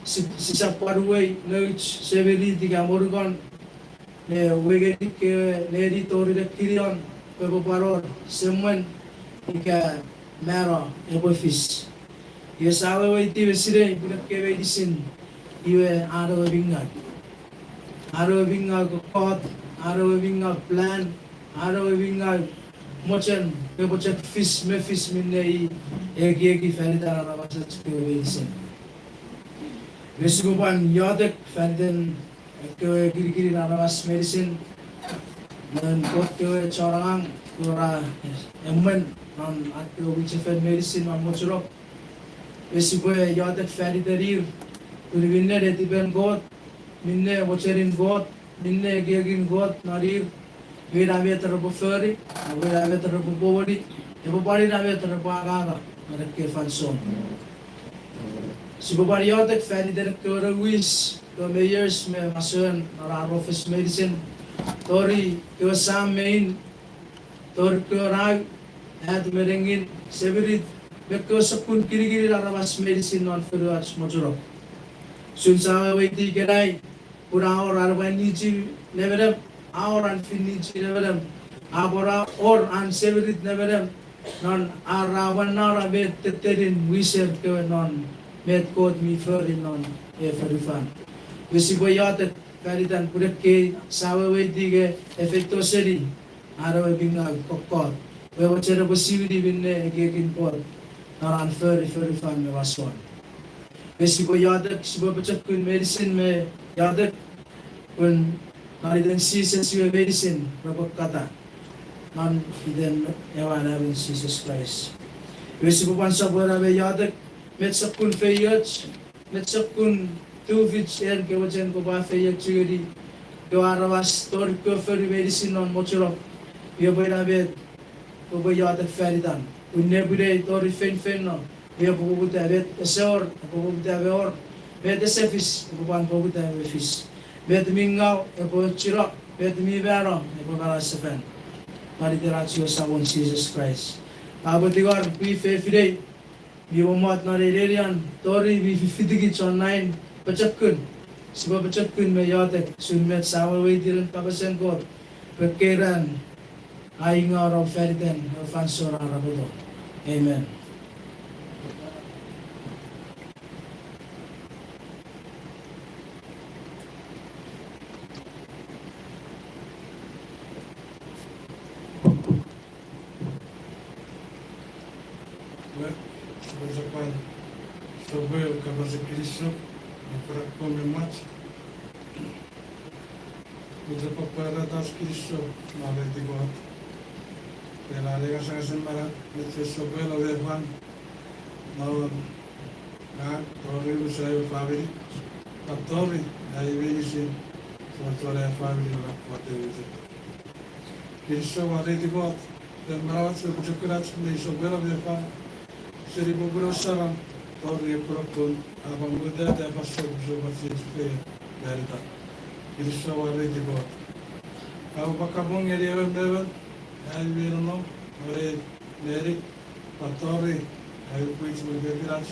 si-, sisap pwan uwei nouch semirit ika monukon ne uwei ngeni kewe neni tori nekinion pwe epwe pwan wor semwen ika mano epwe fis. Iwe sia weweiti me sinei pun ekkei meinisin iwe an ewe mi ngau. An ewe mi ngau kokkot, an ewe mi ngau plan, an ewe mi ngau mochen epwe chok fis me fis minne i ekieki fan itan aramasach kewe meinisin. Iwe sipwe pwan iotek fan iten ekkewe kinikinin aramas meinisin, non Kot kewe chon angang, kewe ra emwen non ar kewe mwichefen meinisin non Mochunok. Iwe sipwe iotek fan iten ir, pun minne netipen Kot, minne mochenin Kot, minne ekiekin Kot non ir, iwe ina met repwe fori, iwe ina met repwe poweri, epwe pwan ina met repwe anganga non ekkei fansoun. Sipwe pwan iotek fan iten ekkewe nouwis, kewe mayors me masouen non ar office meinisin, tori kewe sam me in, tori kewe nau, at me nengin, semirit, me kewe sokkun kinikinin aramas meinisin non fonuach Mochunok. Usun sia weweiti ikenai, pun a wor an epwe annichi nemenem, a wor an finnichi nemenem, a pwan wor an semirit nemenem, non ar ra awannano met tettenin wiser kewe non met Kot mi fori non ei fonufan. Iwe sipwe iotek fan itan pun ekkei sia weweiti ika efeito seni an ewe mi ngau kokkot, pwe mochen epwe siwini minne ekiekin Kot non an fori fonufan me masouen. Iwe sipwe iotek, sipwe pochokun meinisin me iotek, pun non iten Jises iwe meinisin repwe kata. Non iten ewe Amanun Jises Kraist. Iwe sipwe pwan sopweno me iotek, met sokkun feioch, met sokkun tufich en kewe chen kopwe feioch ngeni kewe aramas tori kewe fonu meinisin non mochunok. Iwe pwe ina met kopwe iotek fan itan. Pun nepwinei tori feinfeino, iwe epwe poputa. Met ese wor, epwe poputa me wor. Met ese fis, epwe pwan poputa me fis. Met mi ngaw, epwe ochuno. Met mi mano, epwe manausefan. Non iten ach we Samon Jises Kraist. Aupwe tingor pwi fefinei mi mommot non ei nenian tori mi fifitikich online, pochokun. Sipwe pochokun me iotek usun met sa weweiti ren kapasen Kot, pwe ekkei ran a ingaw non fan iten ewe fansoun a arapoto. Amen. Iwe, sipwe pwan sopweno kapasen kinisou, me pwarata me mwach. Sipwe pwan pwarata ach kinisou, me aweiti Kot ren an ngasangasen manau, me ach sopweno me fan, non ngang, tori unusen ai famini, pwan tori ai meinisin chon ai famini non Kot ewe chok. Kinisou, mwareiti Kot ren manauach me pochokunach me sopweno me fan seni popun ewe Samon, tori ewe pochokun a pwan mutata fansoun sopwach chiechi fengen fan itan. Kinisou, mwareiti Kot. Aupwe kapong ngeni emon me emon, ami mi nonnom non ei neni, pwan tori ami pwich me fefinach,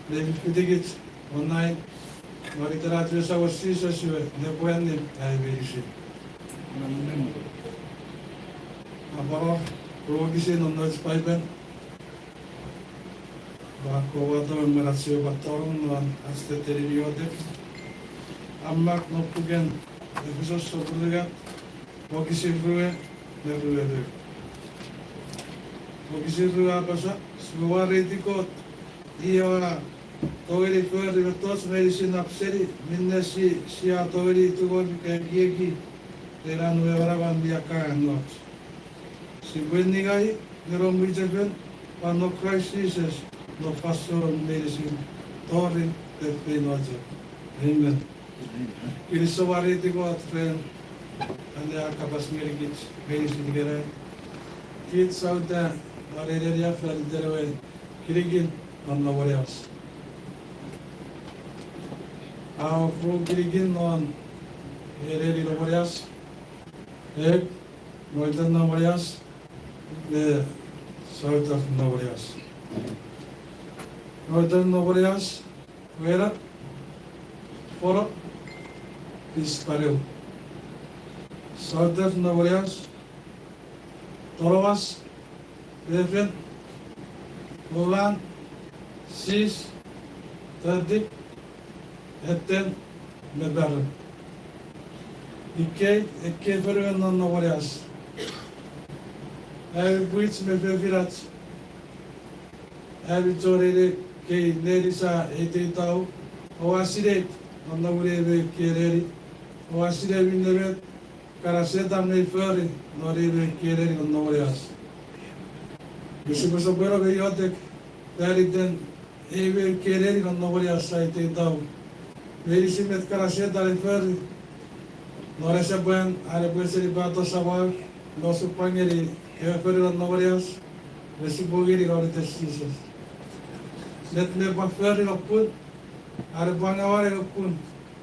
me fifitikich online, non iten ach we Samon Jises iwe nepwin ami meinisin. Amen. Apwano, wokisin non ach Paipen, ua kowato me mwen ach sipwe tonong non ach tettenin iotek, a mak non puken Efisos sopun unungat, wokisin rue me rue me ew. Wokisin rue a apasa, sipwe mwareiti Kot, i ewe a tongeni fori mettoch meinisin nap seni minne si, sia tongeni tungor ika ekieki ren an we manaman mi akkangangoch. Sipwe ningai me non mwichefen, pwan non Kraist Jises, non fansoun meinisin, tori feinfeino chok. Amen. Kinisou, mwareiti Kot ren an a kapas ngenikich meinisin ikenai. Kich sia uta non ei neni a fan iten ewe kinikin non Nowanias. A wor ru kinikin non ei neni Nowanias. Ek, Northern Nowanias, me Southern Nowanias. Northern Nowanias, Wena, Fono, East Palau. Southern Nowanias, Tonowas, Fefin, Ulan, Sis, Tretip, Eten, me Paran. Ikkei ekkei fonuen non Nowanias. Ami pwich me fefinach, ami chon ei neni sa eiteitau, oua sinei non nomunei me ekkei neni, oua sinei minne met kana Setan mei fori non ei me ekkei neni non Nowanias. Nge sipwe sopweno me iotek fan iten ei me ekkei neni non Nowanias sa eiteitau. Meinisin met kana Setan e fori non esepwan an epwe esenipato samau, me osupwang ngeni ewe fonu non Nowanias, me sipwe ngeni non iten Jises. Met me pwan fori non pun, an epwe angawani ewe pun,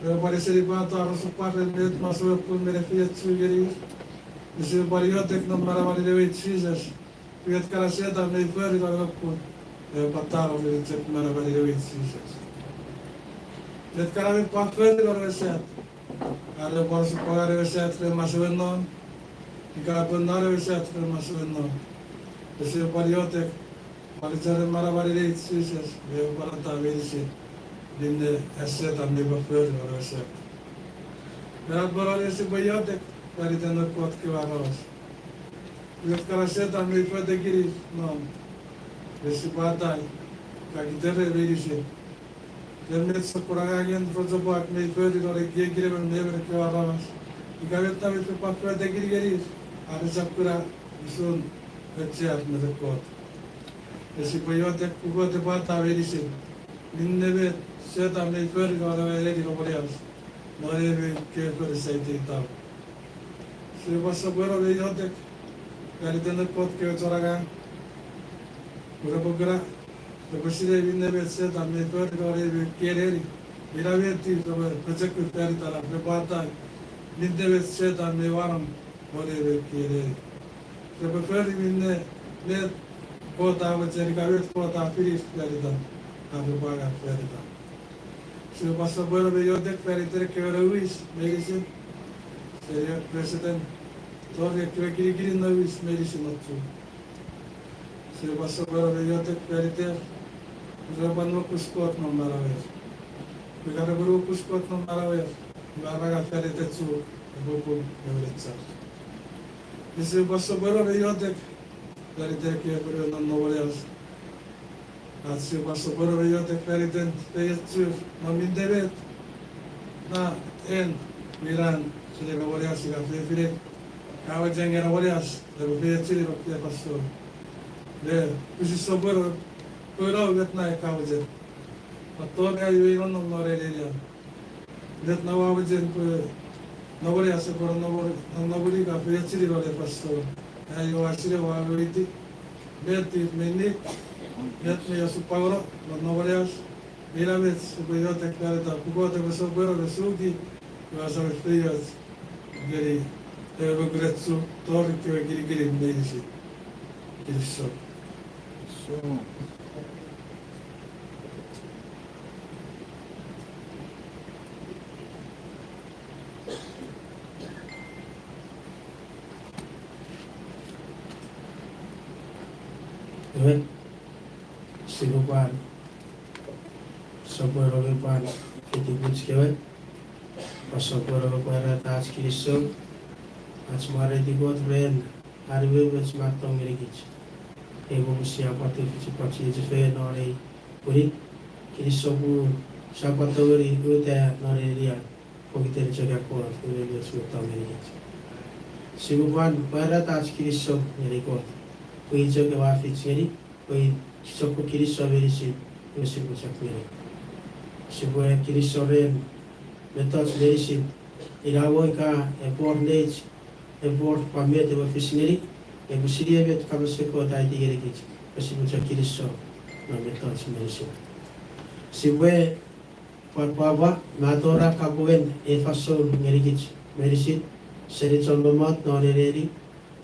me pwan esenipato ar osupwang ren met masouen pun me nefinen chu ngeni, me sipwe pwan iotek non manamanen ewe Jises. Met kana Setan mei fori non ewe pun, epwe pwan tano ngeni chok manamanen ewe Jises. Met kana mei pwan fori non ewe sat, are pwan osupwangan ewe sat ren masouen non, ika pwan non ewe sat ren masouen non, me sipwe pwan iotek, pwan cheren manamanen ewe Jises, me epwe pwan ata meinisin minne an Setan mei pwan fori non ewe sat. Me a pwan ese sipwe iotek fan iten noun Kot kewe aramas. Met kana Setan mei fotekini non, me sipwe atai, ka kitere meinisin. me met sokkun angangen rochopwak mei fori non ekiekin emon me emon ekkewe aramas. Ika met a mei pwan fori ngeni ngenir, are sap kuna usun auchean met Kot. Nge sipwe iotek pwe Kot epwe ata meinisin minne met Setan mei fori non ewe neni lomonias, non ewe mei kewe fori saiteitau. Sipwe pwan sopweno me iotek fan iten noun Kot kewe chon angang, pwe repwe kuna, repwe sinei minne met Setan mei fori non ewe mei kewe neni, ina met repwe pochokun fan itan, repwe atai minne met Setan mei wanong non ewe mei kewe neni. Repwe fori minne met Kot a mochen ika met Kot a finir fan itan, a repwe angang fan itan. Sipwe pwan sopweno me iotek fan iten ekkewe nouwis meinisin, senior president, tori ekkewe kinikinin nouwis meinisin non chuk. Sipwe pwan sopweno me iotek fan iter, repwe pwan nuokus Kot non manauer. Ika repwe nuokus Kot non manauer, iwe ar angang fan iten chuk epwe pung me wenechar. Sipwe pwan sopweno me iotek fan iten ekkewe ponuen non lomonias. Ach sipwe pwan sopweno me iotek fan iten feiochur non minne met na en minan seni lomonias ika fefinei, ka mochen ngeni lomonias epwe feiochuni non ei fansoun. Me pwisin sopweno, pwe ina met na ka mochen. Atun ai we nonnom non ei nenian, met na ua mochen pwe lomonias epwe nonnom, nonnom ngeni ka feiochuni non ei fansoun. Ai ua sinei ua weweiti met ir mei nik, met mei osupwangono non lomonias. Ina met sipwe iotek fan itan pwe Kot epwe sopweno me suki, iwe ese feioch ngeni ewe mokuren chuk tori kewe kinikinin meinisin. Kinisou. Ewe, sipwe pwan sopweno me pwan fiti pwich kewe, pwan sopweno me pwarata ach kinisou, ach mwareiti Kot ren an umoumoch me tong ngenikich. Ei popun sia pwan tufichin pwan chiechi fengen non ei pwinin, kinisou pun sia pwan tongeni uta non ei nenian pokiten chok an Kot umoumoch me tong ngenikich. Sipwe pwan pwarata ach kinisou ngeni Kot pwe i chok ewe a fich ngeni, pwe i sokkun kinisou meinisin iwe sipwe chok ngeni. Sipwe kinisou ren mettoch meinisin, ina mo ika epwe wor neich, epwe wor pwan met ewe fis ngeni, epwe sinei met kapasen Kot a aiti ngenikich, pwe sipwe chok kinisou non mettoch meinisin. Sipwe pwan pwapwa me atora kapungen ei fansoun ngenikich meinisin, seni chon mommot non ei neni,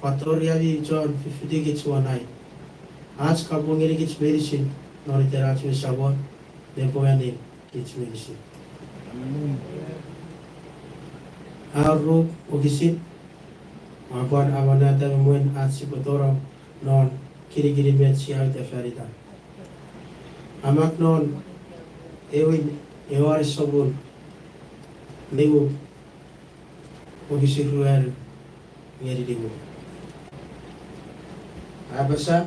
pwan tori ami chon fifitikich won ai. Ach kapung ngenikich meinisin non iten ach we Samon, me pwe a ning kich meinisin. Ar ru wokisin, a pwan amonata me mwen ach sipwe tonong non kinikinin met sia uta fan itan. A mak non Ewin Ioanes sopun nimu, wokisin ruanu ngeni nimu. A apasa,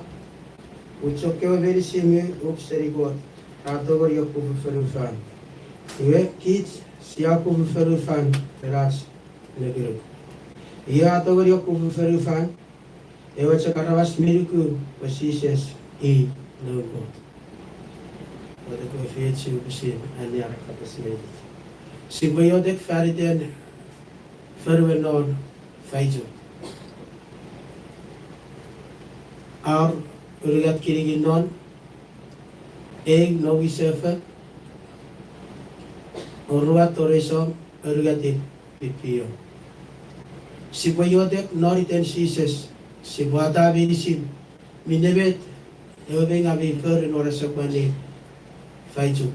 pun chokkewe meinisin mi uk seni Kot ra tongeni okkufu fonufan. Iwe kich sia okkufu fonufan ren ach nukunuk. Iwe a tongeni okkufu fonufan, ewe chok aramas mi nuku pwe Jises i Noun Kot. Kot epwe efeiochu pwisin anneani kapas ngeni. Sipwe iotek fan iten fonuen non Faichuk. Ar unungat kinikin non, ew Nouwisefo, oruan Toreisong, unungatin Pipio. Sipwe iotek non iten Jises, sipwe ata meinisin minne met ewe meinga mi fori non asepwani Faichuk.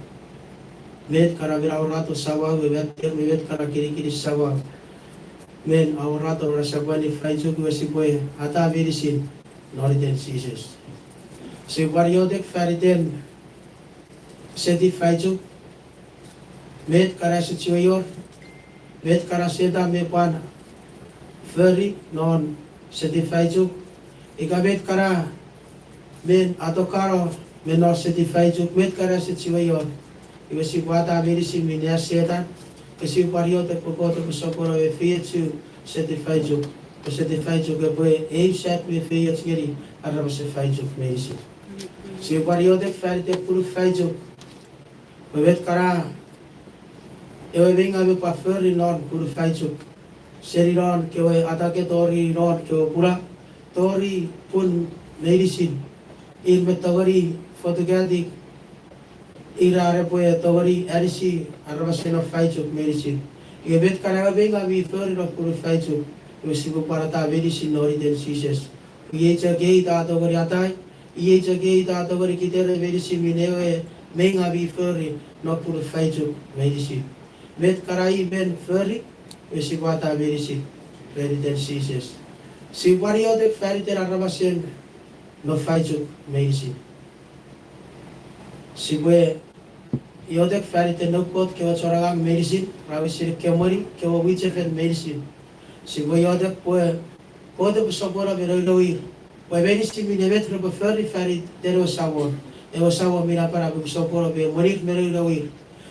Met kana mi aurato samau, me met, me met kana kinikinin samau mi aurato non asepwani Faichuk, iwe sipwe ata meinisin non iten Jises. Sipwe pwan iotek fan iten seti Faichuk, met kana ese chiwen wor, met kana Setan mi pwan fori non seti Faichuk, ika met kana mi atokano me non seti Faichuk, met kana ese chiwen wor. Iwe sipwe ata meinisin minne a Setan, pwe sipwe pwan iotek pwe Kot epwe sopweno me efeiochu seni faichuk, pwe seni faichuk epwe eu sat me feioch ngeni aramas faichuk meinisin. Sipwe pwan iotek fan iten pun faichuk, pwe met kana ewe meingaw me pwan fori non pun faichuk, seni non kewe atake tori non kewe puna, tori pun meinisin, ir me tongeni fotukatik, ir ar repwe tongeni anisi aramasen non faichuk meinisin. Iwe met kana ewe meingaw mi fori non pun faichuk, iwe sipwe pwan ata meinisin non iten Jises. Iei chok ei ta tongeni atai, iei chok ei ta tongeni kitere meinisin minne ewe meingaw mi fori non pun faichuk meinisin. Met kana i men fori, iwe sipwe ata meinisin ren iten Jises. Sipwe pwan iotek fan iten aramasen non faichuk meinisin. Sipwe iotek fan iten noun Kot kewe chon angang meinisin, ra wisen ekkewe moni, kewe mwichefen meinisin. Sipwe iotek pwe Kot epwe sopweno me nounou ir, pwe meinisin minne met repwe fori fan iten ewe Samon, ewe Samon mi napanap epwe sopweno me emwenir me nounou ir.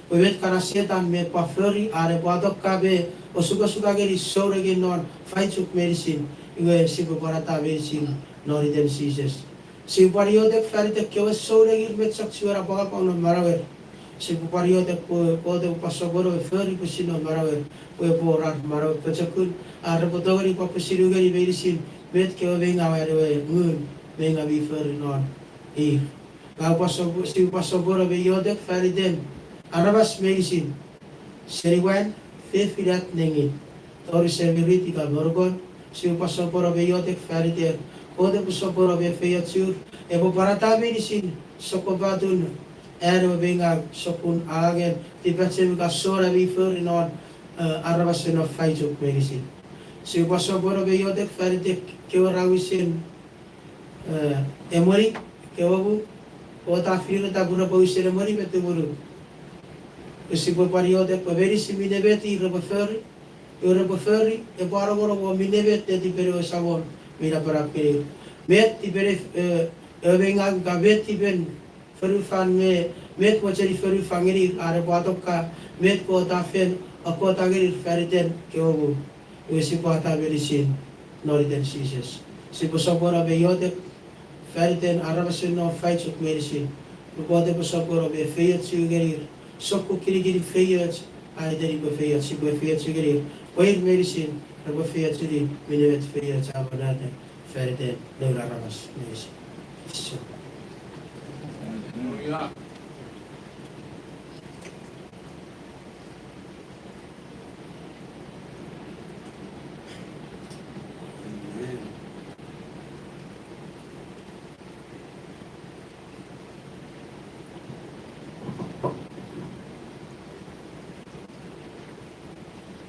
Pwe met kana Setan mi pwan fori an epwe atokka me osukosuka ngeni souneng non faichuk meinisin, iwe sipwe pwan ata meinisin non iten Jises. Sipwe pwan iotek fan iten kewe souneng ir mi chok chiwen apwangapwang non manauer. Sipwe pwan iotek pwe Kot epwe pwan sopweno me fori pwisin non manauer, pwe epwe wor ar manau pochokun, ar repwe tongeni pwan pwisin u ngeni meinisin met kewe meingaw an ewe Ngun meingaw mi fori non ir. Nge sipwe pwan sopweno me iotek fan iten aramas meinisin, seni mwan, fefin at nengin, tori semirit ika monukon, sipwe pwan sopweno me iotek fan iter. Kot epwe sopweno me efeiochur, epwe pwan ata meinisin sokkopatun an ewe meingaw, sokkun angangen tipachem ika sona mi fori non, eh, aramasen non faichuk meinisin. Sipwe pwan sopweno me iotek fan iter kewe ra wisen eh, emweni, kewe mu, Kot a finireta pwe repwe wisen emweni me tumunu. Pwe sipwe pwan iotek pwe meinisin minne met ir repwe fori, ir repwe fori epwe anongonong won minne met netipen ewe Samon mi napanap ngenir. Met tipen, eh, ewe meingaw ika met tipen fonufan me met mochenin fonufan ngenir, ar epwe atokka met Kot a fen akkota ngenir fan iten kewe mu. Iwe sipwe ata meinisin non iten Jises. Sipwe sopweno me iotek fan iten aramasen non faichuk meinisin, pwe Kot epwe sopweno me efeiochu ngenir sokkun kinikinin feioch, a iteni pwe feioch, sipwe efeiochu ngenir pwe ir meinisin repwe feiochuni minne met feioch a monata fan iten noun aramas meinisin. Jises.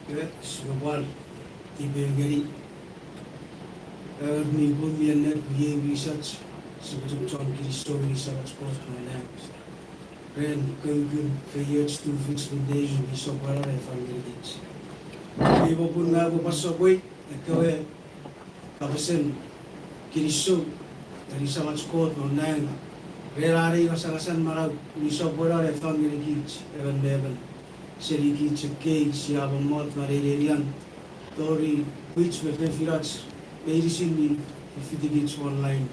Iwe, sipwe pwan tipeeu ngeni ewe mi pung mi ennet, iei wisach, sipwe chok chon kinisou ngeni Samach Kot non nang ren kukkun feioch, tufich, minne i mi sopweno ne fang ngenikich. Iei popun ngang upwe pwan sopwei ekkewe kapasen kinisou ngeni Samach Kot non nang ren an ei ngasangasen manau mi sopweno ne fang ngenikich emon me emon, seni kich ekkei sia mommot non ei nenian, tori pwich me fefinach meinisin mi fitikich online.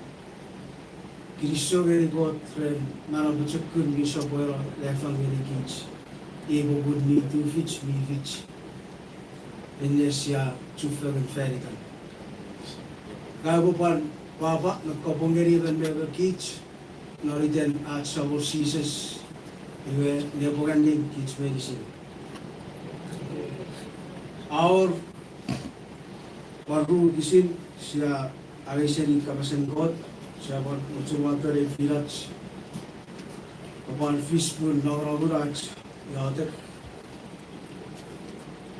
Kinisou ngeni Kot ren manau pochokun mi sopweno ne fang ngenikich. Iei popun mi tufich, mi fich minne sia chufengen fan itan. Ngang upwe pwan pwapwa me kapong ngeni emon me emon kich non iten ach Samon Jises, iwe nepwong annim kich meinisin. A wor pwan ru wokisin sia angei seni kapasen Kot, sia pwan mochen wato ne finach, pwe pwan fis pun nongonongun ach iotek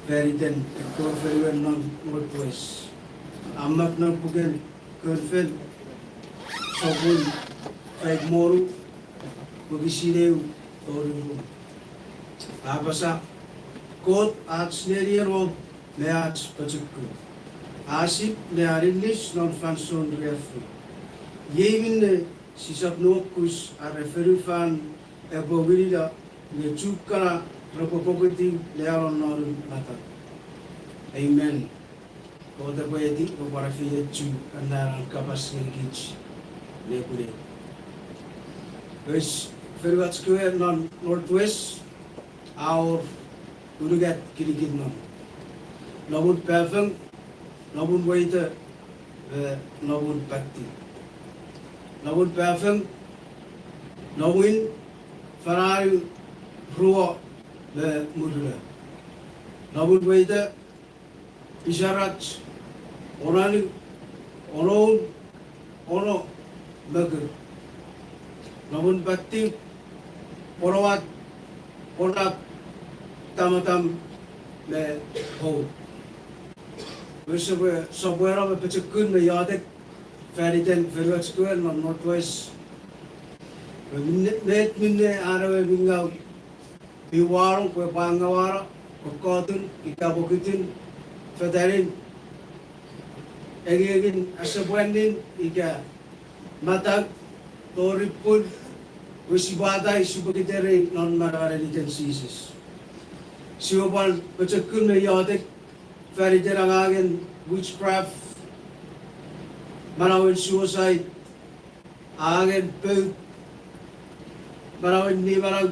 fan iten ekkewe fonuen non Northwest. A mak non puken Kon Fel, sopun faik me wonu, wokisin eu tori ru, a apasa: Kot ach nenien om me ach pochokun, a sip ne aninnis non fansoun riaffou. Iei minne sisap nuokus are fonufan epwe winino Nge chuk kana repwe pokiti le anonnonun matau. Amen. Kot epwe eti pwe pwan efeiochu ena an kapas ngenikich nepwinei. Wes, fonuach kewe non Northwest, a wor unungat kinikin nom. Nomun Pafeng, nomun Weite, me nomun Patti. Nomun Pafeng, nomun Fanau, Ruo, me Murula. Nomun Weite, Pisarach, Onanu, Onoun, Ono, Mokur. Nomun Patti, Ponowat, Ponap, Tamatam, me Hou. Wes, sopweno me pochokun me iotek fan iten fonuach kewe non Northwest. Me minne, met minne an ewe mi ngau mi wanong pwe pwan ngawano, kokkotun ika pokiten, fetanin, engiengin asepwanin ika matau, tori pun, pwe sipwe atai sipwe kiterei non manamanen iten Jises. Sipwe pwan pochokun me iotek fan iten angangen witchcraft, manauen suicide, angangen pout, manauen nimanau,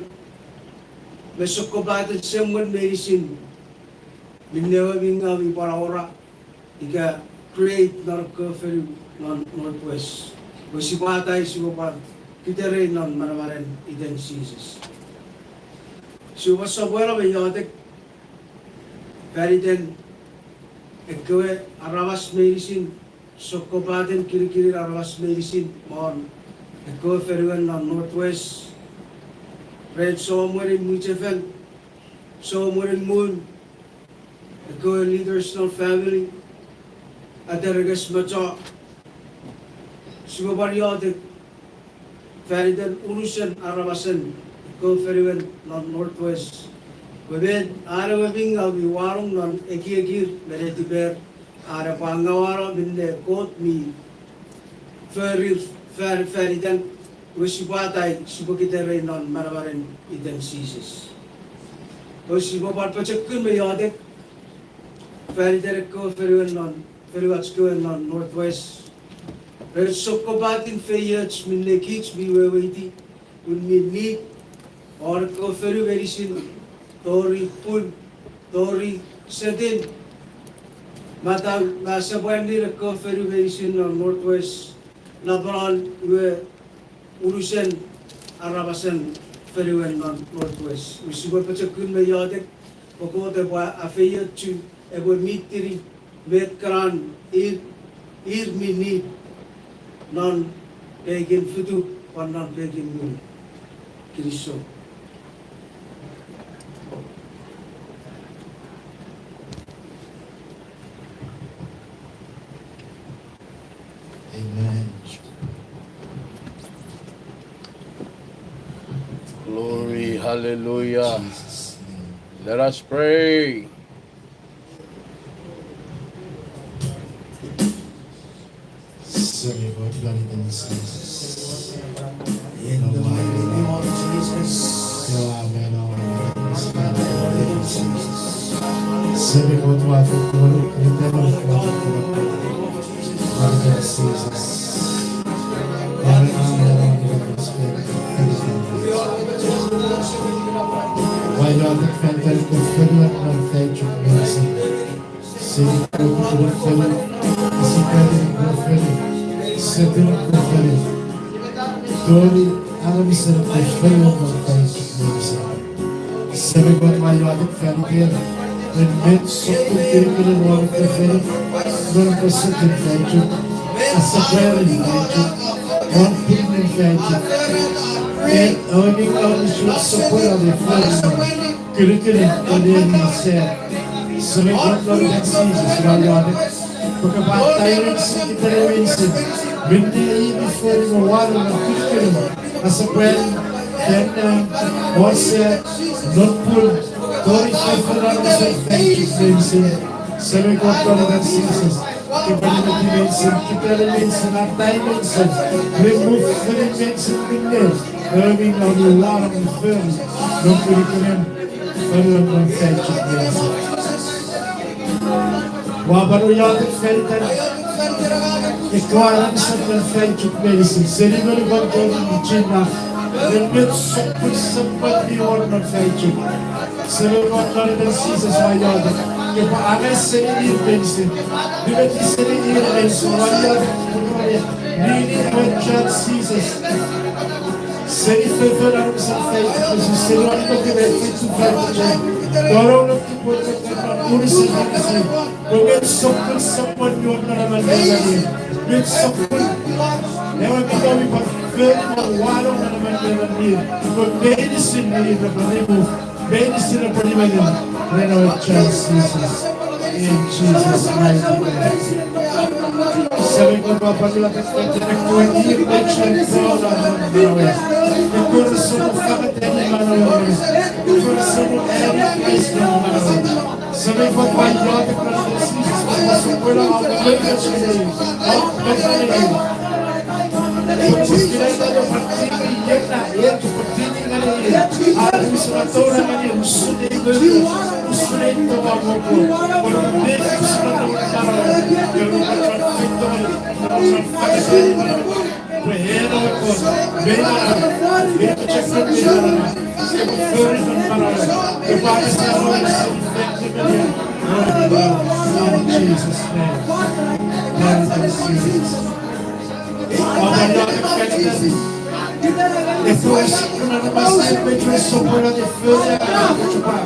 me sokkopaten semwen meinisin minne ewe mi ngau mi pwan awora ika create non ekkewe fonu non Northwest. Pwe sipwe atai sipwe pwan kiterei non manamanen iten Jises. Sipwe sopweno me iotek fan iten ekkewe aramas meinisin, sokkopaten kinikinin aramas meinisin won ekkewe fonuen non Northwest, ren soumwenin mwichefen, soumwenin mun, ekkewe leaders non family, aterekes me cho, sipwe pwan iotek fan iten unusen aramasen ekkewe fonuen non Northwest. Pwe met an ewe mi ngau mi wanong non ekiekir me netiper, an epwe angawano minne Kot mi fori fan, fan itan, pwe sipwe atai sipwe kiterei non manamanen iten Jises. Pwe sipwe pwan pochokun me iotek fan iten ekkewe fonuen non, fonuach kewe non Northwest, ren sokkopaten feioch minne kich mi weweiti, pun mi nit won ekkewe fonu meinisin, tori pun, tori setin, matau me asepwanin ekkewe fonu meinisin non Northwest, napanon iwe unusen aramasen fonuen non Northwest. Pwe sipwe pochokun me iotek pwe Kot epwe afeiochu, epwe mitini met kanan ir, ir mi nit non pekin fituk pwan non pekin ngun. Kinisou. Amen. Glory, hallelujah. Jesus' name. Let us pray. Sir, we go to the Lord in the name of Jesus. In the mighty name of Jesus. Amen. Seni kofeli, seni kofeli, seni kofeli. Tori aramasen kofeli non fai. Seni kofeli, seni kofeli, seni kofeli. Ren met sokkun kinikinin won kofeli, non kofeli fai. Asapweri fai. Won pinin fai. Met oni oni sokkopaten fai. Kinikinin, kinikinin, sir. Seni kofeli, seni kofeli, seni kofeli. Pwe kopwe atai meinisin, kitene meinisin. Minne i mi fori me wanu me kukun. Asapweri, fenna, wose, non pun, tori fefenan se fenchuk meinisin. Seni kofori Jesus. Kepwe nimeti meinisin, kitani meinisin, atai meinisin, remove feni meinisin minne, emi non uwanong fori, non kinikinin, fori non fan chok meinisin. Ua pwan iotek fan iten ekkewe aramas non fan chok meinisin, seni monukon chon ichinna, ren met sokkun semwen mi wor non fan chok. Semei Kot, non iten Jises ua iotek, kepwe angei seni ir meinisin. Nimeti seni ir meinisin, ua iotek, nini ewe chan Jises. Seni foffor, aramasen fan chok meinisin, seni wan ito kime feito fan chok. Tonong non tipwechok, unusen meinisin. Pwe met sokkun semwen mi wor non amannemanir. Met sokkun ewe mi nom mi pwan fori me wanong non amannemanir. Pwe meinisin mi repwe remove. Meinisin epwe nimenim ren ewe chan Jises. In Jesus' mighty name. Semei Kot, ua pwan iotek fan iten ekkewe ir mi chuen tonong non manauer. Ekkewe resap fangetani manauer. Ekkewe resap ani Kraist non manauer. Semei Kot, ua iotek non iten Jises, epwe sopweno om umoumoch ngeni, om pwon ngeni. Pwe kineta epwe tini, iena epwe tini ngeni, a, usun atoura ngeni, usun ei moni, usun ei tongau, pwe met usun atoura, pwe met usun atoura, pwe eno ekon, mei manau, mei pochokun, mei manau, epwe fori non manauer, epwe apasa non ese effect ngeni. In Jesus' name. Lord Jesus. Papa, Lord, epwe usun kuna na masen me chuen sopweno ne fori ena chupa.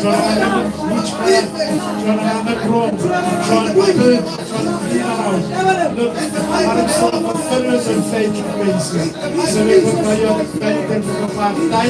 Chon angangen witchcraft, chon angangen rong, chon pöök, chon pimanau. Look, anam sopweno fori ena faith in grace. Semei Kot, ua iotek fan iten papa, tai,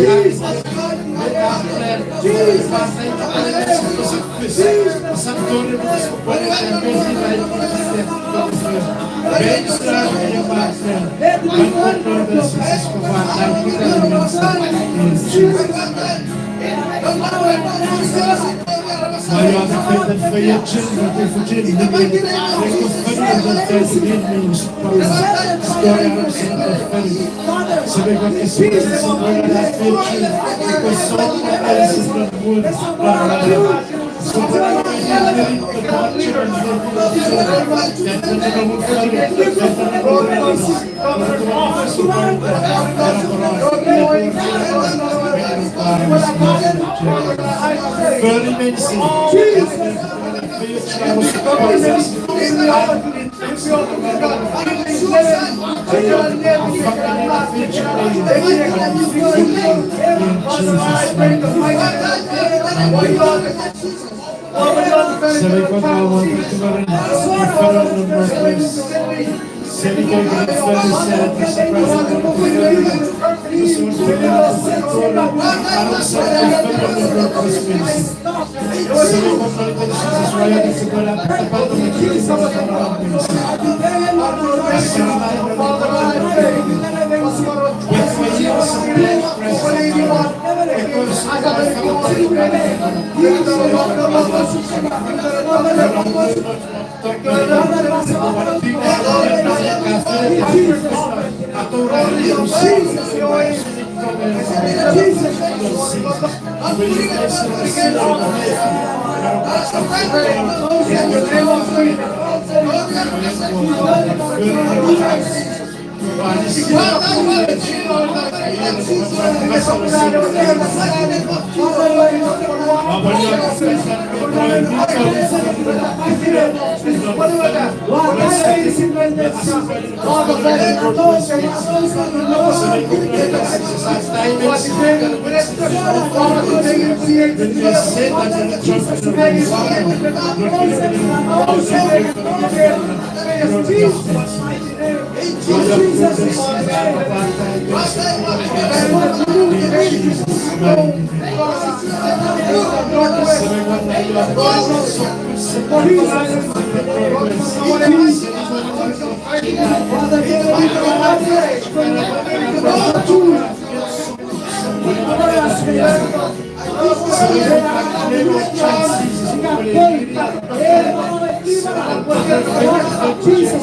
Jesus.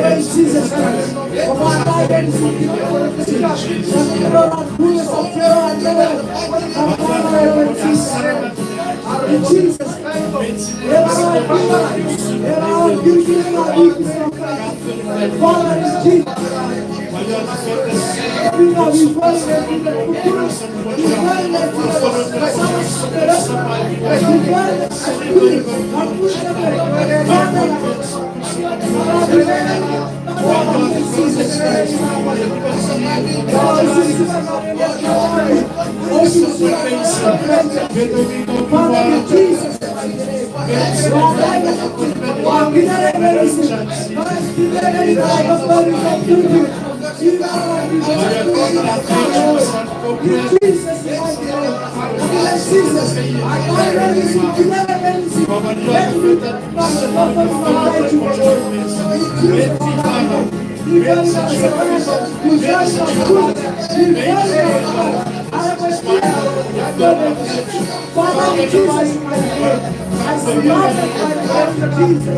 Praise Jesus Christ. In Jesus' name. Father, in Jesus' name. Father, in Jesus' mighty name, I command the blood of Jesus.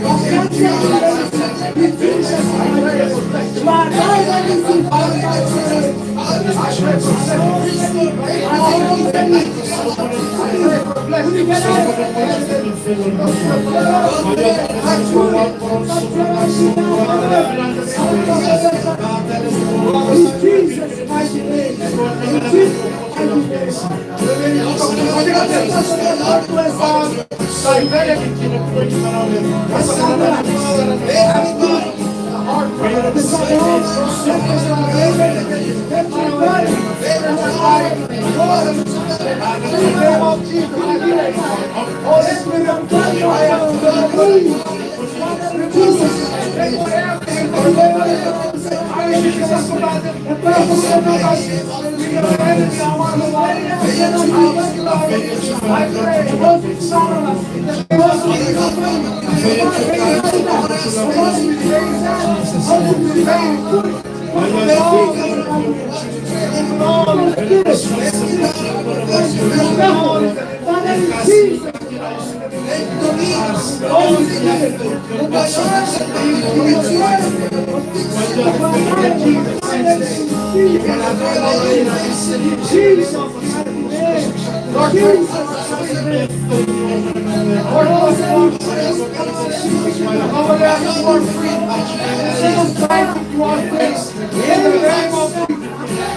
I cancel the enemy in Jesus' mighty name. My God, I receive the blood of Jesus. I receive the blood of Jesus. In Jesus' mighty name. In Jesus' mighty name.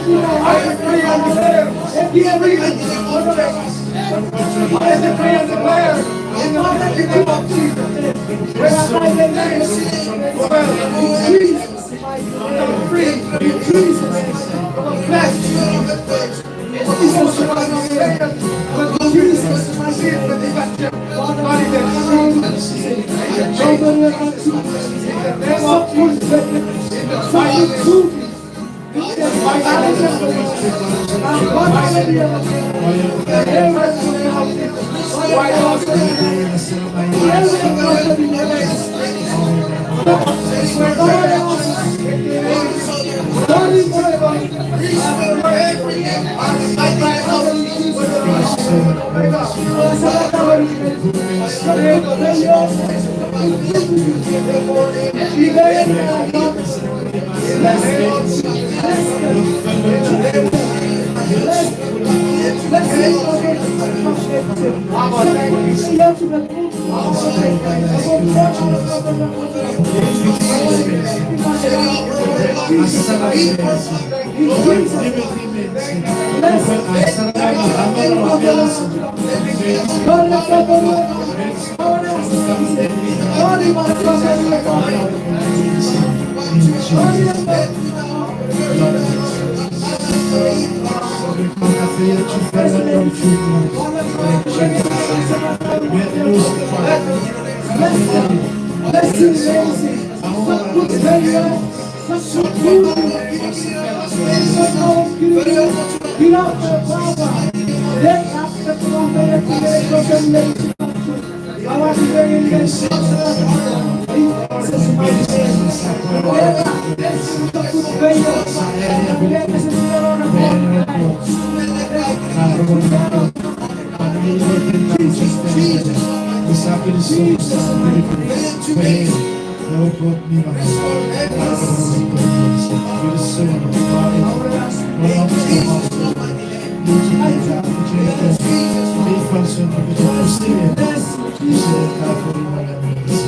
I decree and declare, I decree and declare in the mighty name of Jesus. Well, in Jesus' mighty name. Free. In Jesus' name. Bless you. Jesus Christ. Jesus Christ. In the name of Jesus. In the mighty name.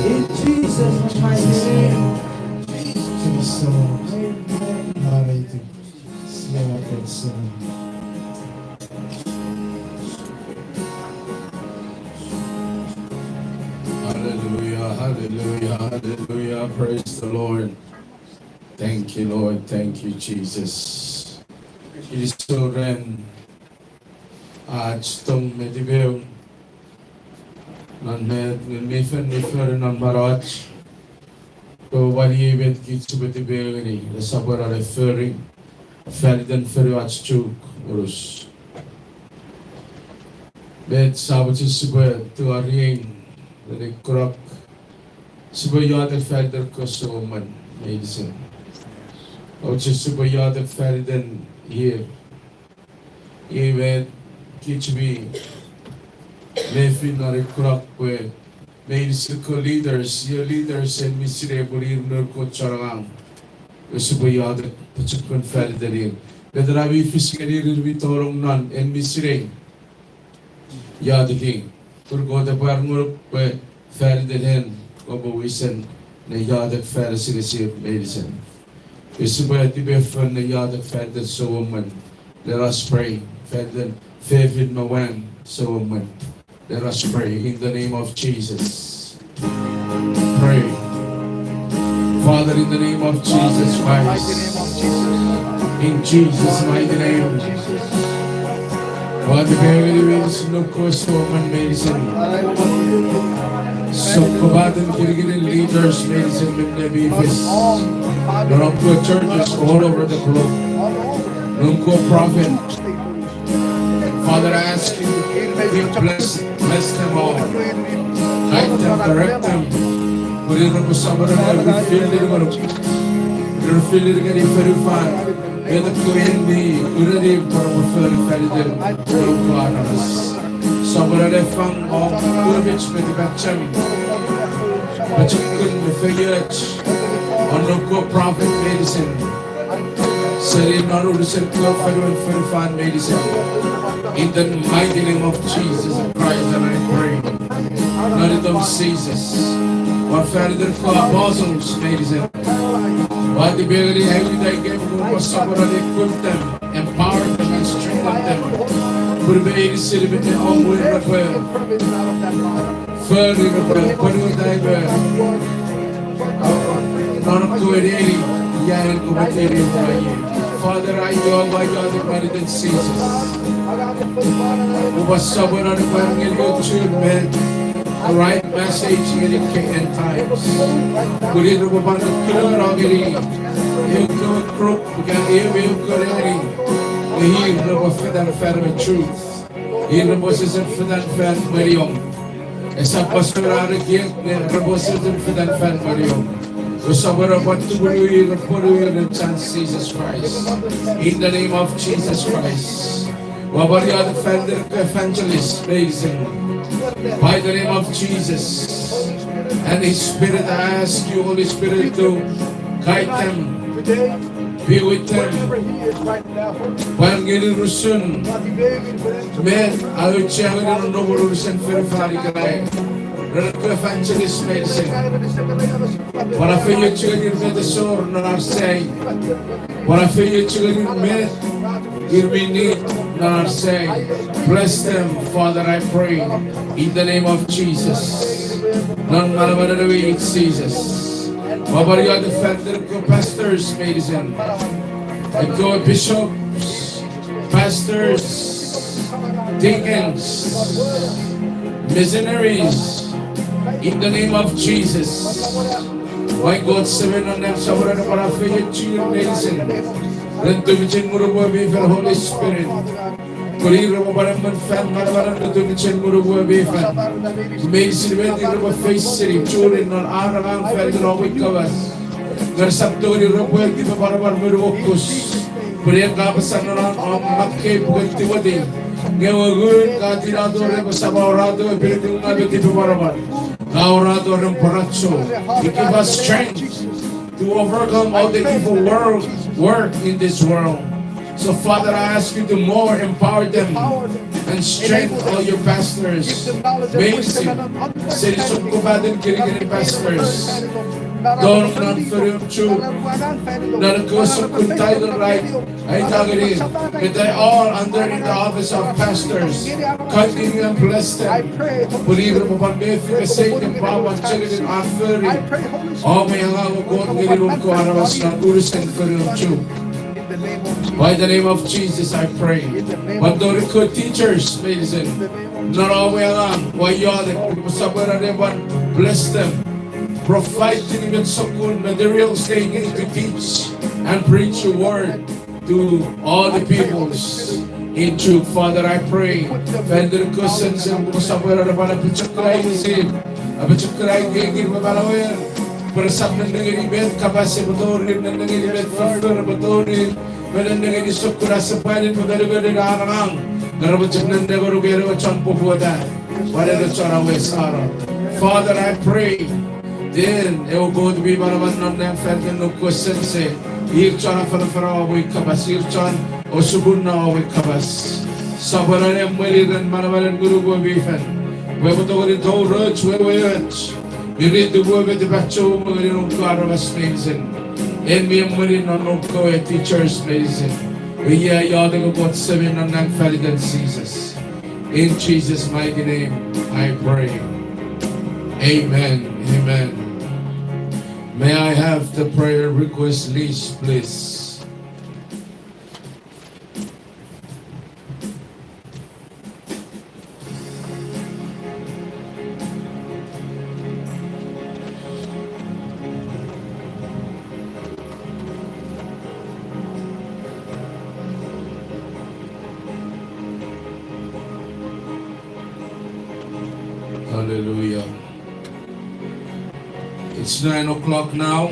In Jesus' mighty name. Hallelujah, hallelujah, hallelujah. Praise the Lord. Thank you, Lord. Thank you, Jesus. Kinisou ren ach tong me tipeu non met Ngun mi Fel mi fori non manauach. Pwe waniei met kich sipwe tipeu ngeni, esap wor an fori, faniten fori ach Chuuk unus. Met sa mochen sipwe tuariei ren ei kunok, sipwe iotek faniten ekkewe souemwen meinisin. Mochen sipwe iotek faniten ir. Iwe met kich mi mefi non ei kunok pwe meinisin ekkewe leaders, io leaders en mi sinei pwe ir noun Kot chon angang. Iwe sipwe iotek pochokun faniten ir. Met ena mi fis ngeni ir mi tonong non en mi sinei. Iotek, pun Kot epwe ar ngonuk pwe faniten en kopwe wisen ne iotek fan asengesir meinisin. Iwe sipwe tipefon ne iotek faniten souemwen. Let us pray. Faniten fefin me mwan souemwen. Let us pray in the name of Jesus. Pray. Father, in the name of Jesus Christ, in Jesus' mighty name, Father, pray with us, no question, meinisin. Sokkopaten kinikinin leaders meinisin minne mi fis non ekkewe churches all over the globe. Noun Kot prophet, Father, I ask you to bless, bless them all. Guide them, direct them. Pwe ir repwe sopweno ne reveal-ini ngonuk, reveal-ini ngeni fonufan met ekkewe en mi ureni pwe repwe fori faniten ngonuk aramas. Sopweno ne fang om tufich me tipachem, pochokun me feioch won noun Kot prophet meinisin, seni non unusen kewe fonuen fonufan meinisin. In the mighty name of Jesus Christ, and I pray, non itom Jises, won faniten ekkewe apostles meinisin, ua tipeu ngeni ai uta ikewe pwe kopwe sopweno ne equip them, empower them, and strengthen them. Pwe meinisin minne om we repwe fori, repwe pwonueta, non ekkewe neni, ia en kopwe teni. Father, I iotek, I iotek faniten Jises. Upwe sopweno ne pwan ngeni ochun me the right message ngeni ekkei end times. Pwe ir repwe pwan kulono ngeni eu kewe group ika eu, eu kewe neni, nge ir repwe fetan fan me truth. Ir repwe wesewesen fetan fan me niom. Esap pwe souneng ekiek, nge repwe wesewesen fetan fan me niom. Ua sopweno pwan tumunu ir, pwonu ir ren chan Jises Kraist. In the name of Jesus Christ. Ua pwan iotek fan iten evangelist meinisin. By the name of Jesus and His Spirit, I ask you, Holy Spirit, to guide them, be with them. Pwan ngeni usun met a auchea ngeni non nomun unusen fonufan ikenai. Ren ekkewe evangelist meinisin, pwan afeiochu ngeni met ese wor non ar sai. Pwan afeiochu ngeni met ir mi need non ar sai. Bless them, Father, I pray, in the name of Jesus. Non manamanen ewe Jises. Ua pwan iotek fan iten ekkewe pastors meinisin, ekkewe bishops, pastors, deacons, missionaries, in the name of Jesus. Ua ask, Kot Semei non nang, sopweno ne pwan afeiochu ir meinisin ren tufichin Ngunum we mi fen, Holy Spirit. Pwe ir repwe pwan emwen fan manamanen tufichin Ngunum we mi fen. Meinisin met ir repwe face-ini, churi non ar angang fan iten om we kapas. Nge resap tongeni repwe tipemwaramwar me nuokus. Pwe en kapas a nonnom om makkei puken Timoti, nge ewe Ngun ka tinato ren, kosap aurato epinipin me tipemwaramwar, ka aurato ren pworacho. It give us strength to overcome all the evil world, work in this world. So, Father, I ask you to more empower them and strengthen all your pastors. Meinisin, seni sokkopaten kinikinin pastors, tonong non fonu Chuuk, non ekkewe sokkun title, right? Ai tongeni, that they are under in the office of pastors. Continue and bless them. Pwe ir repwe pwan mefi pwe Setan epwe pwan chengeni an fori om we angang, Kot, ngeni noum kewe aramas non unusen fonu Chuuk. By the name of Jesus, I pray. Pwan tori ekkewe teachers meinisin, non om we angang, ua iotek pwe sopweno ne pwan bless them, provide them with sokkun materials they need to teach and preach your word to all the peoples in Chuuk. Father, I pray, fan iten ekkewe sense, pwe sopweno ne pwan apochokuna inisin, apochokuna ekiekin me manauer, pwe resap nennengeni met kapas epwe tori, nennengeni met foffor epwe tori, me nennengeni sokkun asepwanin me menemenen ar angang, nge repwe chok nennengonuk ren ewe chon poputa, pwan ren ewe chon awesano. Father, I pray, then ewe Kot mi manaman non nang, fan iten noum kewe sense, ir chon afanafana om we kapas, ir chon osukunna om we kapas, sopweno ne emweni ren manamanen Ngunum we mi fen, pwe epwe tongeni touroch, weweoch, mirit, upwe me tipachem ngeni noum kewe aramas meinisin. En mi emweni non noum kewe teachers meinisin. Iwe, ua iotek, Kot Semei non nang, fan iten Jises. In Jesus' mighty name I pray. Amen. Amen. May I have the prayer request list, please? Hallelujah. It's nine o'clock now.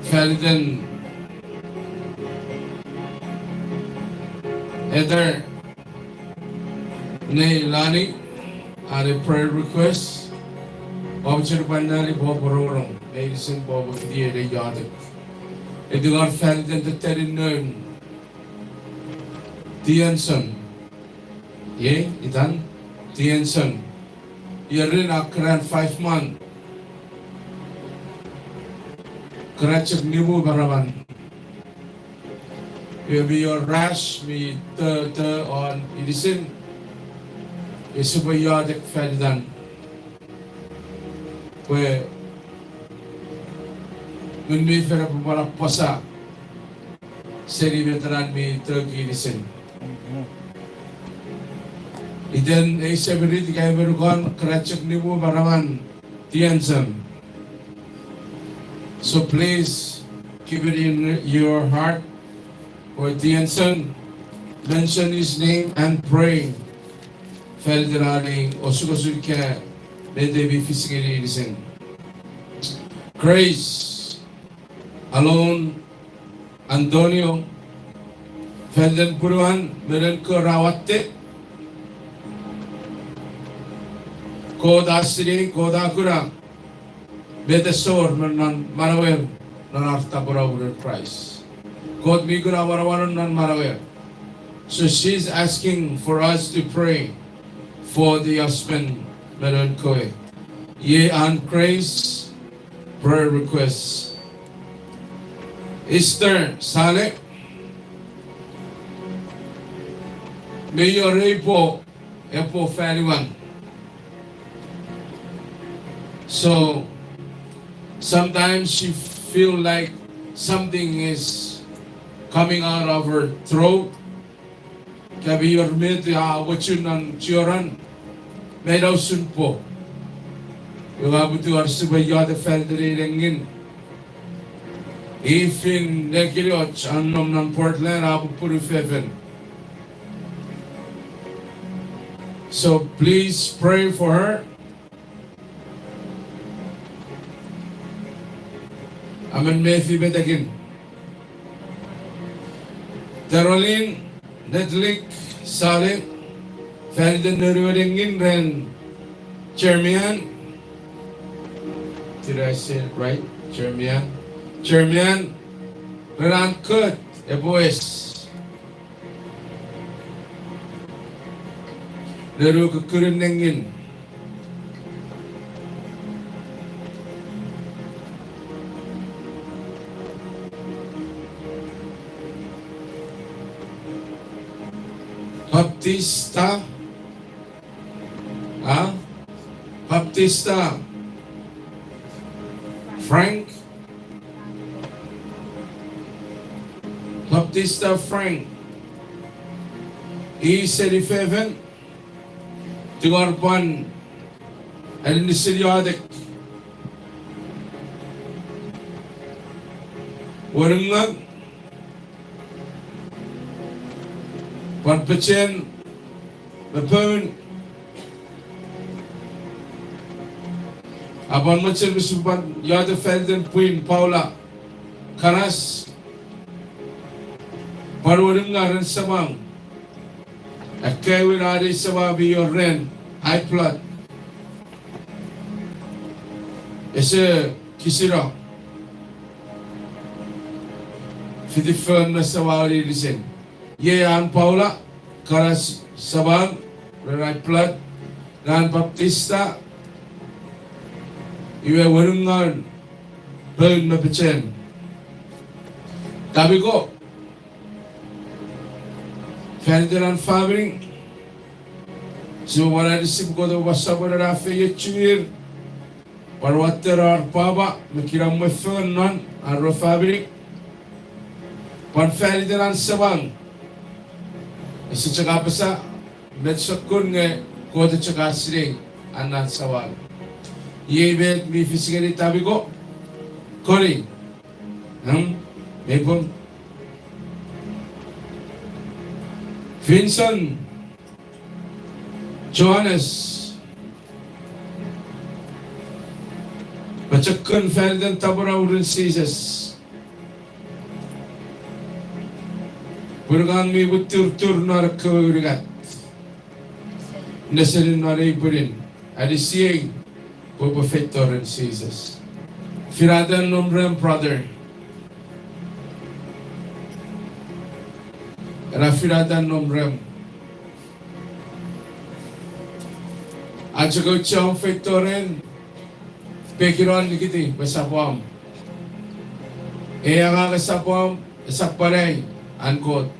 Fan iten Heather Neilani, are prayer request. Pwan chok pwan nani pwe pworongorong, meinisin pwe pwan fiti ei iotek. Eti ngar fan iten tettenin noun Tienson. Iei, itan, Tienson. Ierin a keran five month. Keran chok nimu maraman. Iwe mi wor rash, mi to, to won inisin. Iwe sipwe iotek fan itan, pwe Ngun mi Fel epwe pwan apasa seni met ena mi toki inisin. Iten ei semirit ika ei monukon keran chok nimu maraman Tienson. So please keep it in your heart for Tienson. Mention his name and pray. Fan iten an osukosuk ika met mi fis ngeni inisin. Grace, Alon, Antonio, fan iten punuan me noun kewe ra watte. Kot a sinei, Kot a kuna met ese wor me non manauer, non ar tapweno ren Kraist. Kot mi kuna wanawanon non manauer. So she's asking for us to pray for the husband me noun kewe. Iei an Grace prayer request. Esther Saleh, me ior ei pwo, epwe fan iwan. So sometimes she feel like something is coming out of her throat. Ika mi wor met a mochen non chioran, me ina usun pwo. Iwe a mutu ar sipwe iotek fan iten ei nengin. Ifin nekinoch a nom non Portland, a pupunu fefin. So please pray for her. Amen, mefi petekin. Terolin Netlik Sale, fan iten noun we nengin ren Jeremian. Did I say it right? Jeremian. Jeremian, ren an kot epwe wes. Noun we kukkunun nengin. Baptista. A? Baptista Frank. Baptista Frank. I seni fefin. Tingor pwan aninis iotek. Wenungat. Pwan pechen me poun. A pwan mochen pwisin pwan iotek fan iten pwin Paula Kanas. Pwan wenungat ren semang. Ekkewin an ei semang mi wor ren high blood. Ese kisino. Fiti fon me semang inisin. Iei an Paula Kanas semang, ren high blood, ren Baptista, iwe wenungat poun me pechen. Tamiko, fan iten an famini, sipwe pwan anisi pwe Kot epwe pwan sopweno ne afeiochu ir, pwan watteno ar pwapwa me kinamwe fengen non ar we famini. Pwan fan iten an semang, ese chok apasa met sokkun nge Kot chok a sinei an an semang. Iei met mi fis ngeni Tamiko, Koni, em, Mepong, Vinson, Johannes, pochokun fan iten tapweno ren Jises. Pun ngang mi pwitirtir non ekkewe unungat, nesenin non ei pwinin, anisiei pwe upwe feito ren Jises. Finata nom rem, brother. Ena finata nom rem. A chok auchean feito ren, pekin an nikiti pwe esap om. Ei angang esap om, esap pwan ai, an Kot.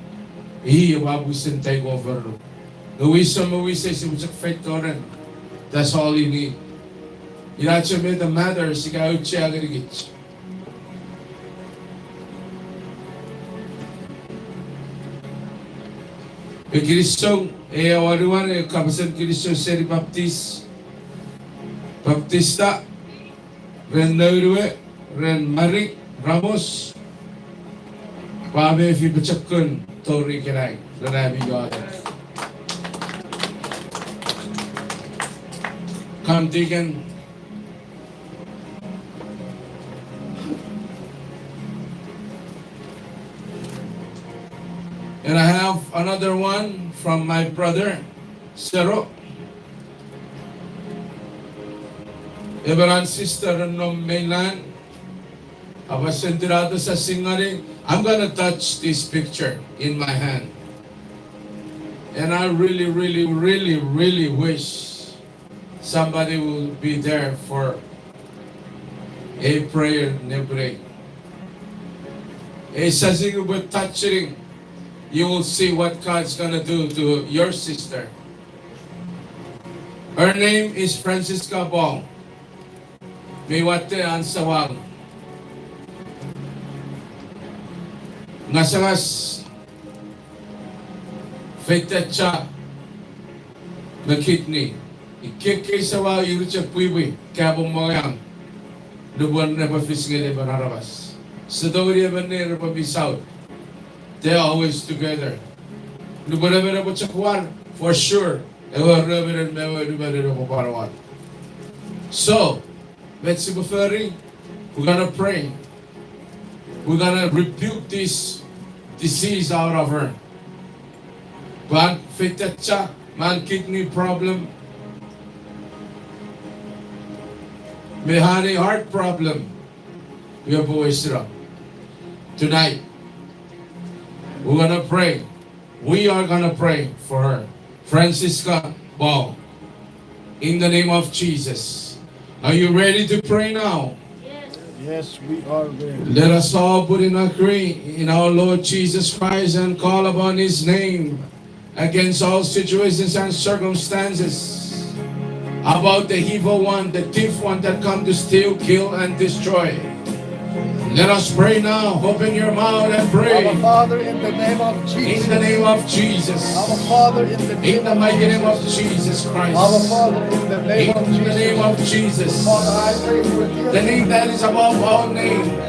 I epwe pwisin take over. Nge wisom me wisei sipwe chok feito ren. That's all you need. Ina chok met a matter, ika auchea ngenikich. Pwe kinisou, e awanuan e kapasen kinisou seni Baptis, Baptista, ren noun we, ren Mari Ramos, pwe a mefi pochokun tori ikenai ren ami iotek. Come, deacon. another one from my brother, Sero. Emon an sister non mainland. Aua send it out as a single. I'm gonna touch this picture in my hand. And I really, really, really, really wish somebody will be there for a prayer nepwinei. Ei sasing epwe touching, you will see what God's gonna do to your sister. Her name is Francisca Ball. Mi watte an sawal. Ngasangas, feitacha, me kidney. Ikkei sawau ir chok pwipwi, kapong mongeang. Nupwen repwe fis ngeni emon aramas, ese tongeni emon neir epwe miss out. They're always together. Nupwen emon epwe chok war, for sure, ewe ruemon me ewe nupwen epwe pwan war. So, met sipwe fori, we're gonna pray. We're gonna rebuke this disease out of her. Pwan feitacha, me an kidney problem, me an heart problem. We are boys up. Tonight, we're gonna pray. We are gonna pray for her. Francisca Ball. In the name of Jesus. Are you ready to pray now? Yes, we are ready. Let us all put in agree in our Lord Jesus Christ and call upon his name against all situations and circumstances about the evil one, the thief one that come to steal, kill, and destroy. Let us pray now. Open your mouth and pray. Our Father, in the name of Jesus. In the name of Jesus. Our Father, in the name of Jesus. In the mighty name of Jesus Christ. Our Father, in the name of Jesus. In the name of Jesus. Father, I pray for you. The name that is above all name.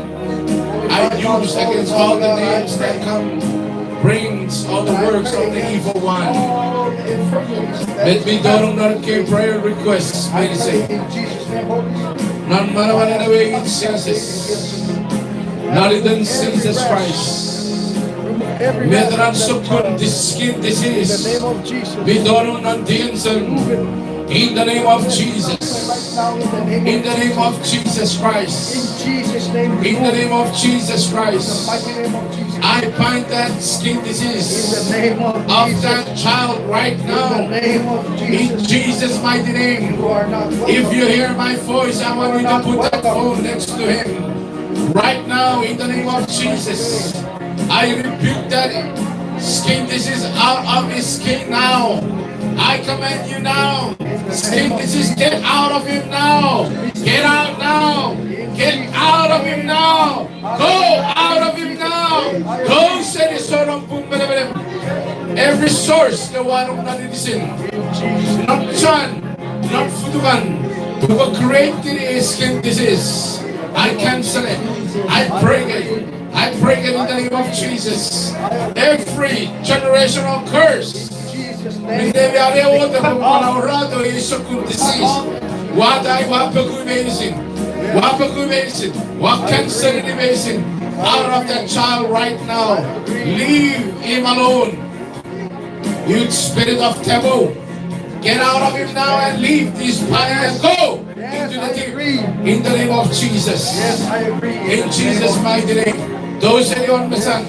I use against all the names that come brings all the works of the evil one. Let me don't not give prayer requests, I say. Non manamanen ewe Jesus. Non iten Jesus Christ. Met ren sokkun this skin disease. Mi tonong non tiensen. In the name of Jesus. In the name of Jesus Christ. In the name of Jesus Christ. I bind that skin disease of that child right now. In Jesus' mighty name. If you hear my voice, I want you to put that phone next to him. Right now, in the name of Jesus, I rebuke that skin disease out of his skin now. I command you now, skin disease, get out of him now. Get out now. Get out of him now. Go out of him now. Go, seni sonon pun menemene. Every source, the one who not in sin, not chan, not futukan, who created a skin disease. I cancel it. I break it. I break it in the name of Jesus. Every generational curse. Minne mi are wota pwe pwan aurato ei sokkun disease. Ua tai, ua poku meinisin. Ua poku meinisin. Ua cancel it meinisin. Out of that child right now. Leave him alone. You spirit of devil, get out of him now and leave this body and go into the deep. In the name of Jesus. In Jesus' mighty name. Those that you understand,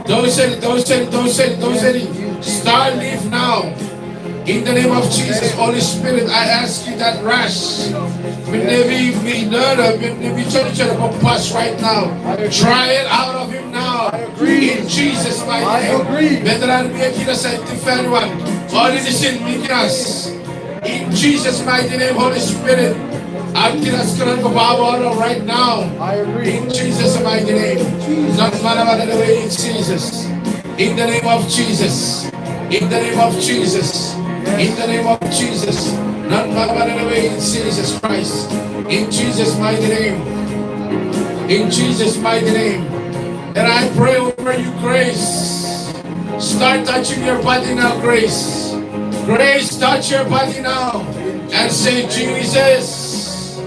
those that, those that, those that, those that, start leave now. In the name of Jesus, Holy Spirit, I ask you that rash. Minne mi, mi nöra, minne mi chorichor, go pass right now. Dry it out of him now. In Jesus' mighty name. Met ren mi kinas ai tifaniwan. All in the sin, mi kinas. In Jesus' mighty name, Holy Spirit. Am kinas keran ko power right now. In Jesus' mighty name. Non manamanen ewe Jesus. In the name of Jesus. In the name of Jesus. In the name of Jesus. Non manamanen ewe in Jesus Christ. In Jesus' mighty name. In Jesus' mighty name. And I pray over you, Grace. Start touching your body now, Grace. Grace, touch your body now. And say, Jesus,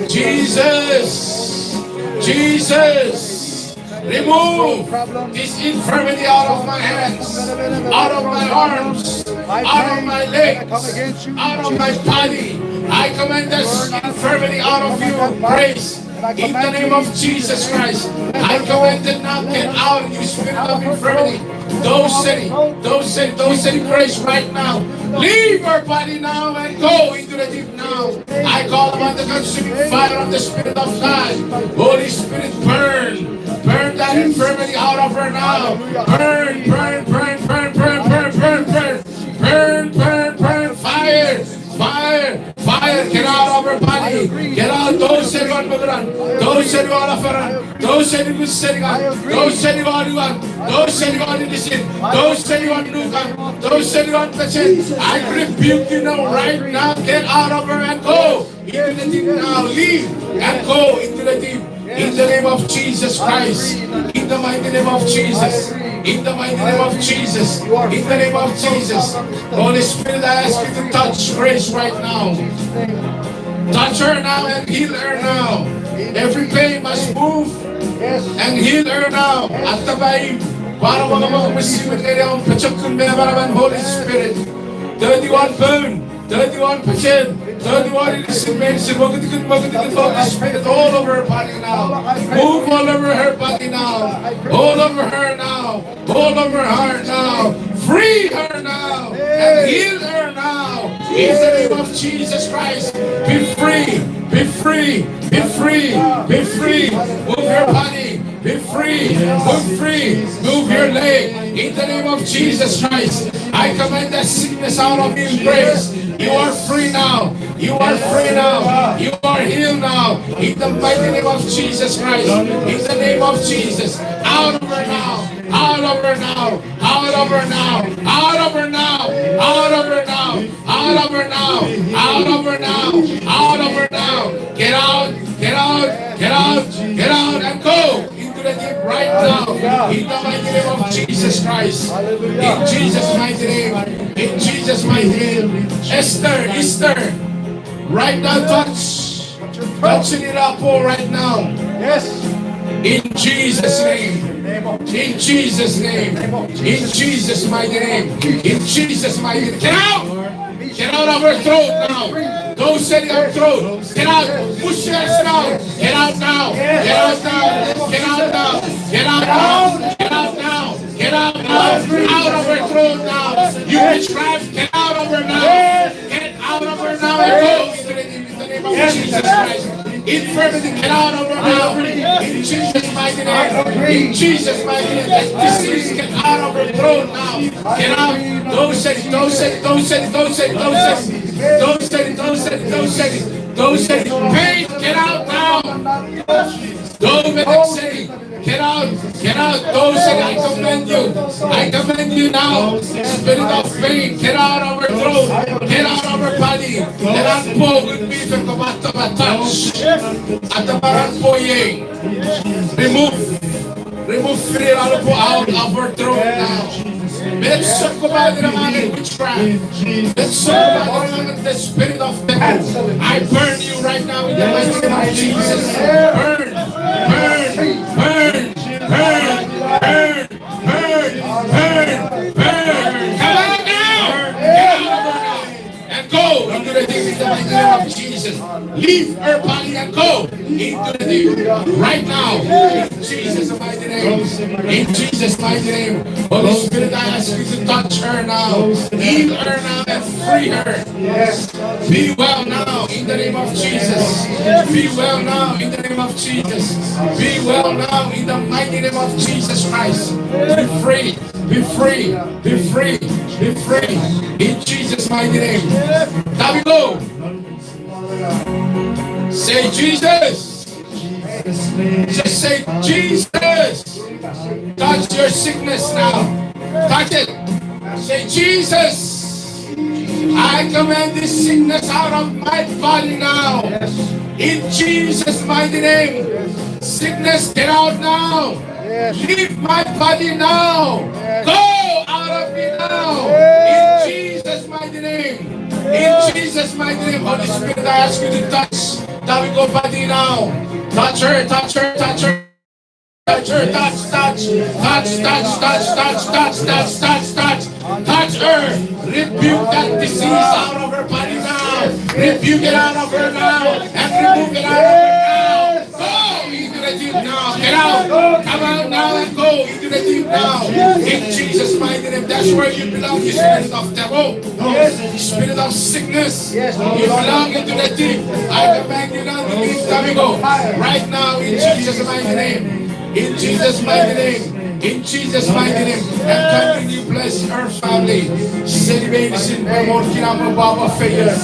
Jesus, Jesus. Remove this infirmity out of my hands, out of my arms, out of my legs, out of my body. I command this infirmity out of you, Grace. In the name of Jesus Christ, I command it now, get out, you spirit of infirmity. Those seni, those seni, those seni, Grace, right now. Leave her body now and go into the deep now. I call upon the consuming fire of the Spirit of God. Holy Spirit, burn. Burn that infirmity out of her now. Burn, burn, burn, burn, burn, burn, burn, burn. Burn, burn, burn. Fire, fire, fire. Get out of her body. Get out. Those seni won mokuran. Those seni won afaran. Those seni won seningan. Those seni won uan. Those seni won inisin. Those seni won nukan. Those seni won pechen. I rebuke you now, right now. Get out of her and go. Into the deep now, leave and go into the deep. In the name of Jesus Christ. In the mighty name of Jesus. In the mighty name of Jesus. In the name of Jesus. Holy Spirit, I ask you to touch Grace right now. Touch her now and heal her now. Every pain must move and heal her now. Atapai, para mama mama misi mekere on pachokun me manaman Holy Spirit. Thirty-one bone. Thirty-one percent, thirty-one innocent men, she mokutukut, mokutukut, Holy Spirit, all over her body now. Move all over her body now. All over her now. All over her now. Free her now. And heal her now. In the name of Jesus Christ, be free, be free, be free, be free. Move your body. Be free. Move free. Move your leg. In the name of Jesus Christ, I command that sickness out of you, Grace. You are free now. You are free now. You are healed now. In the mighty name of Jesus Christ. In the name of Jesus. Out of her now. Out of her now. Out of her now. Out of her now. Out of her now. Out of her now. Out of her now. Out of her now. Get out. Get out. Get out. Get out. Get out and go. Into the deep right now. In the mighty name of Jesus Christ. In Jesus' mighty name. In Jesus' mighty name. Esther, Esther. Right now, touch. Touch it up right now. Yes. In Jesus' name. In Jesus' name. In Jesus' mighty name. In Jesus' mighty name. Get out! Get out of her throat now. Those seni on throat. Get out. Push your ass now. Get out now. Get out now. Get out now. Get out now. Get out now. Get out now. Out of her throat now. You witchcraft, get out of her now. Get out of her now and go into the name of Jesus Christ. Infirmity, get out of her now. In Jesus' mighty name. In Jesus' mighty name. That disease, get out of her throat now. Get out. Those seni, those seni, those seni, those seni, those seni. Those seni, those seni, those seni, those seni. Pain, get out now. Those seni, get out, get out. Those seni, I command you. I command you now. Spirit of pain, get out of her throat. Get out of her body. Get out, pour with me, the Kamatama touch. At the Baran Poye. Remove. Remove fear out of, out of her throat now. Let's talk about the demonic witchcraft. Let's talk about the spirit of death. I burn you right now in the mighty name of Jesus. Burn, burn, burn, burn, burn, burn, burn. Come out now. Get out of her now. And go into the deep in the mighty name of Jesus. Leave her body and go into the deep right now. In Jesus' mighty name. In Jesus' mighty name. Holy Spirit, I ask you to touch her now. Heal her now and free her. Yes. Be well now in the name of Jesus. Be well now in the name of Jesus. Be well now in the mighty name of Jesus Christ. Be free. Be free, be free, be free. In Jesus' mighty name. Tabiko. Say Jesus. Just say Jesus. Touch your sickness now. Touch it. Say Jesus. I command this sickness out of my body now. In Jesus' mighty name. Sickness, get out now. Leave my body now. Go out of me now. In Jesus' mighty name. In Jesus' mighty name, Holy Spirit, I ask you to touch Tabiko body now. Touch her, touch her, touch her. Touch her, touch, touch, touch, touch, touch, touch, touch, touch, touch, touch, touch, touch. Touch her. Rebuke that disease out of her body now. Rebuke it out of her now and remove it out of her now. Go into the deep now. Get out. Come out now and go into the deep now. In Jesus' mighty name. That's where you belong, you spirit of devil. Spirit of sickness, you belong into the deep. I command you now to leave Tamiko right now in Jesus' mighty name. In Jesus' mighty name. In Jesus' mighty name. And continue bless her family. Seni meinisin, pwe mor kinamwe, pwapwa, feioch.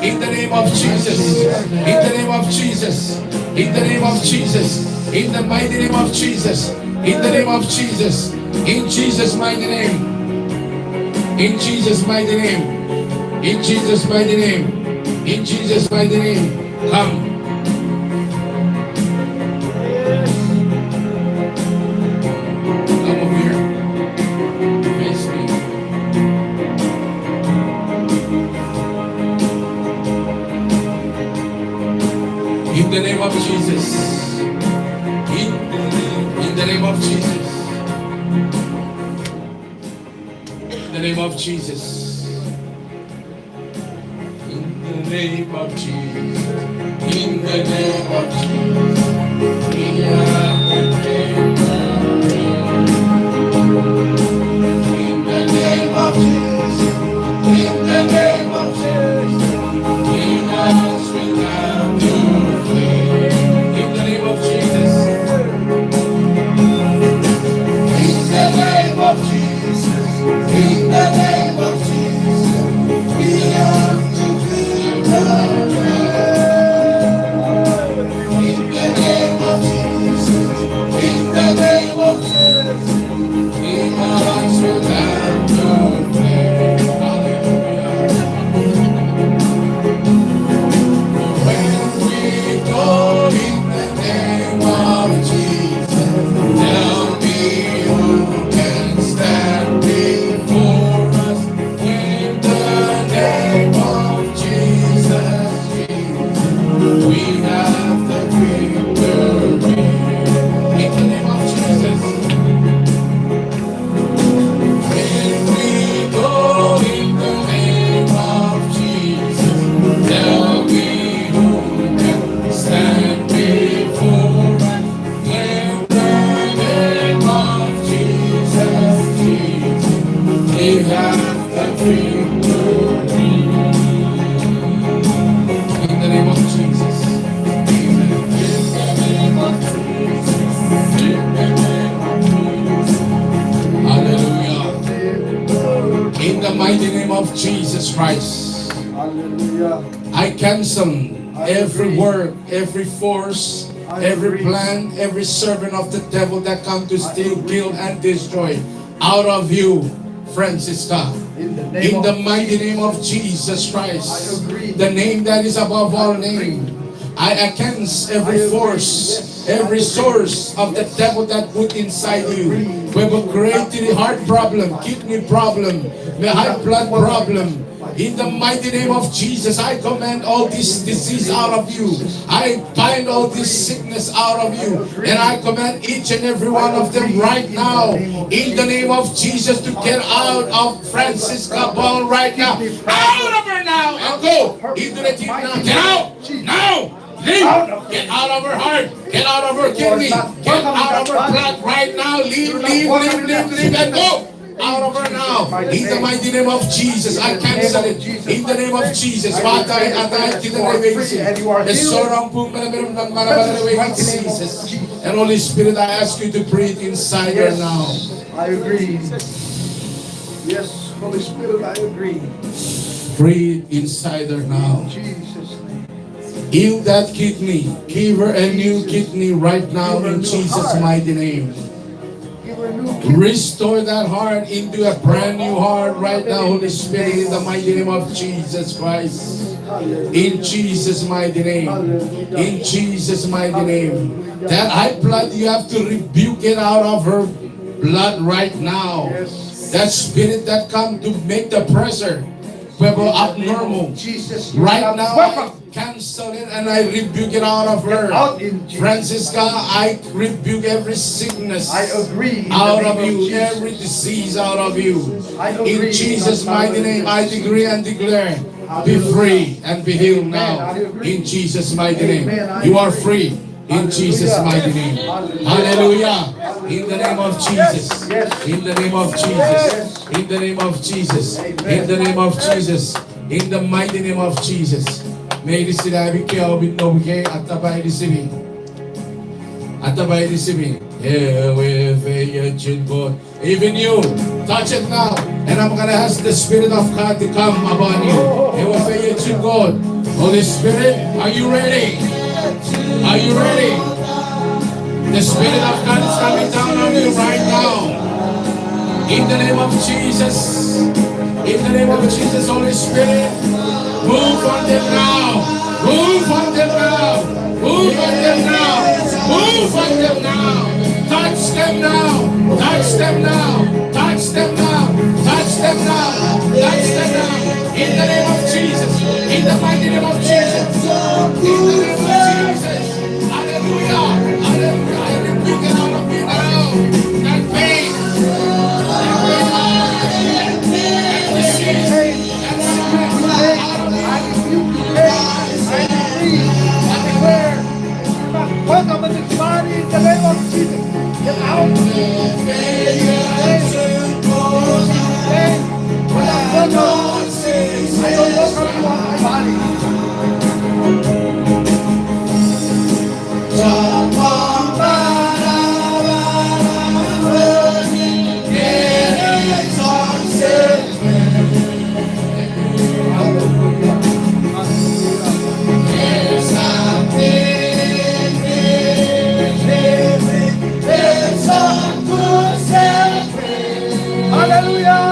In the name of Jesus. In the name of Jesus. In the name of Jesus. In the mighty name of Jesus. In the name of Jesus. In Jesus' mighty name. In Jesus' mighty name. In Jesus' mighty name. In Jesus' mighty name. Come. Come over here. Face me. In the name of Jesus. In, in the name of Jesus. In the name of Jesus. In the name of Jesus. In the name of Jesus. We are the name of Jesus. In the name of Jesus. In the name of Jesus. In the name of Jesus. In the name of Jesus. In the name of Jesus. We have to feel the pain. In the name of Jesus. In the name of Jesus. We have to feel the pain. Hallelujah. When we go in the name of Jesus, tell me who can stand before us. In the name of Jesus, we have the victory. In the name of Jesus. When we go in the name of Jesus, tell me who can stand before us. In the name of Jesus, Jesus, we have the victory. In the name of Jesus. In the name of Jesus. In the name of Jesus. Hallelujah. In the mighty name of Jesus Christ, Hallelujah. I cancel every work, every force, every plan, every servant of the devil that come to steal, kill, and destroy out of you, Francisca. In the mighty name of Jesus Christ, the name that is above all name, I against every force, every source of the devil that put inside you. Pwe epwe create heart problem, kidney problem, me high blood problem, in the mighty name of Jesus, I command all this disease out of you. I bind all this sickness out of you. And I command each and every one of them right now, in the name of Jesus, to get out of Francisca Ball right now. Out of her now and go into the deep now. Get out now. Leave. Get out of her heart. Get out of her kidney. Get out of her blood right now. Leave, leave, leave, leave, leave, and go. Out of her now. In the mighty name of Jesus, I cancel it. In the name of Jesus. Father, I, I, I, Jesus. And Holy Spirit, I ask you to breathe inside her now. I agree. Yes, Holy Spirit, I agree. Breathe inside her now. In Jesus' name. Heal that kidney. Give her a new kidney right now in Jesus' mighty name. Restore that heart into a brand new heart right now, Holy Spirit, in the mighty name of Jesus Christ. In Jesus' mighty name. In Jesus' mighty name. That high blood, you have to rebuke it out of her blood right now. That spirit that come to make the pressure, pwe epwe abnormal. Right now, Cancel it and I rebuke it out of her. Francisca, I rebuke every sickness out of you, every disease out of you. In Jesus' mighty name, I decree and declare, be free and be healed now. In Jesus' mighty name, you are free. In Jesus' mighty name. Hallelujah. In the name of Jesus. In the name of Jesus. In the name of Jesus. In the name of Jesus. In the mighty name of Jesus. Meinisin ami ke oupwe nom ikei, atapa inisemi. Atapa inisemi. Ewe feiochun Kot. Even you, touch it now. And I'm gonna ask the Spirit of God to come upon you. Ewe feiochun Kot. Holy Spirit, are you ready? Are you ready? The Spirit of God is coming down on you right now. In the name of Jesus. In the name of Jesus, Holy Spirit, move on them now. Move on them now. Move on them now. Move on them now. Touch them now. Touch them now. Touch them now. Touch them now. Touch them now. In the name of Jesus. In the mighty name of Jesus. In the name of Jesus. Hallelujah. Hallelujah. I rebuke it out of me now. That pain. That pain. That disease. That sickness. Out of me. I decree. I declare. Welcome to this body in the name of Jesus. Get out. Hey, I don't welcome you on my body. Hallelujah.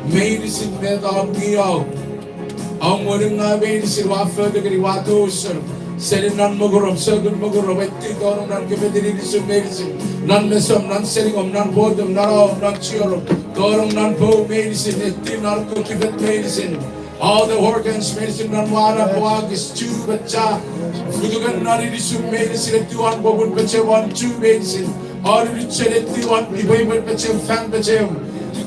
Meinisin met om ngiau. Om wonunga meinisin ua fotokeni ua tou seni, seni non mokurom, sokun mokurom, eti tonong non kefetin inisum meinisin, non mesom, non seningom, non potum, non aom, non chiorum, tonong non poum meinisin, eti non kifet meinisin. All the organs meinisin non wanap, wakis, chu, pecha, futuken non inisum meinisin, eti won popun peche, won chu meinisin, all inisum eti won ipweipwen peche, fan peche.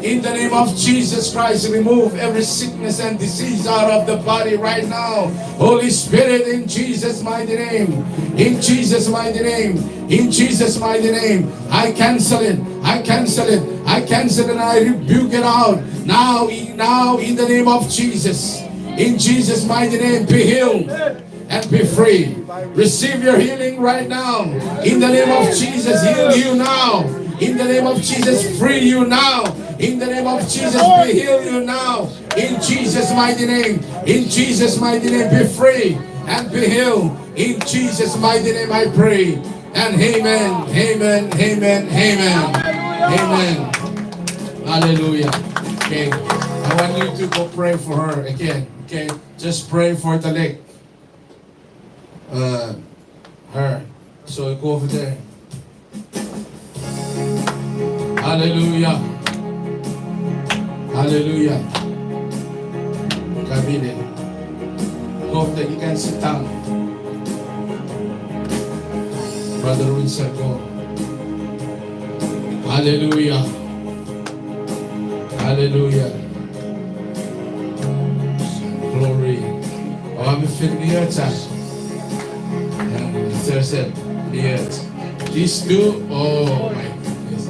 In the name of Jesus Christ, remove every sickness and disease out of the body right now. Holy Spirit, in Jesus' mighty name, in Jesus' mighty name, in Jesus' mighty name, I cancel it, I cancel it, I cancel it, and I rebuke it out. Now, in, now, in the name of Jesus, in Jesus' mighty name, be healed and be free. Receive your healing right now. In the name of Jesus, heal you now. In the name of Jesus, free you now. In the name of Jesus, be heal you now. In Jesus' mighty name, in Jesus' mighty name, be free and be healed. In Jesus' mighty name I pray. And amen, amen, amen, amen. Amen. Hallelujah. Okay. I want you to go pray for her again. Okay. Just pray for the leg. Uh, her. So go over there. Hallelujah. Hallelujah. Kabine. Go over there. You can sit down. Brother Winsor, go. Hallelujah. Hallelujah. Glory. Oh, I'm feeling the church. Yeah, it's a, it's a, yes. These two, oh my goodness.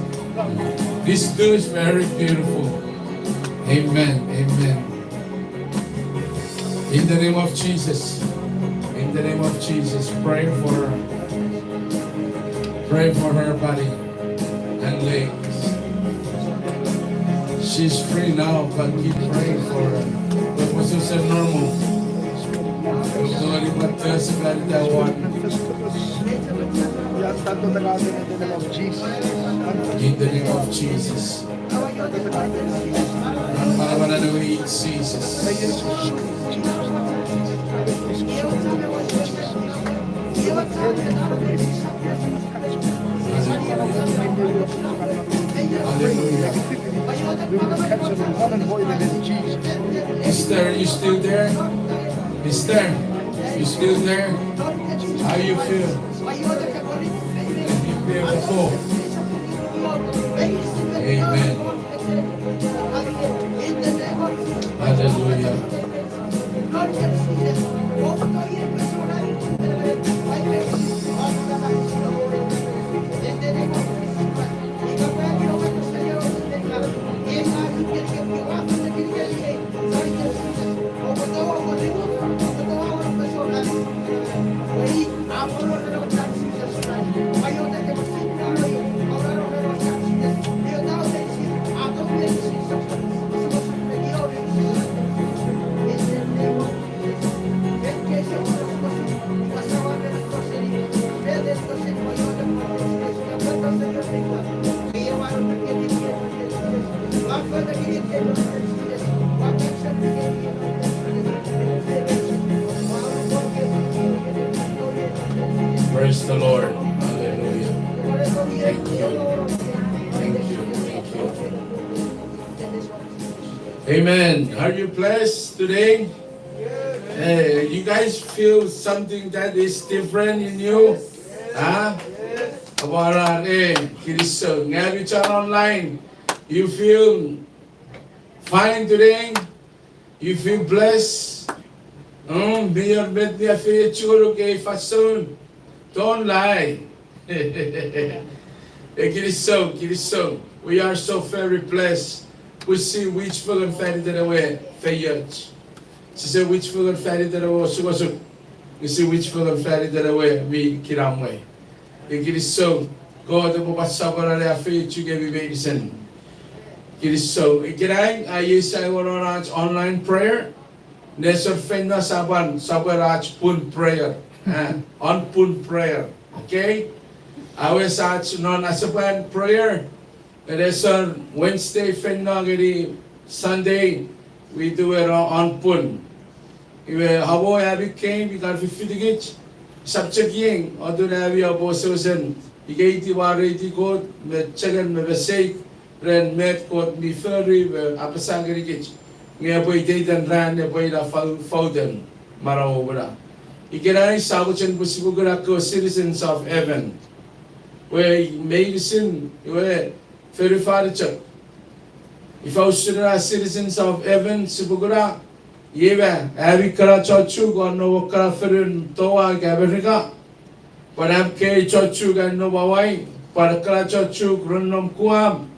These two is very beautiful. Amen. Amen. In the name of Jesus. In the name of Jesus, pray for her. Pray for her body and legs. She's free now, but keep praying for her. But was also normal. We're going to put this about that one. In the name of Jesus. Hallelujah. Mister, you still there? Mister, you still there? How you feel? Amen. Hallelujah. Praise the Lord. Hallelujah. Thank you. Thank you. Thank you. Amen. Are you blessed today? Hey, you guys feel something that is different in you? Huh? About, eh, kinisou. Nge ami chon online, you feel fine today? You feel blessed? Mm, mi wor met mi a feel churuk ei fansoun. Don't lie. Eh, kinisou, kinisou. We are so very blessed. We see which fengen fan iten ewe feioch. Sise wich fengen fan iten ewe osukosuk. Nge si wich fengen fan iten ewe mi kinamwe. Nge kinisou, Kot epwe pwan sopweno ne afeiochu kemi meinisin. Kinisou, ikenai a iei sa wor non ach online prayer. Nesor feino sa pwan sopweno ach pun prayer. Eh, on pun prayer. Okay? Awes ach non asepwan prayer. Ere son Wednesday feino ngeni Sunday, wi tuwe no on pun. Iwe amo ami kei mi kan fifitikich, subject ieng, atun ami apo seusen, ikeiti wareiti Kot, me cheken me meseik, ren met Kot mi fori, me apasa ngenikich. Nge epwe iteiten ran, epwe ina fau-, fauten, manau wena. Ikenai sa mochen pwe sipwe kuna ekkewe citizens of heaven. Pwe meinisin, iwe, fonu fanichok. Ifa usun ena citizens of heaven sipwe kuna, iwe, ami kana chon Chuuk won noum kana fenun Toa ika America. Pwan am kei chon Chuuk won noum Hawaii, pwan kana chon Chuuk ren noum Guam.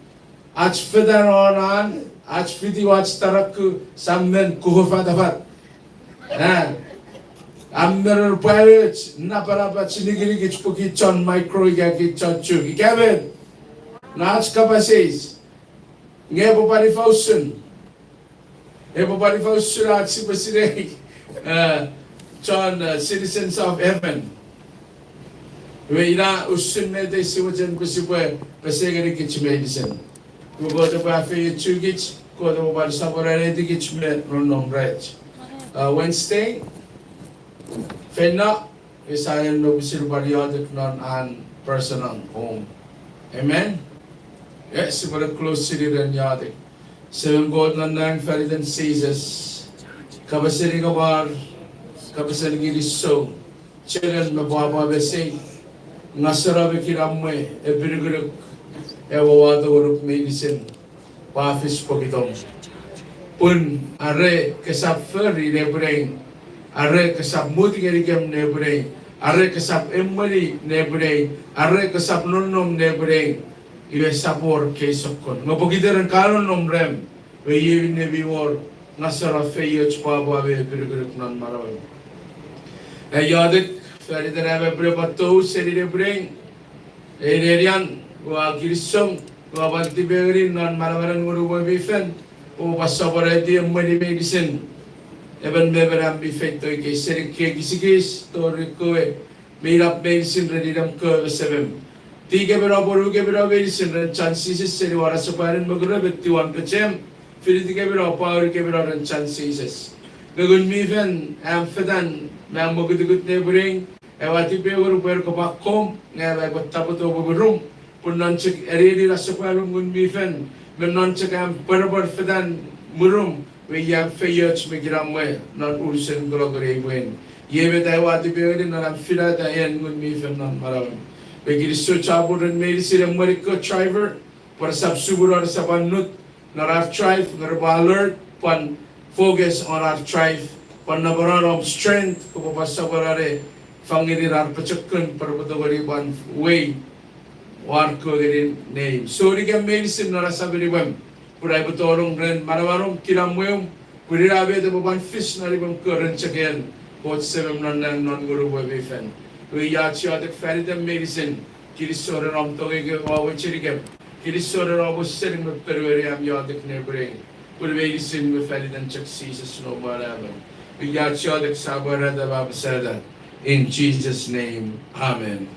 Ach fetan won an, ach fiti wach taraku, sa men kuku fatafat. Eh, a men pwapwa och, napanap ach nikinikich pwe kich chon micro ika kich chon Chuuk. Ika men, na ach kapas eis. Nge epwe pwan ifa usun. Epwe pwan ifa usun ach sipwe sinei. Eh, chon, uh, citizens of heaven. Iwe ina usun met ei sipwe chen pwe sipwe pesei ngeni kich meinisin. Pwe Kot epwe afeiochukich, Kot epwe pwan sopweno ne aitikich me nonnom rech. Uh, Wednesday, feino, esa en no pwisin pwan iotek non an personal home. Amen? E, sipwe ne close seni ren iotek. Semem Kot non nang, fan iten Jises. Kapasen ika war, kapasen kinisou, chengen me pwapwa mesei, ngaseno me kinamwe, epinukunuk, ewe wato ngonuk meinisin, pwe a fis pokiten. Pun are kesap fori nepwinei, are kesap mut ngenikem nepwinei, are kesap emweni nepwinei, are kesap nonnom nepwinei, iwe esap wor kei sokkun. Nge pokiten ka nonnom rem, iwe iei minne mi wor ngaseno, feioch, pwapwa me epinukunuk non manauem. Ai iotek fan iten am epwe pwan tou seni nepwinei, ei nenian, ua kinisou, ua pwan tipengeni non manamanen Ngunum we mi fen, o pwan sopweno ne aiti emweni meinisin, emon me emon am mi feito ikei, seni kewe kisikis tori kewe meinap meinisin ren inem kewe me semem. Tikem me nom, pwonum kemino meinisin ren chan Jises, seni won asepwanin mokurem, tiwan pechem, finitikemino, pwaunikemino ren chan Jises. Nge Ngun mi Fen, am fetan me am mokutukut nepwinei, ewe a tipengeni pwe en kopwe akkom, nge am aipwe tapweto pwe murum, pun non chok enienin asepwanum Ngun mi Fen, me non chok am pwenepwen fetan murum, iwe iei am feioch me kinamwe non unusen kulokunen ei mwan. Iei met ewe a tipengeni non am finata en Ngun mi Fen non manauem. Iwe kinisou chapur ren meinisin, emweni kewe driver, pwe resap sumuno, resap annut non ar drive, nge repwe alert, pwan focus on ar drive, pwan napanap om strength, kopwe pwan sopweno ne fangeni ar pochokun pwe repwe tongeni pwan wei war kewe ngeni neim. Sonikem meinisin non asepwan imwem, pun aipwe tonong ren manamanom, kinamwem, pun ina met epwe pwan fis non imwem kewe ren chok en Kot Semem non nang, non Ngunum we mi Fen. Iwe ach iotek fan item meinisin, kinisou ren om tongei kem, om wechenikem, kinisou ren om ausening me ponueni am iotek nepwinei, pun meinisin iwe fan iten chok Jises Noum we Anaemon. Iwe ach iotek sa pwarata me apasata, in Jesus' name, amen.